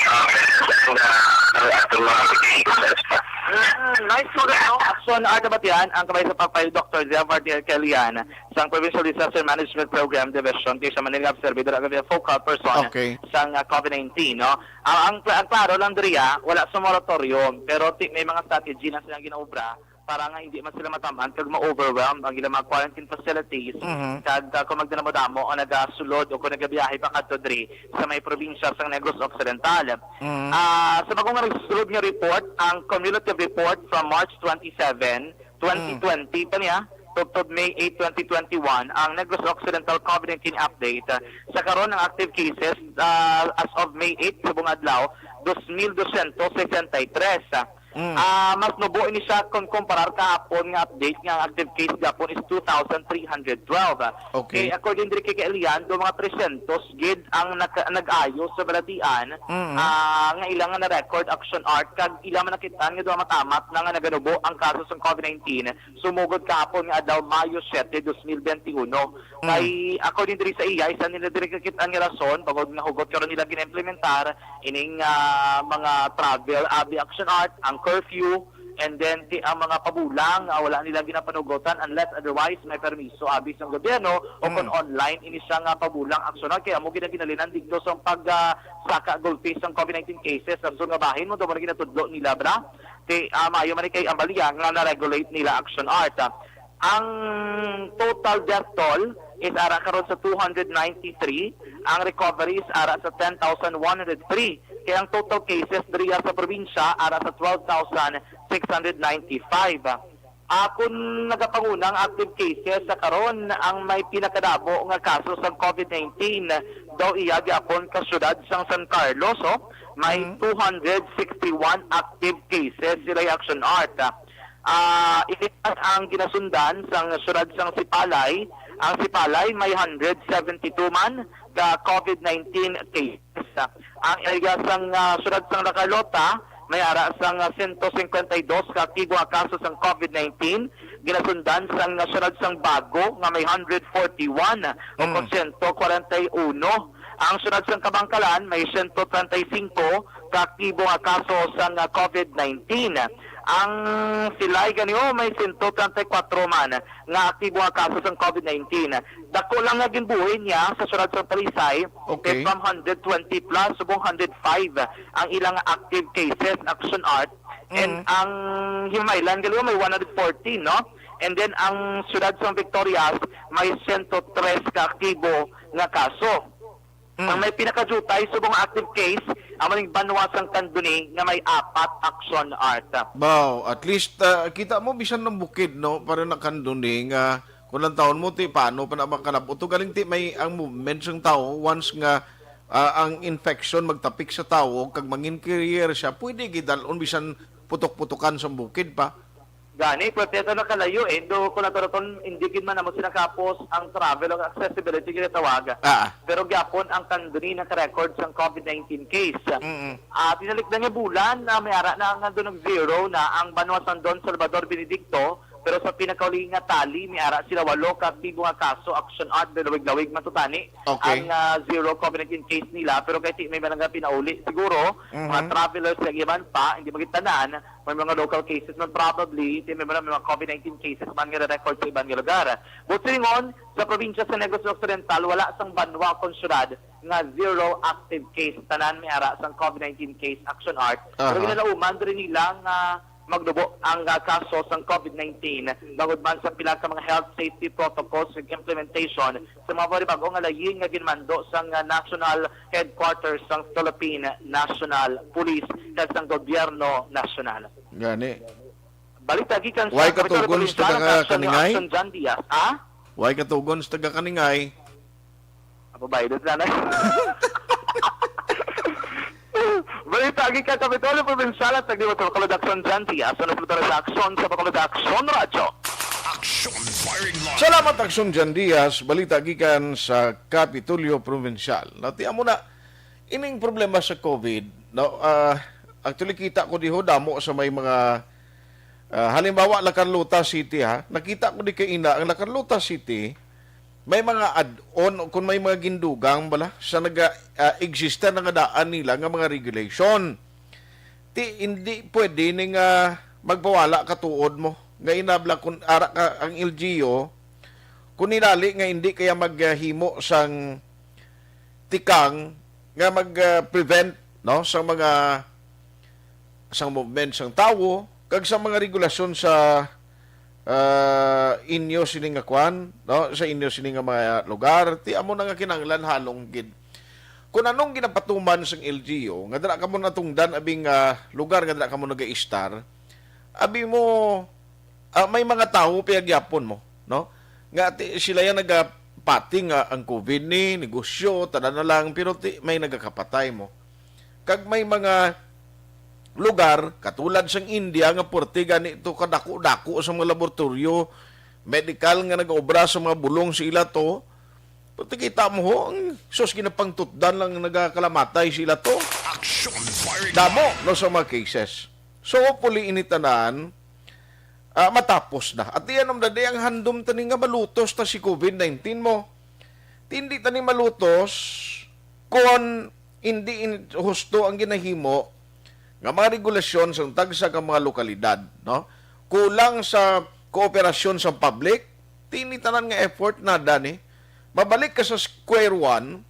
ah, presence and, ah, ang ating mga applications. Mm, nice to know. Action Art Abatian, ang kamay sa Pagpayo, Doctor Zia Vardier Kelian, sang Provincial Disaster Management Program Division, kay sa Manila Observer, dira ka focal person Okay. sang, ah, COVID nineteen, no? Ang, ang, ang klaro lang diri, ah, wala sa moratorium, pero ti-, may mga strategy na silang ginaobra para nga hindi man sila matamaan kag ma-overwhelm ang ilang mga quarantine facilities, Mhm. kag, ah, kung magdinamo-damo o nagasulod o kung nagabiyahe pa kadto diri sa may probinsya sang Negros Occidental. Mhm. Ah, sa bag-o nga nagsulod nga report, ang cumulative report from March twenty-seven, Mm. twenty twenty pa niya, tubtob May eight, twenty twenty-one, ang Negros Occidental COVID nineteen update. Ah, sa karon, ang active cases, ah, as of May eight, subong adlaw, dos mil dosyentos sesenta y tres. Mm. Ah, mas nubo ini siya kung kumparar kahapon nga update nga ang active case gapon is two thousand three hundred twelve. Okay. Kay according diri kay Kailian, do mga tresyentos gid ang naka-, nag-ayo sa balatian, Mm. ah, nga ila nga na-record, Action Art, kag ila man nakit-an nga duha matamat na nga naganubo ang kaso sang COVID nineteen sumugod kahapon nga adlaw, Mayo siete, dos mil benti uno. Mm. Kay according diri sa iya, isa nila diri kakit-an nga rason bangod nga hugot karon nila gina-implementar ining, ah, mga travel, abi, Action Art, ang curfew, and then ti-, ang mga pabulang, ah, wala nila ginapanugotan unless otherwise may permiso abi sang gobyerno o kung Mm. online ini siya nga pabulang, Action Art. Kaya amo gina-, ginalinan dito sa pag, ah, saka gulpi sang COVID nineteen cases sa sunod nga bahin mo, daw mo na ginatudlo nila, bra? Ti, ah, maayo man ni kay ang balya nga na-regulate nila, Action Art. Ah, ang total death toll is ara karon sa two hundred ninety-three, ang recoveries ara sa ten thousand one hundred three, kay ang total cases diriya sa probinsya ara sa twelve thousand six hundred ninety-five. Ah, kung nagapanguna ang active cases sa karon, ang may pinakadamo nga kaso sa COVID nineteen daw iya gyapon ka siyudad sang San Carlos, oh. May Mm. two hundred sixty-one active cases sila, Action Art. Ah, ini ang ginasundan sang siyudad sang Sipalay. Ang Sipalay may hundred seventy-two man ka COVID nineteen cases. Ang area sang, ah, siyudad sang La Carlota may ara sang, ah, sento singkwenta y dos ka aktibo nga kaso sang COVID nineteen. Ginasundan sang, ah, siyudad sang Bago nga may hundred forty-one o Mm. sento kwarenta y uno. Ang siyudad sang Kabankalan may sento trenta y singko ka aktibo nga kaso sang, ah, COVID nineteen. Ang Silay ganiho may sento trenta y kuwatro man nga aktibo nga kaso sang COVID nineteen. Dako lang nga ginbuhi niya sa siyudad sang Talisay, Okay. kay from hundred twenty plus, subong hundred five ang ilang active cases, Action Art. And Mm. ang Himaylan, ganiho may one hundred fourteen, no? And then ang siyudad sang Victorias may sento tres ka aktibo nga kaso. Mm. Ang may pinakajutay subong active case, amo ning banwa sang Candoni nga may apat, Action Art. Wow, at least, ah, kita mo bisan ang bukid, no, para na Candoni nga kung ang taon mo, ti, paano pa na makalab-ot? To galing, ti, may ang movement sang tawo once nga, ah, ang infection magtapik sa tawo kag mangin carrier siya, pwede gidalon bisan putok-putukan sa bukid pa. Gani, pwerte sa nakalayo, eh. Do, kung naturaton, hindi gid man namo sinakapos ang travel o accessibility ginatawag. Ah. Pero gyapon ang Candoni naka-record sang COVID nineteen case. Mm-mm. Ah, tinalik na nga bulan na may ara na nga doon nag-zero na ang banwa sang Don Salvador Benedicto, pero sa pinakauli nga tali, may ara sila walo ka aktibo nga kaso, Action Art, pero lawig-lawig man to tani Okay. ang, ah, zero COVID nineteen case nila. Pero kay ti may man nga pinauli, siguro, mga Mhm. travelers nga iban pa, hindi magitanan, may mga local cases man probably, ti may mga, mga COVID nineteen cases man nga record sa iban nga lugar. But silingon, sa probinsya sa Negros Occidental, wala sang banwa o syudad nga zero active case. Tanan may ara sang COVID nineteen case, Action Art. Pero Aha. ginalauman diri nila nga magnubo ang, ah, kaso sang COVID nineteen, bangod man sa pila ka mga health safety protocols ug implementation sa mga panibag-o nga layin nga ginmando sang, ah, National Headquarters sang Philippine National Police kag sang Gobyerno Nasyonal. Gani. Balita gikan sa Why Kapitulo katugon sa Probinsyal, taga ang Aksyon kaningay? Action John Diaz. Ha? Why katugon sa taga kaningay? Apo ba, idot na na. Balita gikan Kapitulo Probinsyal at nagdibot sa Bacolod, Aksyon John Diaz. Ano po sa Aksyon sa Bacolod, Aksyon Radyo? Action Firing Line. Salamat, Aksyon John Diaz. Balita gikan sa Kapitolyo Probinsyal. Natiya mo na, ining problema sa COVID, no? Ah, actually, kita ko diho, damo sa may mga, ah, halimbawa, La Carlota City, ha? Nakita ko di kay ina ang La Carlota City, may mga add-on o kung may mga gindugang bala sa naga, ah, exista na nga daan nila nga mga regulation. Ti, hindi pwede ni nga magpawala ka tuod mo. Nga inabla kung ara ka ang L G U, kung nilali nga hindi kaya maghimo sang tikang nga mag, ah, prevent, no, sa mga, sang movement sang tawo kag sa mga regulasyon sa, ah, inyo sini nga kwan, no, sa inyo sini nga mga lugar, ti amo na nga kinahanglan halong gid. Kung anong ginapatuman sang L G U, nga dira kamo natungdan abing, ah, lugar nga dira kamo nagaistar, abi mo, ah, may mga tawo piyagyapon mo, no? Nga ti, sila yan nagapati nga ang COVID ni, negosyo, tanan na lang, pero ti, may nagakapatay mo. Kag may mga lugar, katulad sang India, nga puwerte gani to kadako-dako sa mga laboratoryo, medical nga nag-obra sa mga bulong sa ila to, pero ti kita mo ho, ang sus ginapangtutdan lang nagakalamatay sa ila to. Action Firing Damo, no, sa mga cases. So, hopefully, ini tanan, ah, matapos na. At iyan, um, dadi ang handom tani nga malutos ta si COVID nineteen mo. Ti hindi tani malutos kon hindi in-, husto ang ginahimo nga mga regulasyon sa tagsa ka mga lokalidad, no? Kulang sa kooperasyon sa public, ti ini tanan nga effort nada ni. Mabalik ka sa square one,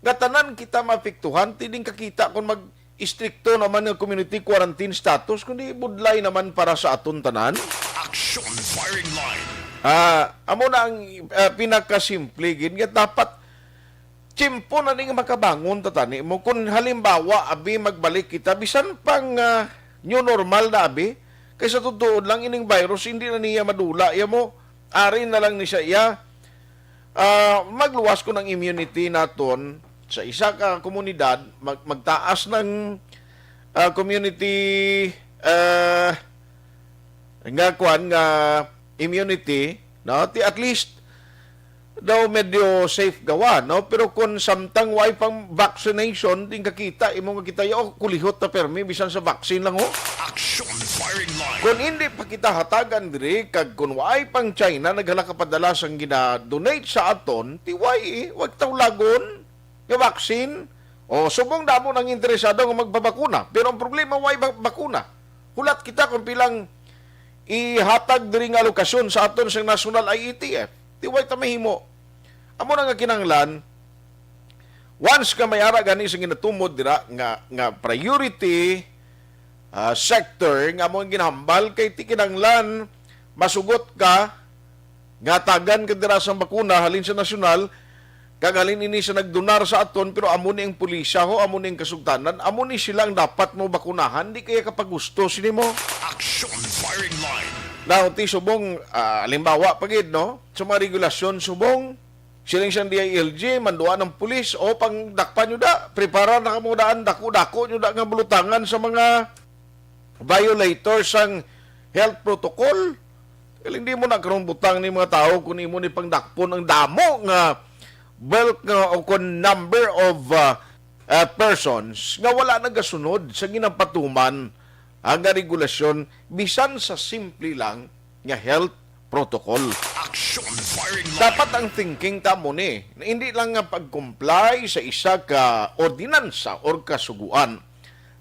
nga tanan kita maapektuhan, ti din kakita kung mag-istrikto naman nga community quarantine status, kundi budlay naman para sa aton tanan. Action Firing Line. Ah, amo na ang, ah, pinakasimple gid nga dapat tiyempo na ning makabangon ta tani mo. Kung halimbawa, abi, magbalik kita, bisan pang, ah, new normal na, abi, kay sa totoo lang, ining virus, hindi na niya madula, iya mo, ari na lang ni siya, iya. Ah, magluwas ko ng immunity naton sa isa ka komunidad, mag-, magtaas ng, ah, community, ah, nga kwan, nga immunity, no? Ti at least daw medyo safe gawa, no? Pero kung samtang way pang vaccination, di kakita, imo nga kita, "Oh, kulihot ta permi, bisan sa vaccine lang, oh." Action Firing Line. Kung hindi pa kita hatagan diri, kag kung way pang China, naghala ka padala sang gina-donate sa aton, ti way, eh, wag tawlagon nga vaccine. O, subong damo nang interesado nga magpabakuna. Pero ang problema, way ba-, bakuna? Hulat kita kung pilang ihatag diri nga alokasyon sa aton sa National I E T F. Di way ta mahimo. Amo na nga kinahanglan, once ka may ara gani sa ginatumod dira nga, nga priority, ah, sector nga amo ang ginahambal kay ti kinahanglan masugot ka nga tagan ka dira sa bakuna halin sa nasyonal, kag halin ini sa nagdonar sa aton, pero amo ni ang pulisya ho, amo ni ang kasugtanan, amo ni sila ang dapat mo bakunahan, di kaya kapagusto sini mo. Action Firing Line. Now, ti subong, ah, halimbawa pa gid, no? Sa mga regulasyon subong, siling sang D I L G, manduan ang pulis, o pangdakpan nyo da, prepara na kamo daan, dako-dako nyo da nga bulutangan sa mga violator sang health protocol. Kay hindi mo na karon butang ni mga tao kung imo ni pangdakpon ang damo nga bulk nga o kon number of, ah, ah, persons nga wala nagasunod sa ginapatuman, ah, nga regulasyon, bisan sa simple lang nga health protocol. Action Firing Line. Dapat ang thinking ta mo ni, na hindi lang nga pag-comply sa isa ka ordinansa or kasuguan.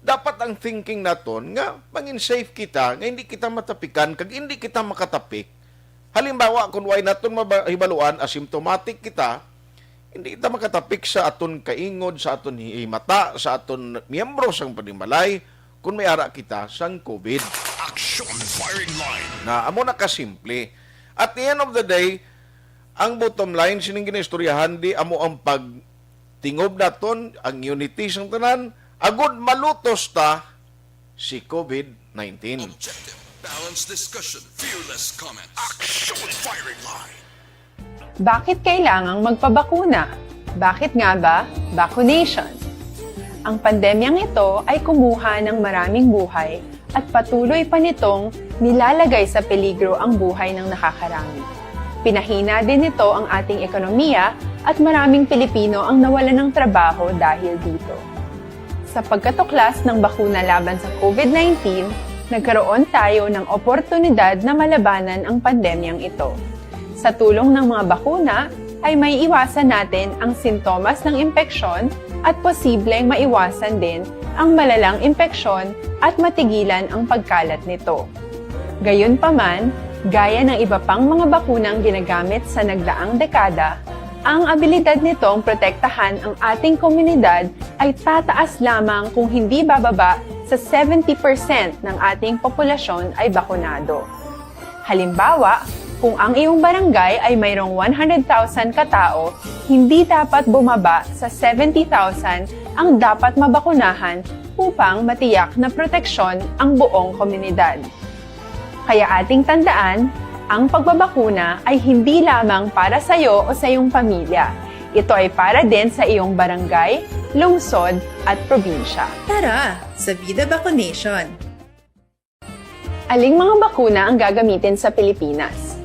Dapat ang thinking naton nga mangin safe kita, nga hindi kita matapikan, kag hindi kita makatapik. Halimbawa, kung way naton maba-, hibaluan, asymptomatic kita, hindi kita makatapik sa aton kaingod, sa aton himata, sa aton miyembro sang panimalay, kung may ara kita sang COVID. Action firing line. Na amo na kasimple. At the end of the day, ang bottom line sining ginaistoryahan di amo ang pagtingob naton, ang unity sang tanan, agud malutos ta si COVID nineteen. Objective, balanced discussion, fearless comments. Action firing line. Bakit kailangang magpabakuna? Bakit nga ba vaccination? Ang pandemyang ito ay kumuha ng maraming buhay at patuloy pa nitong nilalagay sa peligro ang buhay ng nakakarami. Pinahina din nito ang ating ekonomiya at maraming Pilipino ang nawalan ng trabaho dahil dito. Sa pagkatuklas ng bakuna laban sa COVID nineteen, nagkaroon tayo ng oportunidad na malabanan ang pandemyang ito. Sa tulong ng mga bakuna, ay may iwasan natin ang sintomas ng impeksyon at posibleng maiwasan din ang malalang impeksyon at matigilan ang pagkalat nito. Gayunpaman, gaya ng iba pang mga bakunang ginagamit sa nagdaang dekada, ang abilidad nitong protektahan ang ating komunidad ay tataas lamang kung hindi bababa sa seventy percent ng ating populasyon ay bakunado. Halimbawa, kung ang iyong barangay ay mayroong one hundred thousand ka tao, hindi dapat bumaba sa seventy thousand ang dapat mabakunahan upang matiyak na proteksyon ang buong komunidad. Kaya ating tandaan, ang pagbabakuna ay hindi lamang para sa iyo o sa iyong pamilya. Ito ay para din sa iyong barangay, lungsod, at probinsya. Tara sa Vida Vaccination! Aling mga bakuna ang gagamitin sa Pilipinas?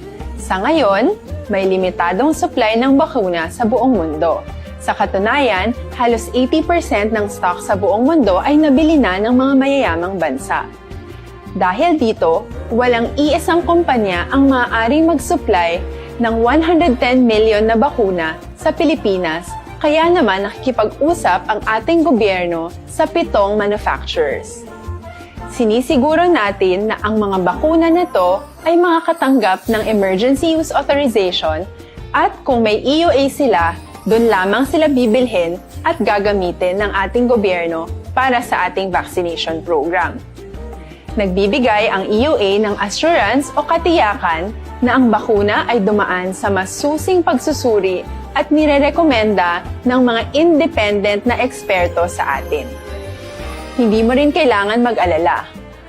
Sa ngayon, may limitadong supply ng bakuna sa buong mundo. Sa katunayan, halos eighty percent ng stock sa buong mundo ay nabili na ng mga mayayamang bansa. Dahil dito, walang iisang kumpanya ang maaaring mag-supply ng one hundred ten million na bakuna sa Pilipinas, kaya naman nakikipag-usap ang ating gobyerno sa pitong manufacturers. Sinisiguro natin na ang mga bakuna na to ay makakatanggap ng Emergency Use Authorization at kung may E U A sila, doon lamang sila bibilhin at gagamitin ng ating gobyerno para sa ating vaccination program. Nagbibigay ang E U A ng assurance o katiyakan na ang bakuna ay dumaan sa masusing pagsusuri at nirerekomenda ng mga independent na eksperto sa atin. Hindi mo rin kailangan mag-alala.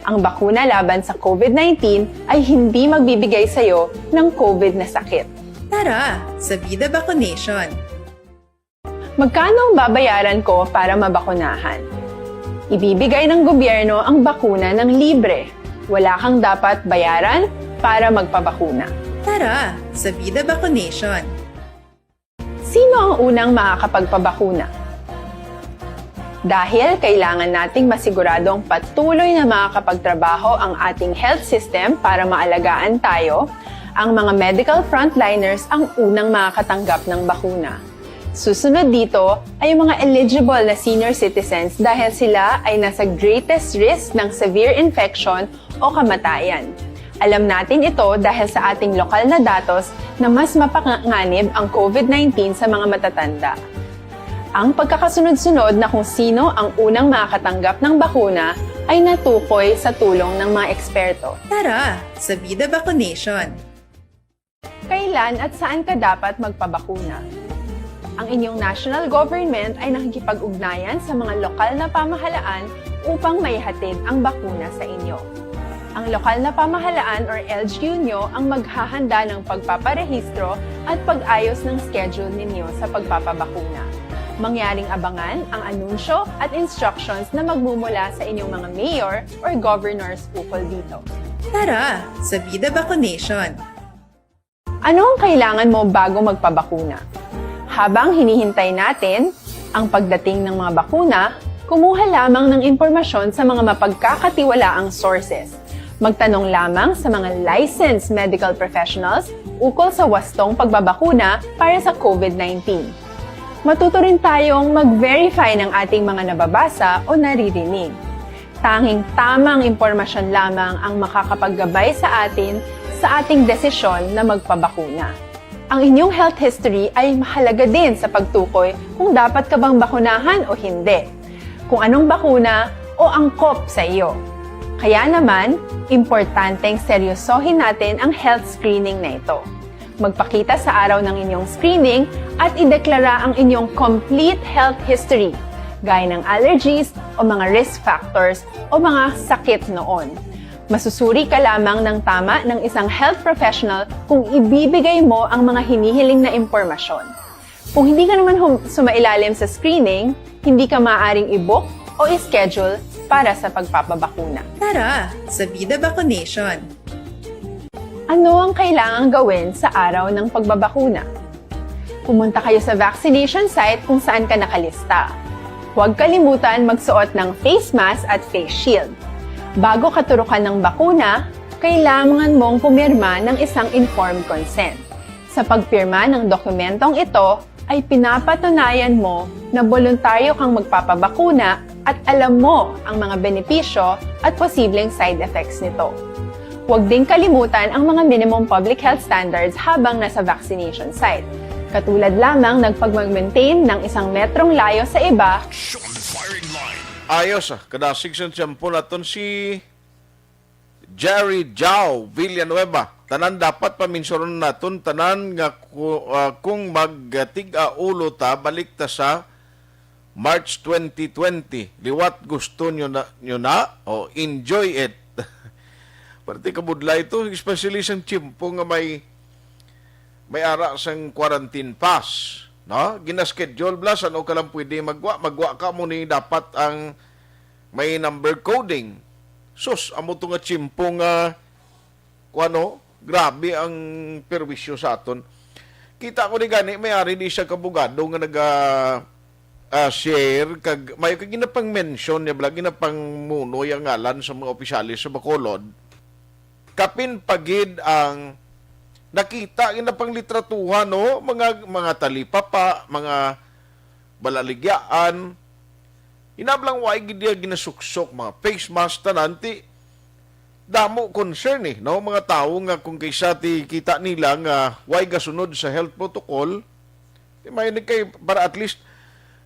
Ang bakuna laban sa COVID nineteen ay hindi magbibigay sa iyo ng COVID na sakit. Tara sa Vida Vaccination! Magkano ang babayaran ko para mabakunahan? Ibibigay ng gobyerno ang bakuna ng libre. Wala kang dapat bayaran para magpabakuna. Tara sa Vida Vaccination! Sino ang unang makakapagpabakuna? Dahil kailangan nating masiguradong patuloy na makakapagtrabaho ang ating health system para maalagaan tayo, ang mga medical frontliners ang unang makakatanggap ng bakuna. Susunod dito ay ang mga eligible na senior citizens dahil sila ay nasa greatest risk ng severe infection o kamatayan. Alam natin ito dahil sa ating lokal na datos na mas mapanganib ang COVID nineteen sa mga matatanda. Ang pagkakasunod-sunod na kung sino ang unang makakatanggap ng bakuna ay natukoy sa tulong ng mga eksperto. Tara sa Vida Vaccination! Kailan at saan ka dapat magpabakuna? Ang inyong national government ay nakikipag-ugnayan sa mga lokal na pamahalaan upang maihatid ang bakuna sa inyo. Ang lokal na pamahalaan or L G U nyo ang maghahanda ng pagpaparehistro at pag-ayos ng schedule ninyo sa pagpapabakuna. Mangyaring abangan ang anunsyo at instructions na magmumula sa inyong mga mayor or governors ukol dito. Tara sa Vida Vaccination! Ano ang kailangan mo bago magpabakuna? Habang hinihintay natin ang pagdating ng mga bakuna, kumuha lamang ng impormasyon sa mga mapagkakatiwalaang sources. Magtanong lamang sa mga licensed medical professionals ukol sa wastong pagbabakuna para sa COVID nineteen. Matuto rin tayong mag-verify ng ating mga nababasa o naririnig. Tanging tamang impormasyon lamang ang makakapaggabay sa atin sa ating desisyon na magpabakuna. Ang inyong health history ay mahalaga din sa pagtukoy kung dapat ka bang bakunahan o hindi, kung anong bakuna o angkop sa iyo. Kaya naman, importanteng seryosohin natin ang health screening na ito. Magpakita sa araw ng inyong screening at ideklara ang inyong complete health history, gaya ng allergies o mga risk factors o mga sakit noon. Masusuri ka lamang ng tama ng isang health professional kung ibibigay mo ang mga hinihiling na impormasyon. Kung hindi ka naman hum- sumailalim sa screening, hindi ka maaaring i-book o i-schedule para sa pagpapabakuna. Tara sa Vida Vaccination! Ano ang kailangang gawin sa araw ng pagbabakuna? Pumunta kayo sa vaccination site kung saan ka nakalista. Huwag kalimutan magsuot ng face mask at face shield. Bago katurukan ng bakuna, kailangan mong pumirma ng isang informed consent. Sa pagpirma ng dokumentong ito ay pinapatunayan mo na boluntaryo kang magpapabakuna at alam mo ang mga benepisyo at posibleng side effects nito. Huwag din kalimutan ang mga minimum public health standards habang nasa vaccination site, katulad lamang ng pagmag-maintain ng isang metrong layo sa iba. Ayos, ah, kadasig sa tiyempo naton si Jerry Jao Villanueva. Tanan dapat paminsuron naton tanan nga ku- ah, kung magtig-a ulo ta, balik ta sa March twenty twenty. Liwat gusto nyo na, nyo na? O enjoy it. Parte kabudlay to, especially sang tiyempo nga may may ara sang quarantine pass, no? Gina-schedule bala, san-o ka lang pwede magwa, magwa ka mo ni dapat ang may number coding. Sus, amo to nga tiyempo nga, kuwano, grabe ang perwisyo sa aton. Kita ko ni gani, may ari di siya kabugado nga naga ah, share kag may kag ginapang-mention niya bala, ginapangmunoy ang ngalan sa mga opisyales sa Bacolod. Kapin pa gid ang nakita, ginapanglitratuhan, no, mga mga talipapa, mga balaligyaan. Inablang way gid niya ginasuksok, mga face mask, tanan ti damo concern, eh, no, mga tawo nga kung kaysa ti kita nila nga way gasunod sa health protocol, ti may kay para at least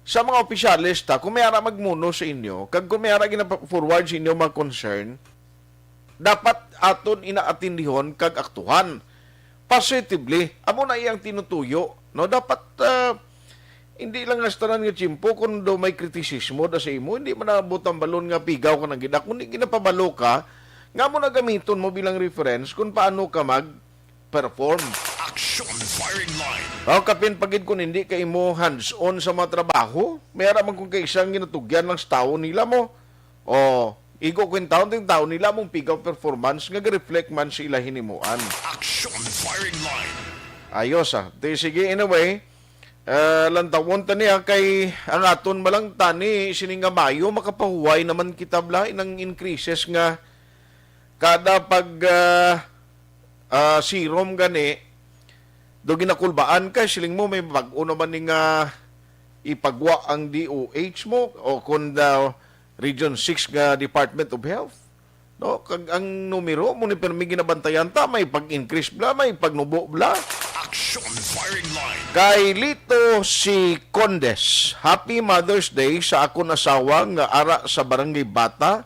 sa mga opisyales ta, kung may ara magmuno sa inyo kag kung may ara gina-forward sa inyo mga concern, dapat aton inaatindihon kag aktuhan positively. Amo na iyang tinutuyo, no? Dapat, ah, hindi lang nga sa tanan nga tiyempo kung do may kritisismo da sa imo, hindi man naabot ang balon nga pigaw ka nang gida, kundi ginapabalo ka nga mo na gamiton mo bilang reference kung paano ka mag-perform. Action firing line. O kapin pa gid kung hindi ka imo hands-on sa mga trabaho, may ara man kung kaisang ginatugyan lang sa tawo nila mo. O igo ko yung taon, yung tawo nila mong pigaw performance nga ga-reflect man sa ila hinimuan. Action firing line. Ayos, ah. Di, sige, anyway, eh, lantawon ta niya kay ang aton malang tani sini nga Mayo makapahuway naman kita bala inang increases nga kada pag ah, ah, serum gani do ginakulbaan kay siling mo may bag-o naman ni nga ipagwa ang D O H mo o kon the Region six nga Department of Health. No? Kag ang numero mo ni permi ginabantayan ta, may pag-increase bla, may pagnubo bla. Action firing line. Kay Lito si Condes, Happy Mother's Day sa akon asawa nga ara sa Barangay Bata.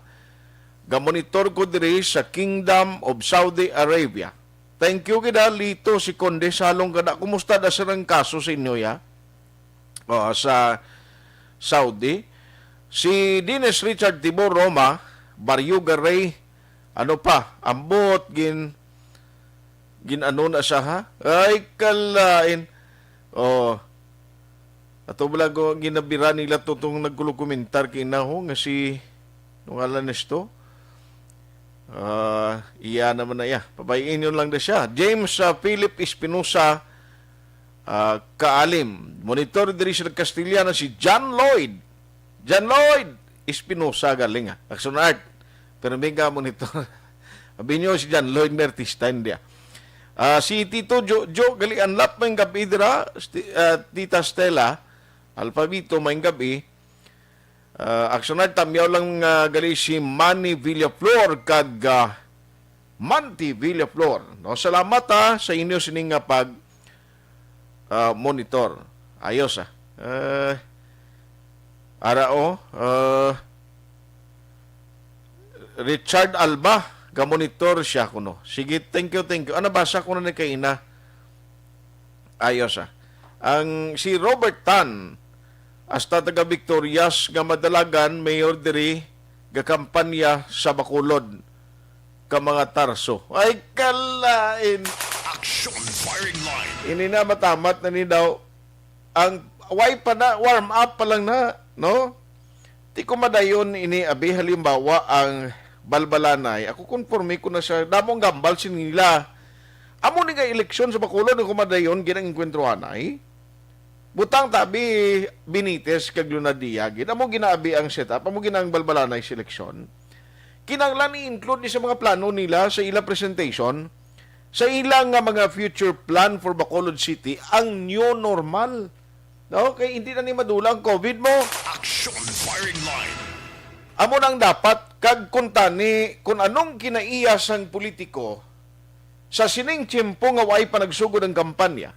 Gamonitor ko diri sa Kingdom of Saudi Arabia. Thank you gid, ah, Lito si Condes. Halong kada, kumusta da sir ang kaso sa inyo, ya? O, sa Saudi. Si Dennis Richard Tibor Roma, Barrio Garay, ano pa, ambot, gin, gin ano na siya, ha? Ay, kalain. O, ato bala ko, ginabira nila to tong nagkulokomentar kay na ho, nga si, nung alam nisto? Ah, iya naman na iya. Pabayin yun lang na siya. James ah, Philip Espinosa, ah, Kaalim. Monitor diri sa Castilla na si John Lloyd. John Lloyd Espinosa galing, ah. Action Art. Pero may nga monitor. Abi nyo si John Lloyd may artista, hindi, ah. Ah, si Tito Jo, Jo Galianlap, may gabi dira. Sti- ah, Tita Stella Alpabito, may gabi. Ah, Action Art, tamyaw lang, ah, gali si Manny Villaflor kag, ah, Manti Villaflor. No? Salamat, ha, sa inyo sining nga pag, ah, monitor. Ayos, ah. Eh, ara, oh, ah, Richard Alba, gamonitor siya kuno. Sige, thank you, thank you. Ah, nabasa ko na ni kaina. Ayos, ah. Ang si Robert Tan, hasta taga Victorias nga madalagan, mayor diri, gakampanya sa Bacolod ka mga Tarso. Ay, kalain. Action firing line. Ini na, matamat na ni daw. Ang, why pa na, warm up pa lang na, no? Ti ko madayon ini, abi, halimbawa, ang Balbalanay. Ako, konforme ko na sa damo ang gambal sini nila. Amo ni nga eleksyon sa Bacolod, ako madayon, ginang-enkwentruhanay. Butang tabi, Benitez kag Lunadia, gid. Amo ginaabi ang setup, amo ginang Balbalanay sa eleksyon. Kinahanglan i-include ni sa mga plano nila sa ila presentation, sa ila nga mga future plan for Bacolod City, ang new normal. No? Kay hindi na ni madula ang COVID mo. Action firing line. Amo nang dapat kag kuntani kung anong kinaiya sang politiko sa sining tiyempo nga way pa nagsugod ang kampanya.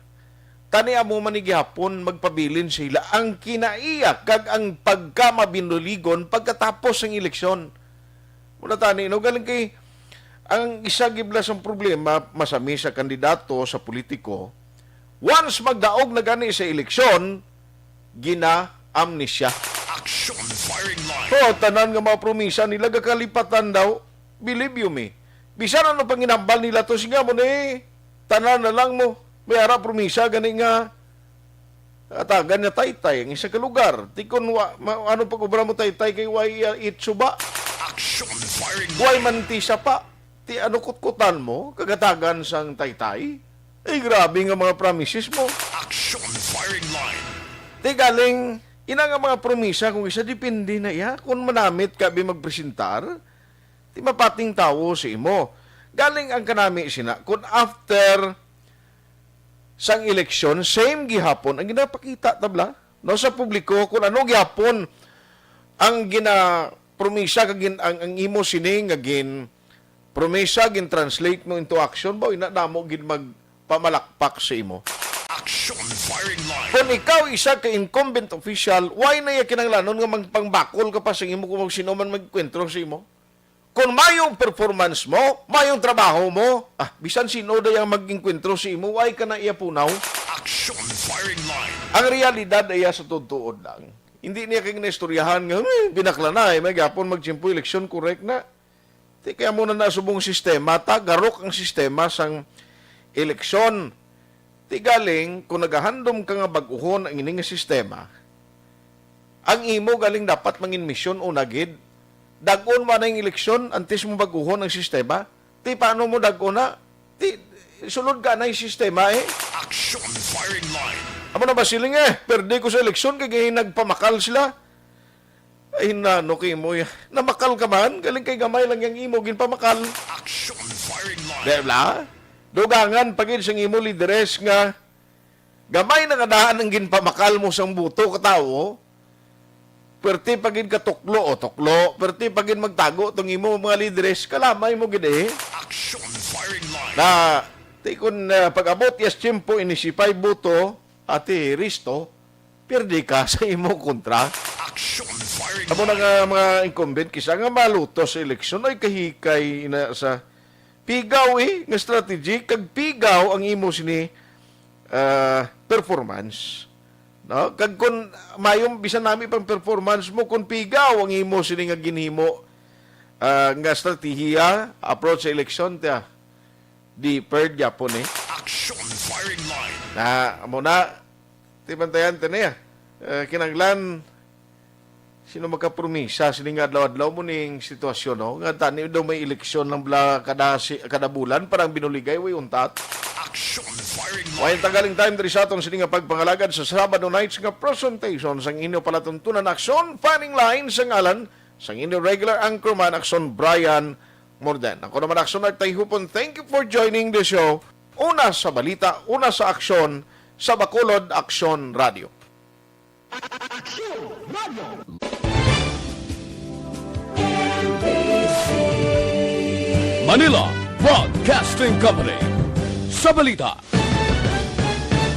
Tani amo man ni gihapon magpabilin sa ila ang kinaiya kag ang pagkamabinoligon pagkatapos sang eleksyon. Muna tani, no? Galing kay ang isa gibla sang problema masami sa kandidato sa politiko, once magdaog na gani sa eleksyon, gina-amnesia. Action firing line. Oh, tanan nga mga promisa nila gakalipatan daw. Believe you me. Bisan ano panginambal nila to, sige mo ni, tanan na lang mo. May ara promisa gani nga atagan niya Taytay ang isa ka lugar. Ti kun wa, ma-, ano pag-obra mo Taytay kay way, uh, itsuba? Action firing. Way mantisa pa. Ti ano kutkutan mo, kagatagan sang Taytay? Ay, grabe nga mga promises mo. Action firing line. Ti galing, ina nga mga promisa kung isa depende na iya kung manamit ka bi magpresentar, ti mapating tawo sa imo. Galing ang kanami sina, kung after sang eleksyon, same gihapon ang ginapakita tabla, no, sa publiko kung ano gihapon ang ginapromisa kag gin-, ang, ang imo sini nga gin promisa gin-translate mo into action ba, ina damo gid magpamalakpak sa imo. Action firing line. Kung ikaw isa ka incumbent official, why na iya kinahanglanon nga magpangbakol ka pa sa imo kung sino man magkwentro sa imo? Kung mayong performance mo, mayong trabaho mo, ah, bisan sino day ang mag-engkwentro sa imo, ay ka na iya punaw. Action firing line. Ang realidad ay sa tuod-tuod lang. Hindi niya kay naistoryahan nga, "Eh, binakla na, eh, may gapon magsimpo eleksyon, correct na." Di kaya mo na nasubong sistema, ta, garok ang sistema sang eleksyon. Ti galing, kung nagahandom ka nga bag-uhon ang ini nga sistema, ang imo galing dapat mangin misyon una gid. Dag-on mo na yung eleksyon antes mo bag-uhon ang sistema. Ti paano mo dag-on na? Ti sulod ka na yung sistema eh. Action firing line. Amo na ba siling eh, perde ko sa eleksyon kay nagpamakal sila. Ay, nano kay mo ya. Namakal ka man, galing kay gamay lang yang imo ginpamakal. Action firing line. Di ba? Dugangan pa gid sang imo lideres nga gamay na nga daan ang ginpamakal mo sang buto ka tawo. Perti pa gid ka tuklo o tuklo, perti pa gid magtago tong imo mga lideres, kalamay mo gid eh. Action firing line. Na, ti kun, ah, pag-abot yas tiyempo ini si Pay Buto, ati Risto, pirdi ka sa imo kontra. Action firing Amo na line. Nga mga incumbent, kisa nga maluto sa eleksyon, ay kahikay na sa pigaw eh, nga strategy, kag pigaw ang imo sini, ah, performance. No? Kag kun mayong bisan nami pang performance mo, kun pigaw ang imo sini nga ginhimo, ah, nga strategiya, approach sa eleksyon, tiya, deeper gyapon eh. Action firing line. Na, amo na, ti bantayan ta niya. Eh, kinahanglan, sino makapromisa sining adlaw-adlaw mo ning sitwasyon, no? Nga tani daw may eleksyon lang bala kada si-, kada bulan, parang binuligay, way untat. Action firing line. Way tagaling time diri sa aton sini nga pagpangalagad sa Sabado nights nga presentation sang inyo palatuntunan Action Firing Line sa ngalan sang inyo regular anchorman Action Brian Morden. Ako naman Action Art Tayhupon. Thank you for joining the show. Una sa balita, una sa aksyon, sa Bacolod Action Radio. Action Radio. Manila Broadcasting Company. Sa balita,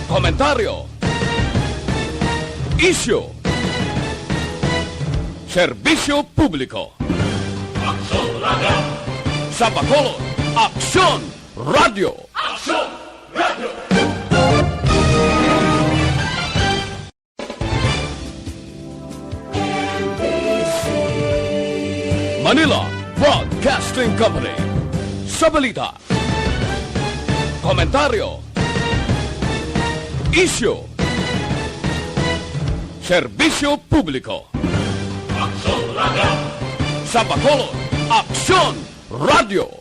komentaryo, isyu, serbisyo publiko. Sa Bacolod, Aksyon Radio. Aksyon Radio. Manila Broadcasting Company. Sa balita, komentaryo, isyu, serbisyo publiko. Aksyon Radio. Sa Bacolod, Aksyon Radio.